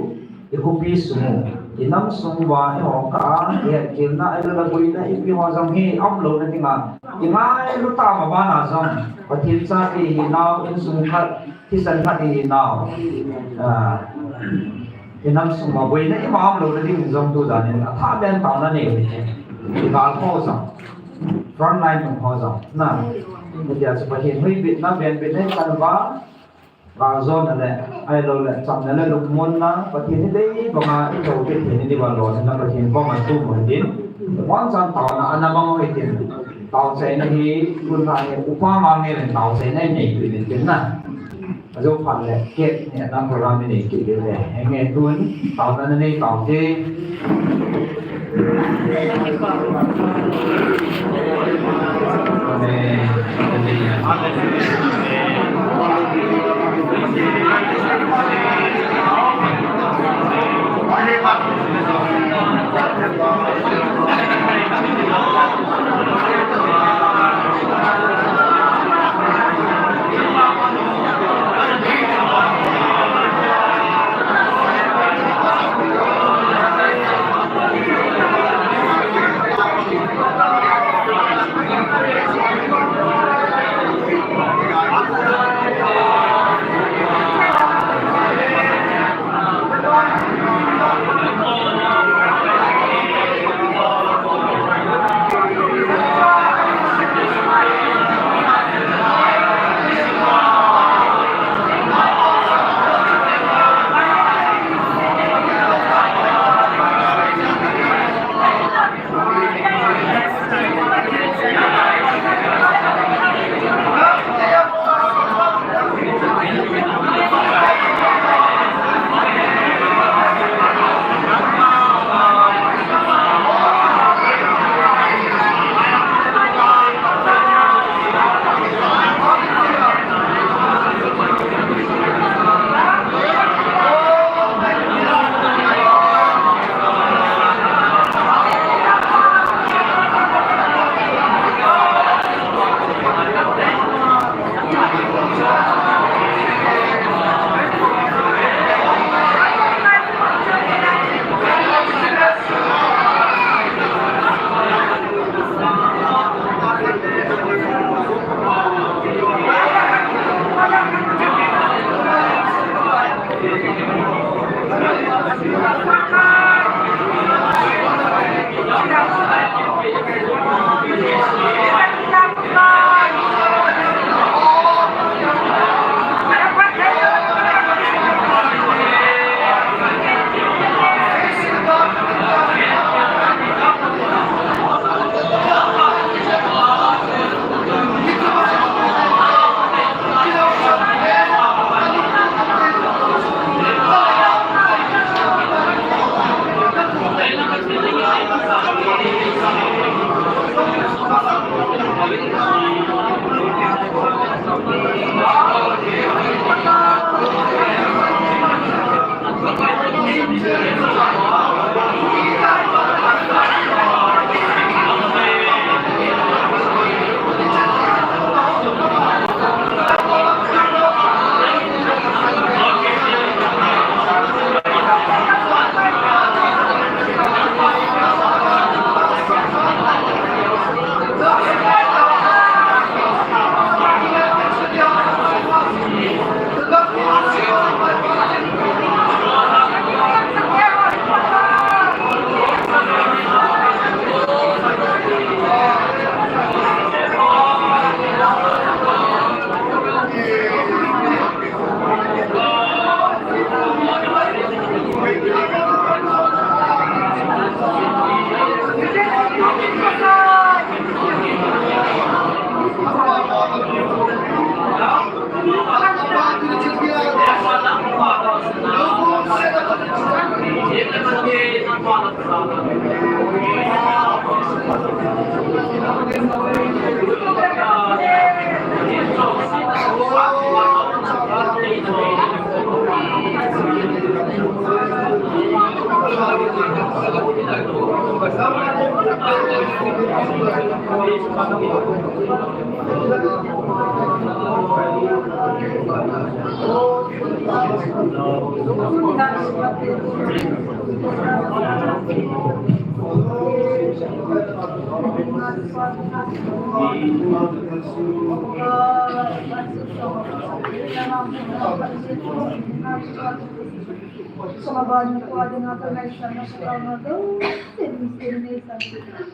i khopi sung u, i nam sung uva, i houin a, i hetkhelna, i lalaguina, ipi ho jong hi, umlou na dinga, i ngailu tah ma bana jong, Pathen chate i hi nau, insung khat, thisan khat i hi nau. Ah, i nam sung uva boina, ima umlou na ding jong tu jan in, athah ben taona nei u hi. I gal ho jong, front line ho jong, na, hitia chu Pathen huhbitna, venbitna i pan uva, Gal jona le, ahilou le, chamna le lungmonna, Pathen in dei banga i thou kit theina diuva lolhinna Pathen koma thum u hitin. Bonchauvin taona ana mang u hitin. Taochaina hi, tun hi, upa ma nge le taochaina i nei kit u hitin na. Ajo phat le, cake ni ana program i nei kit u le. Henge tun, taona nanei tau te.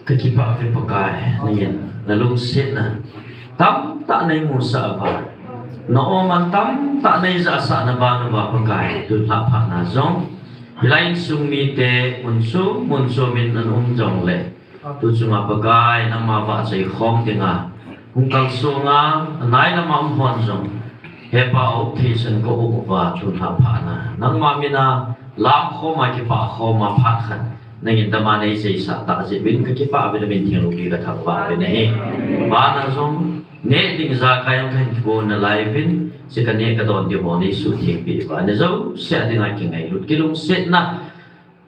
Kakipah ve Pakai, nangin nalungsetna tamtah neimusah uva, na-awman tamtah neijahsah na ban uva Pakai, tulha phatna jong hilai insung mite mun chom mun chom in ana um jongle, tu chunga Pakai, nangma vahchoi khom dinga hung kalsonga, anai lama um hon jong, He Pa, a-up thei chun ka-up uva, tulha phatna nangma mina lam khoma, kipah khoma phat khat nangin dama neiseisah tah jeh uvin kakipah uvin, namin theng loupi kathangvah uvin ahi. Vana jong neh ding jakai jong kahin kigon nalai uvin, hiche kaneh kadon ding ho neisuhtheng peh uva, ana jouse a dinga kingailut, kilungsetna,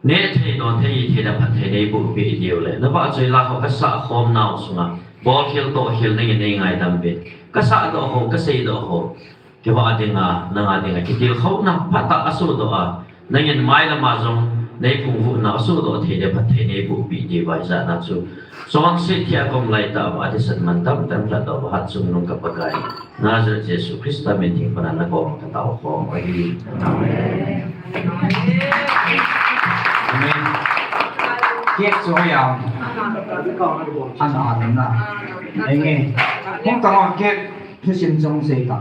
neh thei, don thei, hithei, phat thei neiboh peh diu le, na vahchoi la ho kasah khom nau sunga bolkhel tohkhel nangin neingaidam uvin, kasahdoh ho, kaseidoh ho, kivah dinga, nanga dinga kitilkhouna phatah asohdoh a, nangin mailama jong neiphungvuhna asohdoh thei le phat thei neiboh peh diuva, hijatna chu chonset thia kom laitah uva athisan mantam tah in lhatdoh uva, hatchungnung ka Pakai, Nazareth Jesu Christa min theng pana nakoma katao khom u ahi. Amen. Cake chu hoiya? Ana, ana. Enge. Hung ta hung cake thusim chu hung sei ta.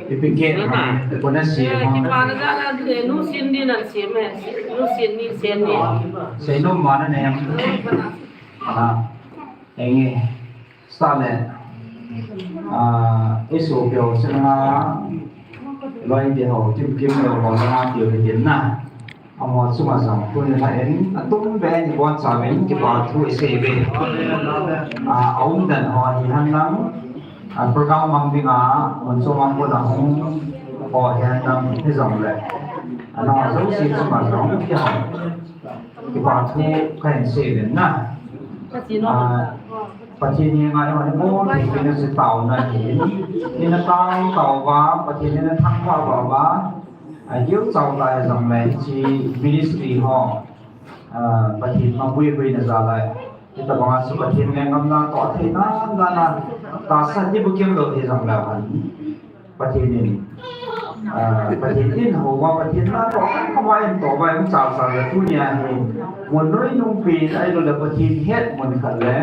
Ipi cake ham, ipi na sem ham. Kipana jal a, eh, nusin din ana sem e. Nusin ni sem ni. Seinom ma na nei em? Ah, enge. Start le. Ah, i sopi ho chunga, loi te ho, kim kim ho, ho langa tiu hitin na. Amaho chunga jong tuni lha in, atum be in ibonchauvin kipa thu isei uve. Ah, aumdan ho hihen lang, ah, program mang dinga, mun chom mang kona hung ho hihen lang hijongle, ah, nangho jouse chunga jong kihou. Kipa thu kahin sei uve na. Ah, Pathen henga ibol theina chu taona ahi. Ina tao tao uva, Pathen in athangvah vah uva, ahiu chao ta hijongle hiche ministry ho, ah, Pathen mapui puina jal a, hitabanga chu Pathen lenggam na toh athei dan dan a, tahsa in ibukim lou hijongle hen. Pathen in, ah, Pathen in houva, Pathen na toh, ama in toh uva, in chal chal le tunia hi, mun noi nung pen, ahiloule Pathen het mun khat le,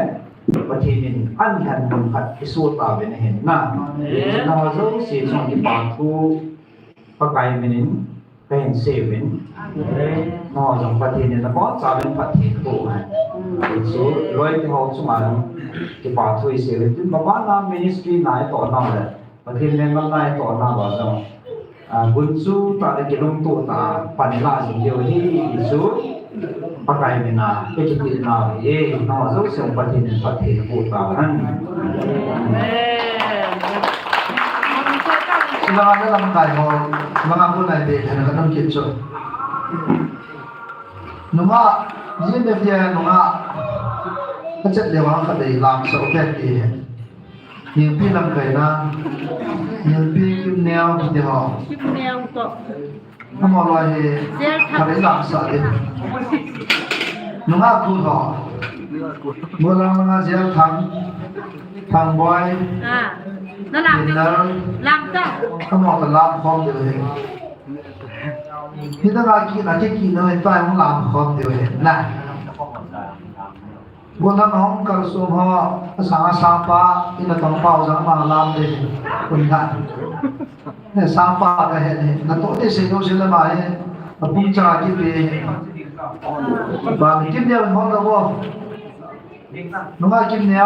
Pathen in an hen mun khat isoh tauvin ahi na. Amen. Nangho jouse chunga kipa thu, Pakai min in, kahin sei uvin. Amen. Nangho jong Pathen in nabonchauvin phatthei boh hen. Hichu, loi te ho chunga jong kipa thu isei uvin. Tun, mabana ministry na itoh nau le, Pathen lenggam na itoh nauva jong, ah, gunchu tah le kilungtoh tah a pan ilah jing diu ahi, ti chu Pakai min a ikiti nau ahi. Nangho jouse Pathen in phatthei boh tahen. Amen. Chulanga lamkai ho, langa gonai be thei na kanam kit chu. Nungah, jin de dia nungah. Kachet le vang khat dei lam sa u pet ti. Ningpi lamkai na, Ningpi Kimneo kiti ho. Kimneo toh. Amaho loi hi, jail thang. Khat ilam sah ding. Nungah kul ho. Gollhang langa jail thang, Thangboi. Ah, na lam diu. Lam ta. Amaho ta lam khom diu hi. Hidanga kina, kikina, hitai hung lam khom diu hi. Na. Gollhang hung kalsong ho, asang a sapa, ina tong pau jang ma lam de, kun khan. Ne sapa ka he ne, na to te se no se la ma he, a pung cha ki pe. Ba mi kim ne hon da bo. Nunga kim ne.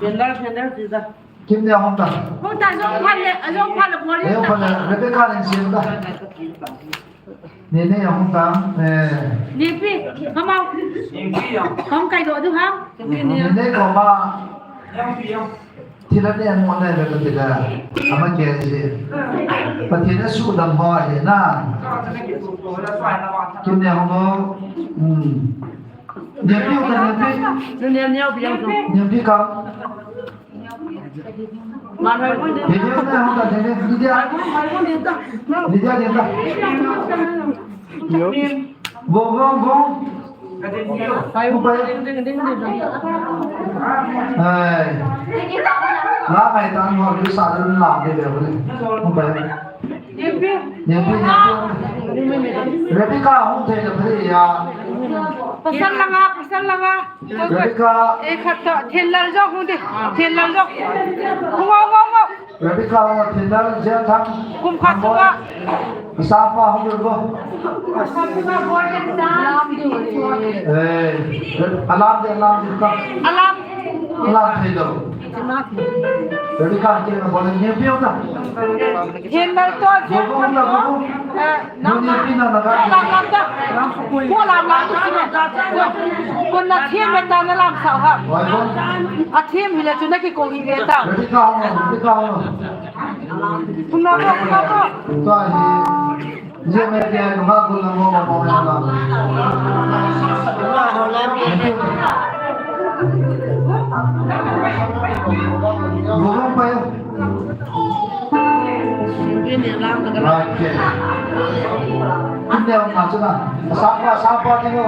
Tender, tender, tender. Kim ne hon da. Hon da jong phan le, jong phan le bol. Jong phan le, Rebecca ne se da. Nene jong hung tang, eh. Nepi, kamau. Nepi jong. Kong kai doh du ham. Nene koma. Jong pi jong. Thil a ne mo ne le ka ti da. Ama ke ji. Pathen a sudam ho ahi na. Kim ne hung mo. Hmm. Nepi jong ta nepi. Nepi jong. Nepi ka. Video na hung ta, Lydia. Lydia, Lydia. Yo. Go, go, go. Go, go. Hai. La ngai tan ho, lu sa la de le. Go, go. Nepi, nepi. Rebecca, hung thei le phei ya. Pasal langa, pasal langa. Rebecca. Eh, khat toh, Thenlal jong hung de. Thenlal jong. Hung, hung, hung, hung. Rebecca, Thenlal, Jel Thang. Kum khat sunga. Sapa hung de bo. Eh, alam de, alam de ka. Alam. Alam thei lou. Rebecca, ke na bol ne piu ta. Thenlal toh, Jel Thang toh. Eh, Nang na, nang na, nang na. Ko lam lam tu sima. Ko na them ta na lam sa ha. A them hi le chu na ki ko hi le ta. Ready ka ho, ready ka ho. Puna ko, puna ko. Ta hi. Ye me ke no ha ko na mo mo mo na. Go pa. Right, okay. Kim Neo ma chu na. Sapa, sapa ti ko.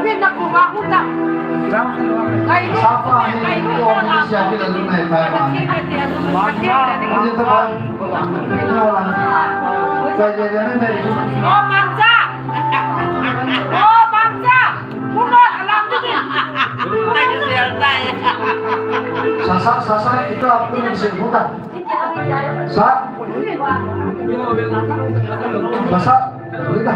Ni na ko ba hu ta. Sapa ni ko ni sia ki la lu nai pa ma. Ni ta ba. Ni la. Bangcha! O, Bangcha! Sasa, sasa, ito ang pinagsimutan. Sa? Sasa, ito.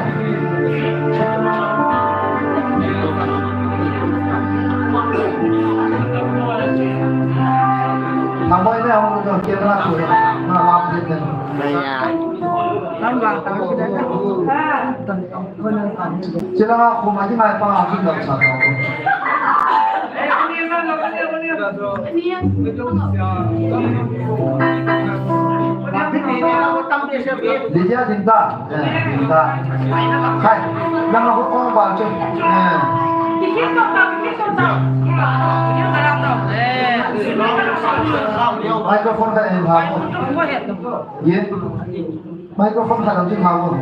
Namoy na ako ng camera ko. Nalapit na. Ayan. Sila nga kung maging ay pang aking lang sa ako. Lydia, dinta. Eh, dinta. Hai, nang ako kong ba, che. Eh. Microphone ka, eh, ha ko. Ye. Microphone khat lam ding hao.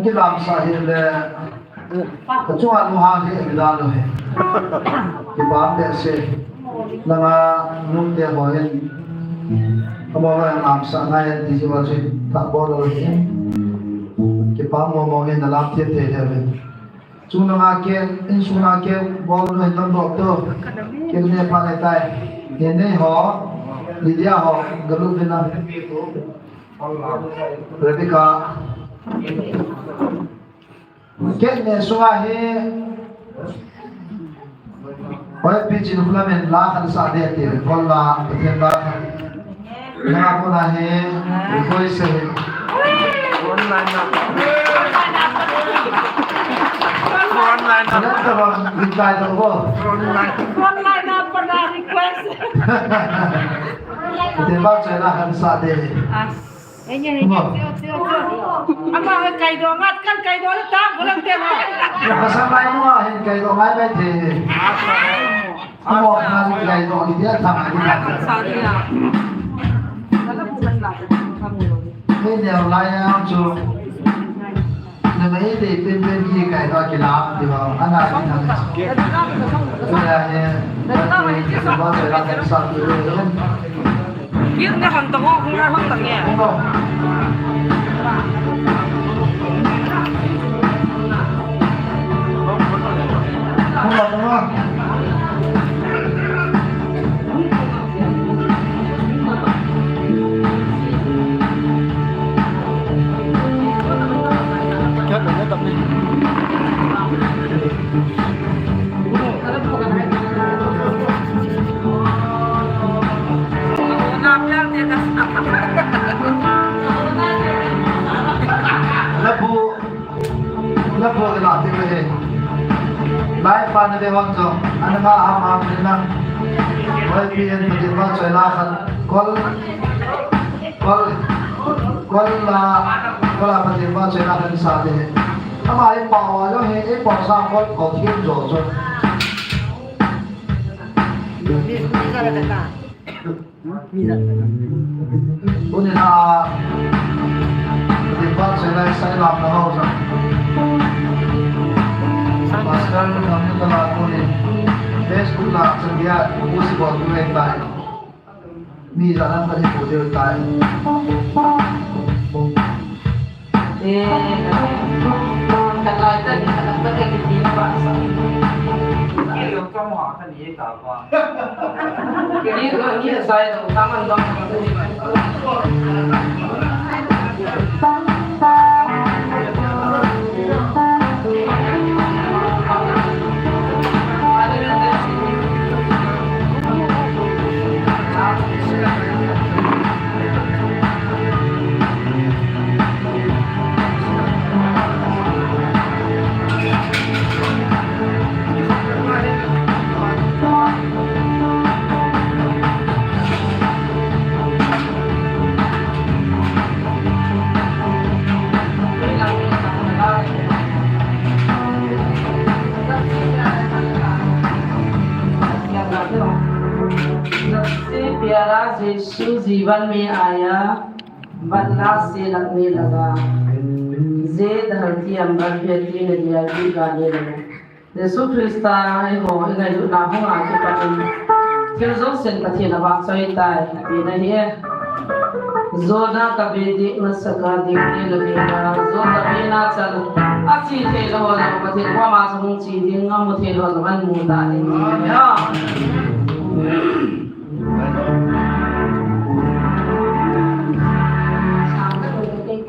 Kilamsah hile, kachunga lunghang hi midalou hi. Kipah behseh. Nanga nungte ho hin amahon lamsah ngai ti jiu chu thah bol lou hi. Kipah mong mong in nalam thei thei hi. Chunga ke, insung a ke bol lou hin tam doh to. Kei ne pa ne tai. Hinei ho, Lydia ho, galu bina. Rebecca. Kei ne sunga hi. Oi, Pi Chin Khulamin la khat sa de ti, kol la, Pathen la khat. Na ko na he, ko se he. Front line na. Front line na. Ina ka ba, reply to ko. Front line. Front line na pa na request. Pathen vahchoi la khat sa de. As. Ama kaidoh ngat kan kaidoh le tang ko lang te ma. Pasal lai mo hin kaidoh ngai bai te. Amo kan kaidoh ni dia tang ni. Ni ne lai ya chu. Na mai te pen pen ki kaidoh ki la di ba. Ana ni na. Ko ya ni. Ba se la sa tu. Kit na han tang o, hung na han tang e. Labu, labu la ti ko he. Lai pa na de hon jo. Ana ma ha ma ni na. Wai pi en pa de ma choi la khan. Kol. Kol, kol la, kol la Pathen vahchoi na kan sa te. Ama i pa wa jo he, i pa sa kol, kol thim jo jo. Uni na, Pathen vahchoi na sa lam na ho jo. Pastor na mi ta la ko ni. Facebook la sa dia, usi ko tu ek tai. Mi ja lam ka ni ko deu tai. Eh, ka lai ta ni ka lai ta ni ti ba sa. Ki lo ka mo ha ka ni ta ba. Ki lo ni sai lo ta man dong ka ni ba. सबसे प्यारा यीशु जीवन में आया, बदला से लगने लगा। ये धरती अंबर कहती नदिया भी गाने लगा। Jesu Christa eiho ingailutna hung a kipat in thil jousen Pathen avahchoi tai, tina ahi. Jona kabe ding nasaka ding ni lavena, Jona kabe na chan, ache thei lou ho jong Pathen koma chu hung che ding, amu thei lou ho jong amu ta ding.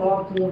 Amen.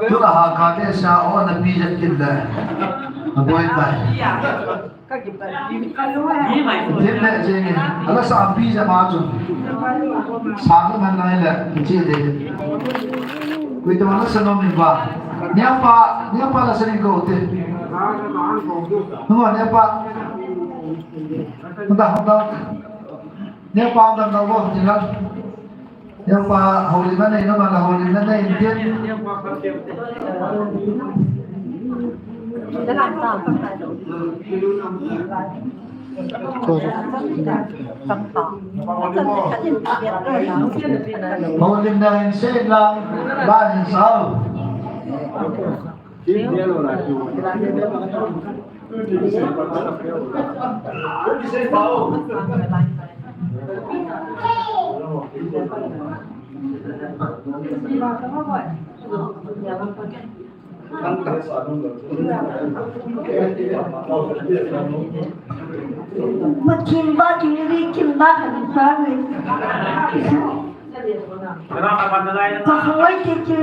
Tuna ha ka te sa o na pi jat kin da. Na boi tai. Dim le jeng in. Ala sa pi ja ma chu. Sa ka man nai le. Chi de. Kui to na sa no min ba. Nia pa, nia pa la sa ni ko te. No, nia pa. Hunda, hunda. Nia pa, hunda, hunda, hunda. Nia pa, houlimna nei, nangma la houlimna nei, intin. Houlimna in sei lang, ba in sao. Pathen ba, Pathen ba, Pathen ba, Pathen ba. Pakai te te,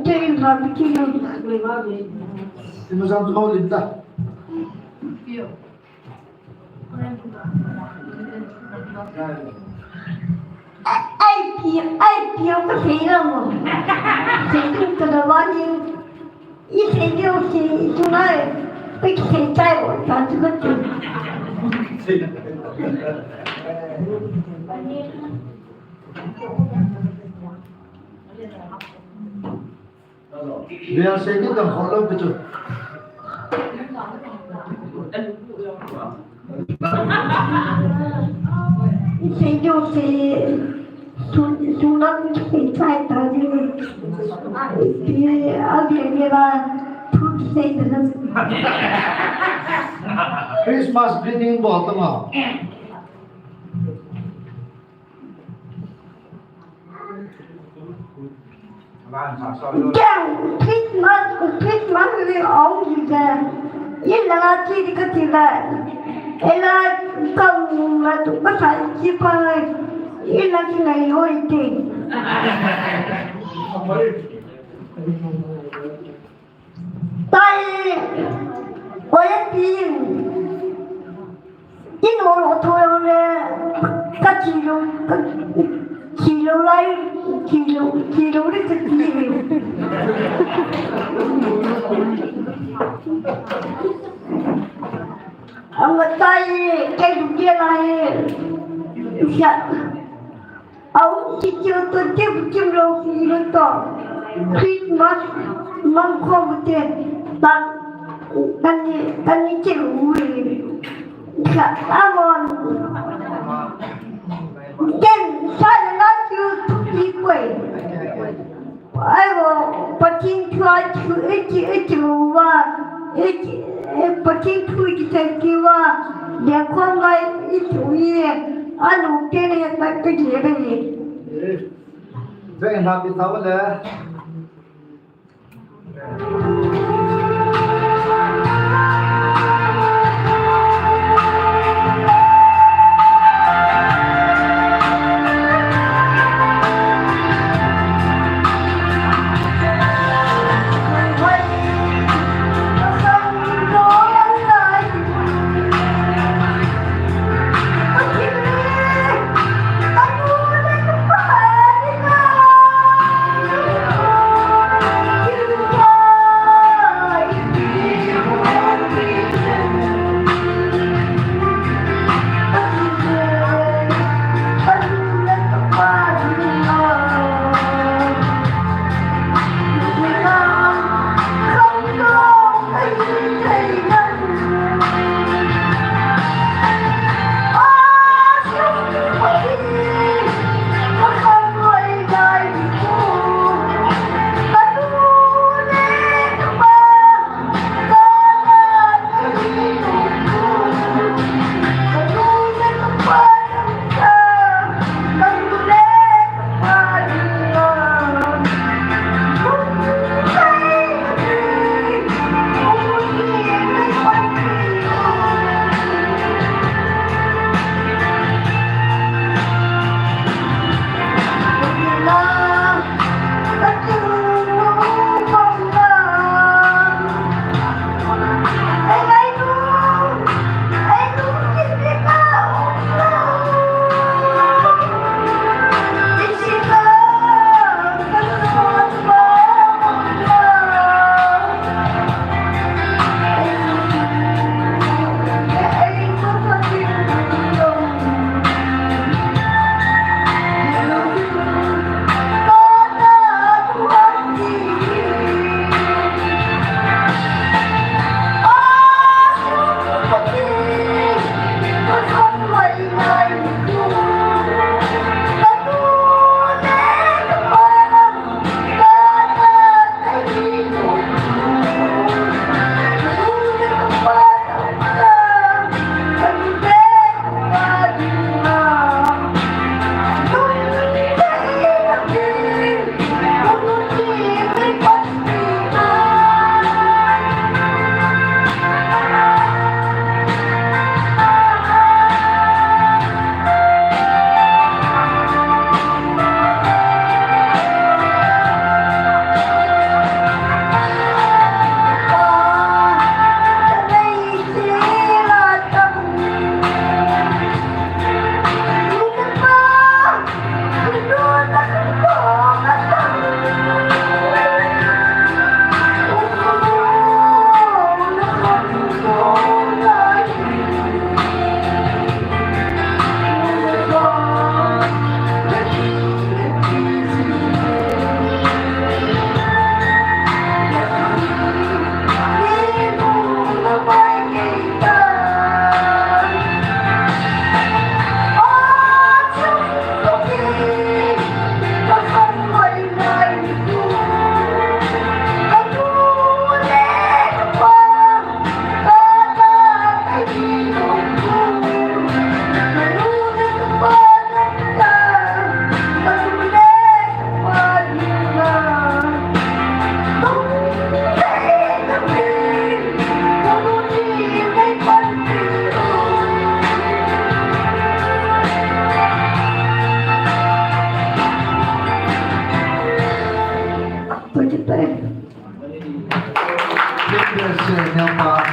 te in ba bikin. Ti ma jam tu houlim ta. Ai, ai, pi, ai, pi, ka sei lang mo. Sei tu ka da ba ni. I sei tu, sei tu nai. Pe sei tai o, ta tu ka tu. Bia sei ni dang kholo pi chu. Sei jo sei, su, su lam sei chai ta ni. Pi a bia ni ba, thu sei ta. Christmas greeting bol ta ma. Keng, Christmas, Christmas le aum ji je. Ila la ti di ka ti la. Ila ka mu la tu ka sa ki pa. Ila ki ngai hoi ti. Tai, oi tin. Kin ol o thoi le, ka chi lo, ka chi lo lai, chi lo, chi lo le ka chi lo. Ang tai, kai du ke lai. Sa. Au, chi chi to te bu chim lo ki lo to. Christmas, mang kho bu te. Ta, kani, kani che u. Sa, amon. Ken, sa na ki u tu ki kwe. Ai wo, Pathen thu a thu, e ki, e ki wo wa, e ki, e Pathen thu ki te ki wa, de khom lai i thu ye, a lu te ne ta ke ye be ye. Ve na pi ta wa le.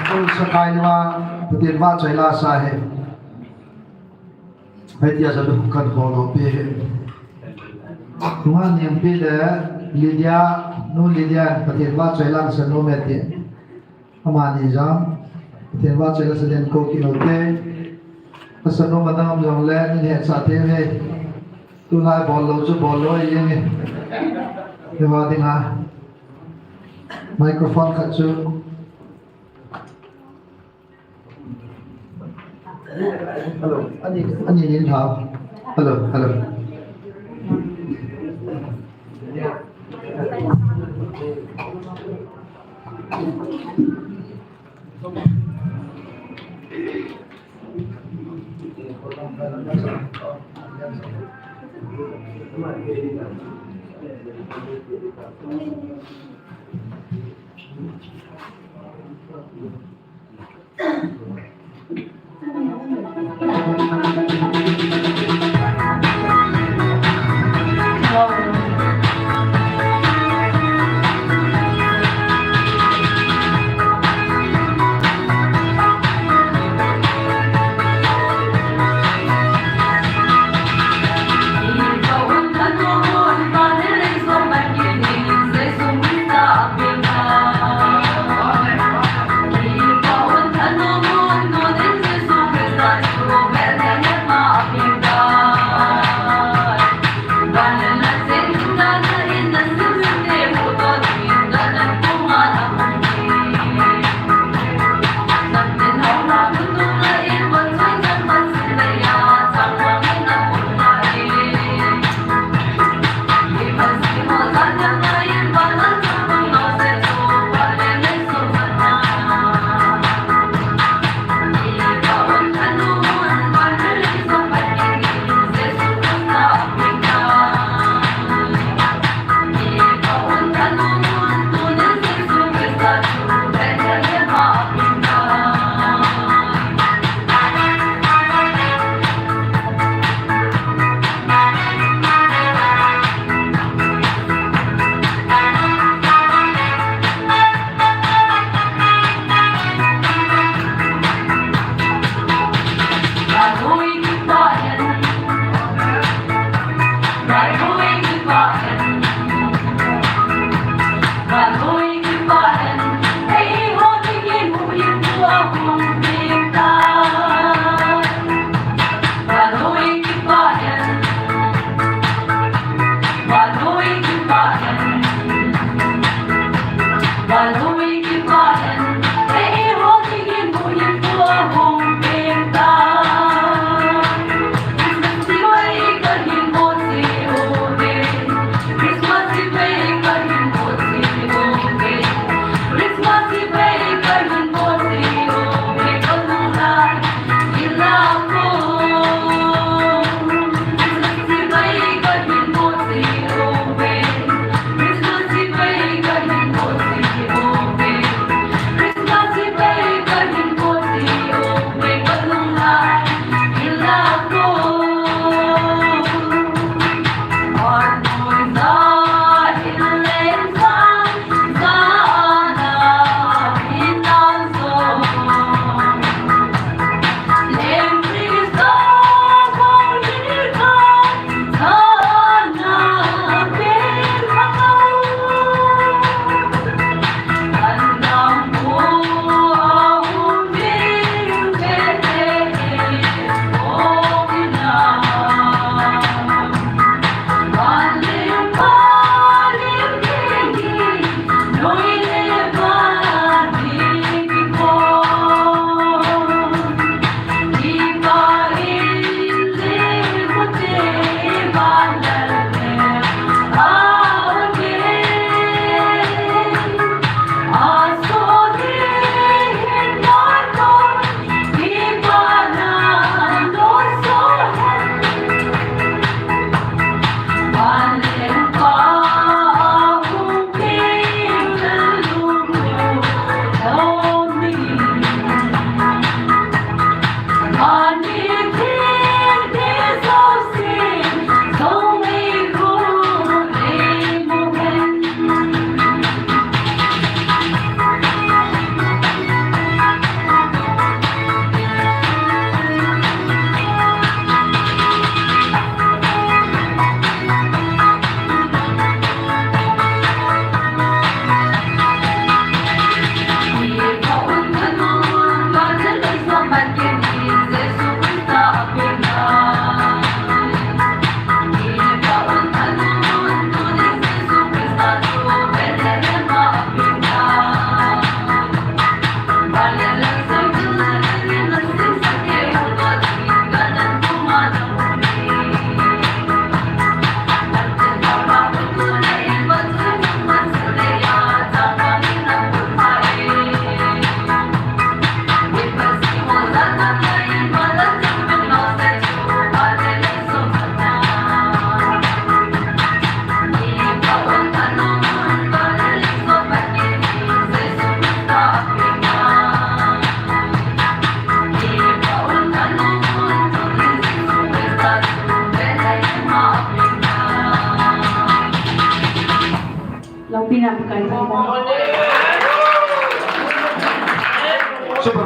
Sakai lama, Pathen vahchoi la sa hi. Hei tia sa du kan khol ho pi hi. Tunga niam pi le Lydia, nu Lydia, Pathen vahchoi la sa nu me ti. Amani jam, Pathen vahchoi la sa den ko ki no te. Sa nu ma dam jong le, ni he sa te he. Tulai bol lo chu bol lo ye ni. Ni wa ding a. Microphone khat chu. Hello, ani, ani nin ha. Hello, hello.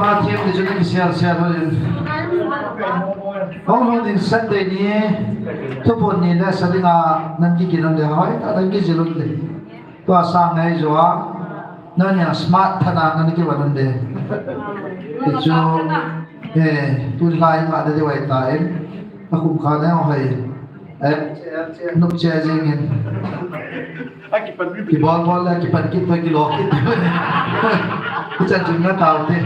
Pathen ti chu nang kisial sial ho in. Hung lhung ding Sunday ni, Thupon ni le sa dinga nang kigin un le hoi, nang kijil un le. Tua sang ngai jo a, nang nia smart thana nang kivan un le. Ti chu, eh, tulai ma de wai ta in. Akum kha ne hoi. Eh, nup che jing in. Kibol bol le, kipan kit pa kilo kit. Kichan chun na tau te.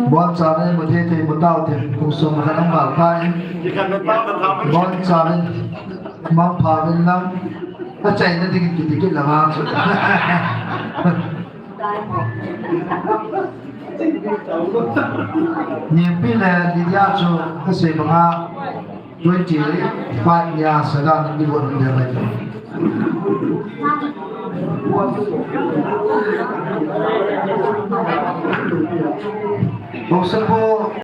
Bon cha ne, mo the the, mo tau te. Kum som khat ang bal pa in. Bon cha ne, mang pha ne lang. Achai na ding kiti kit la ma chu. Nipi le Lydia chu kasei banga twenty five years ago ni bon de mai. Boksapo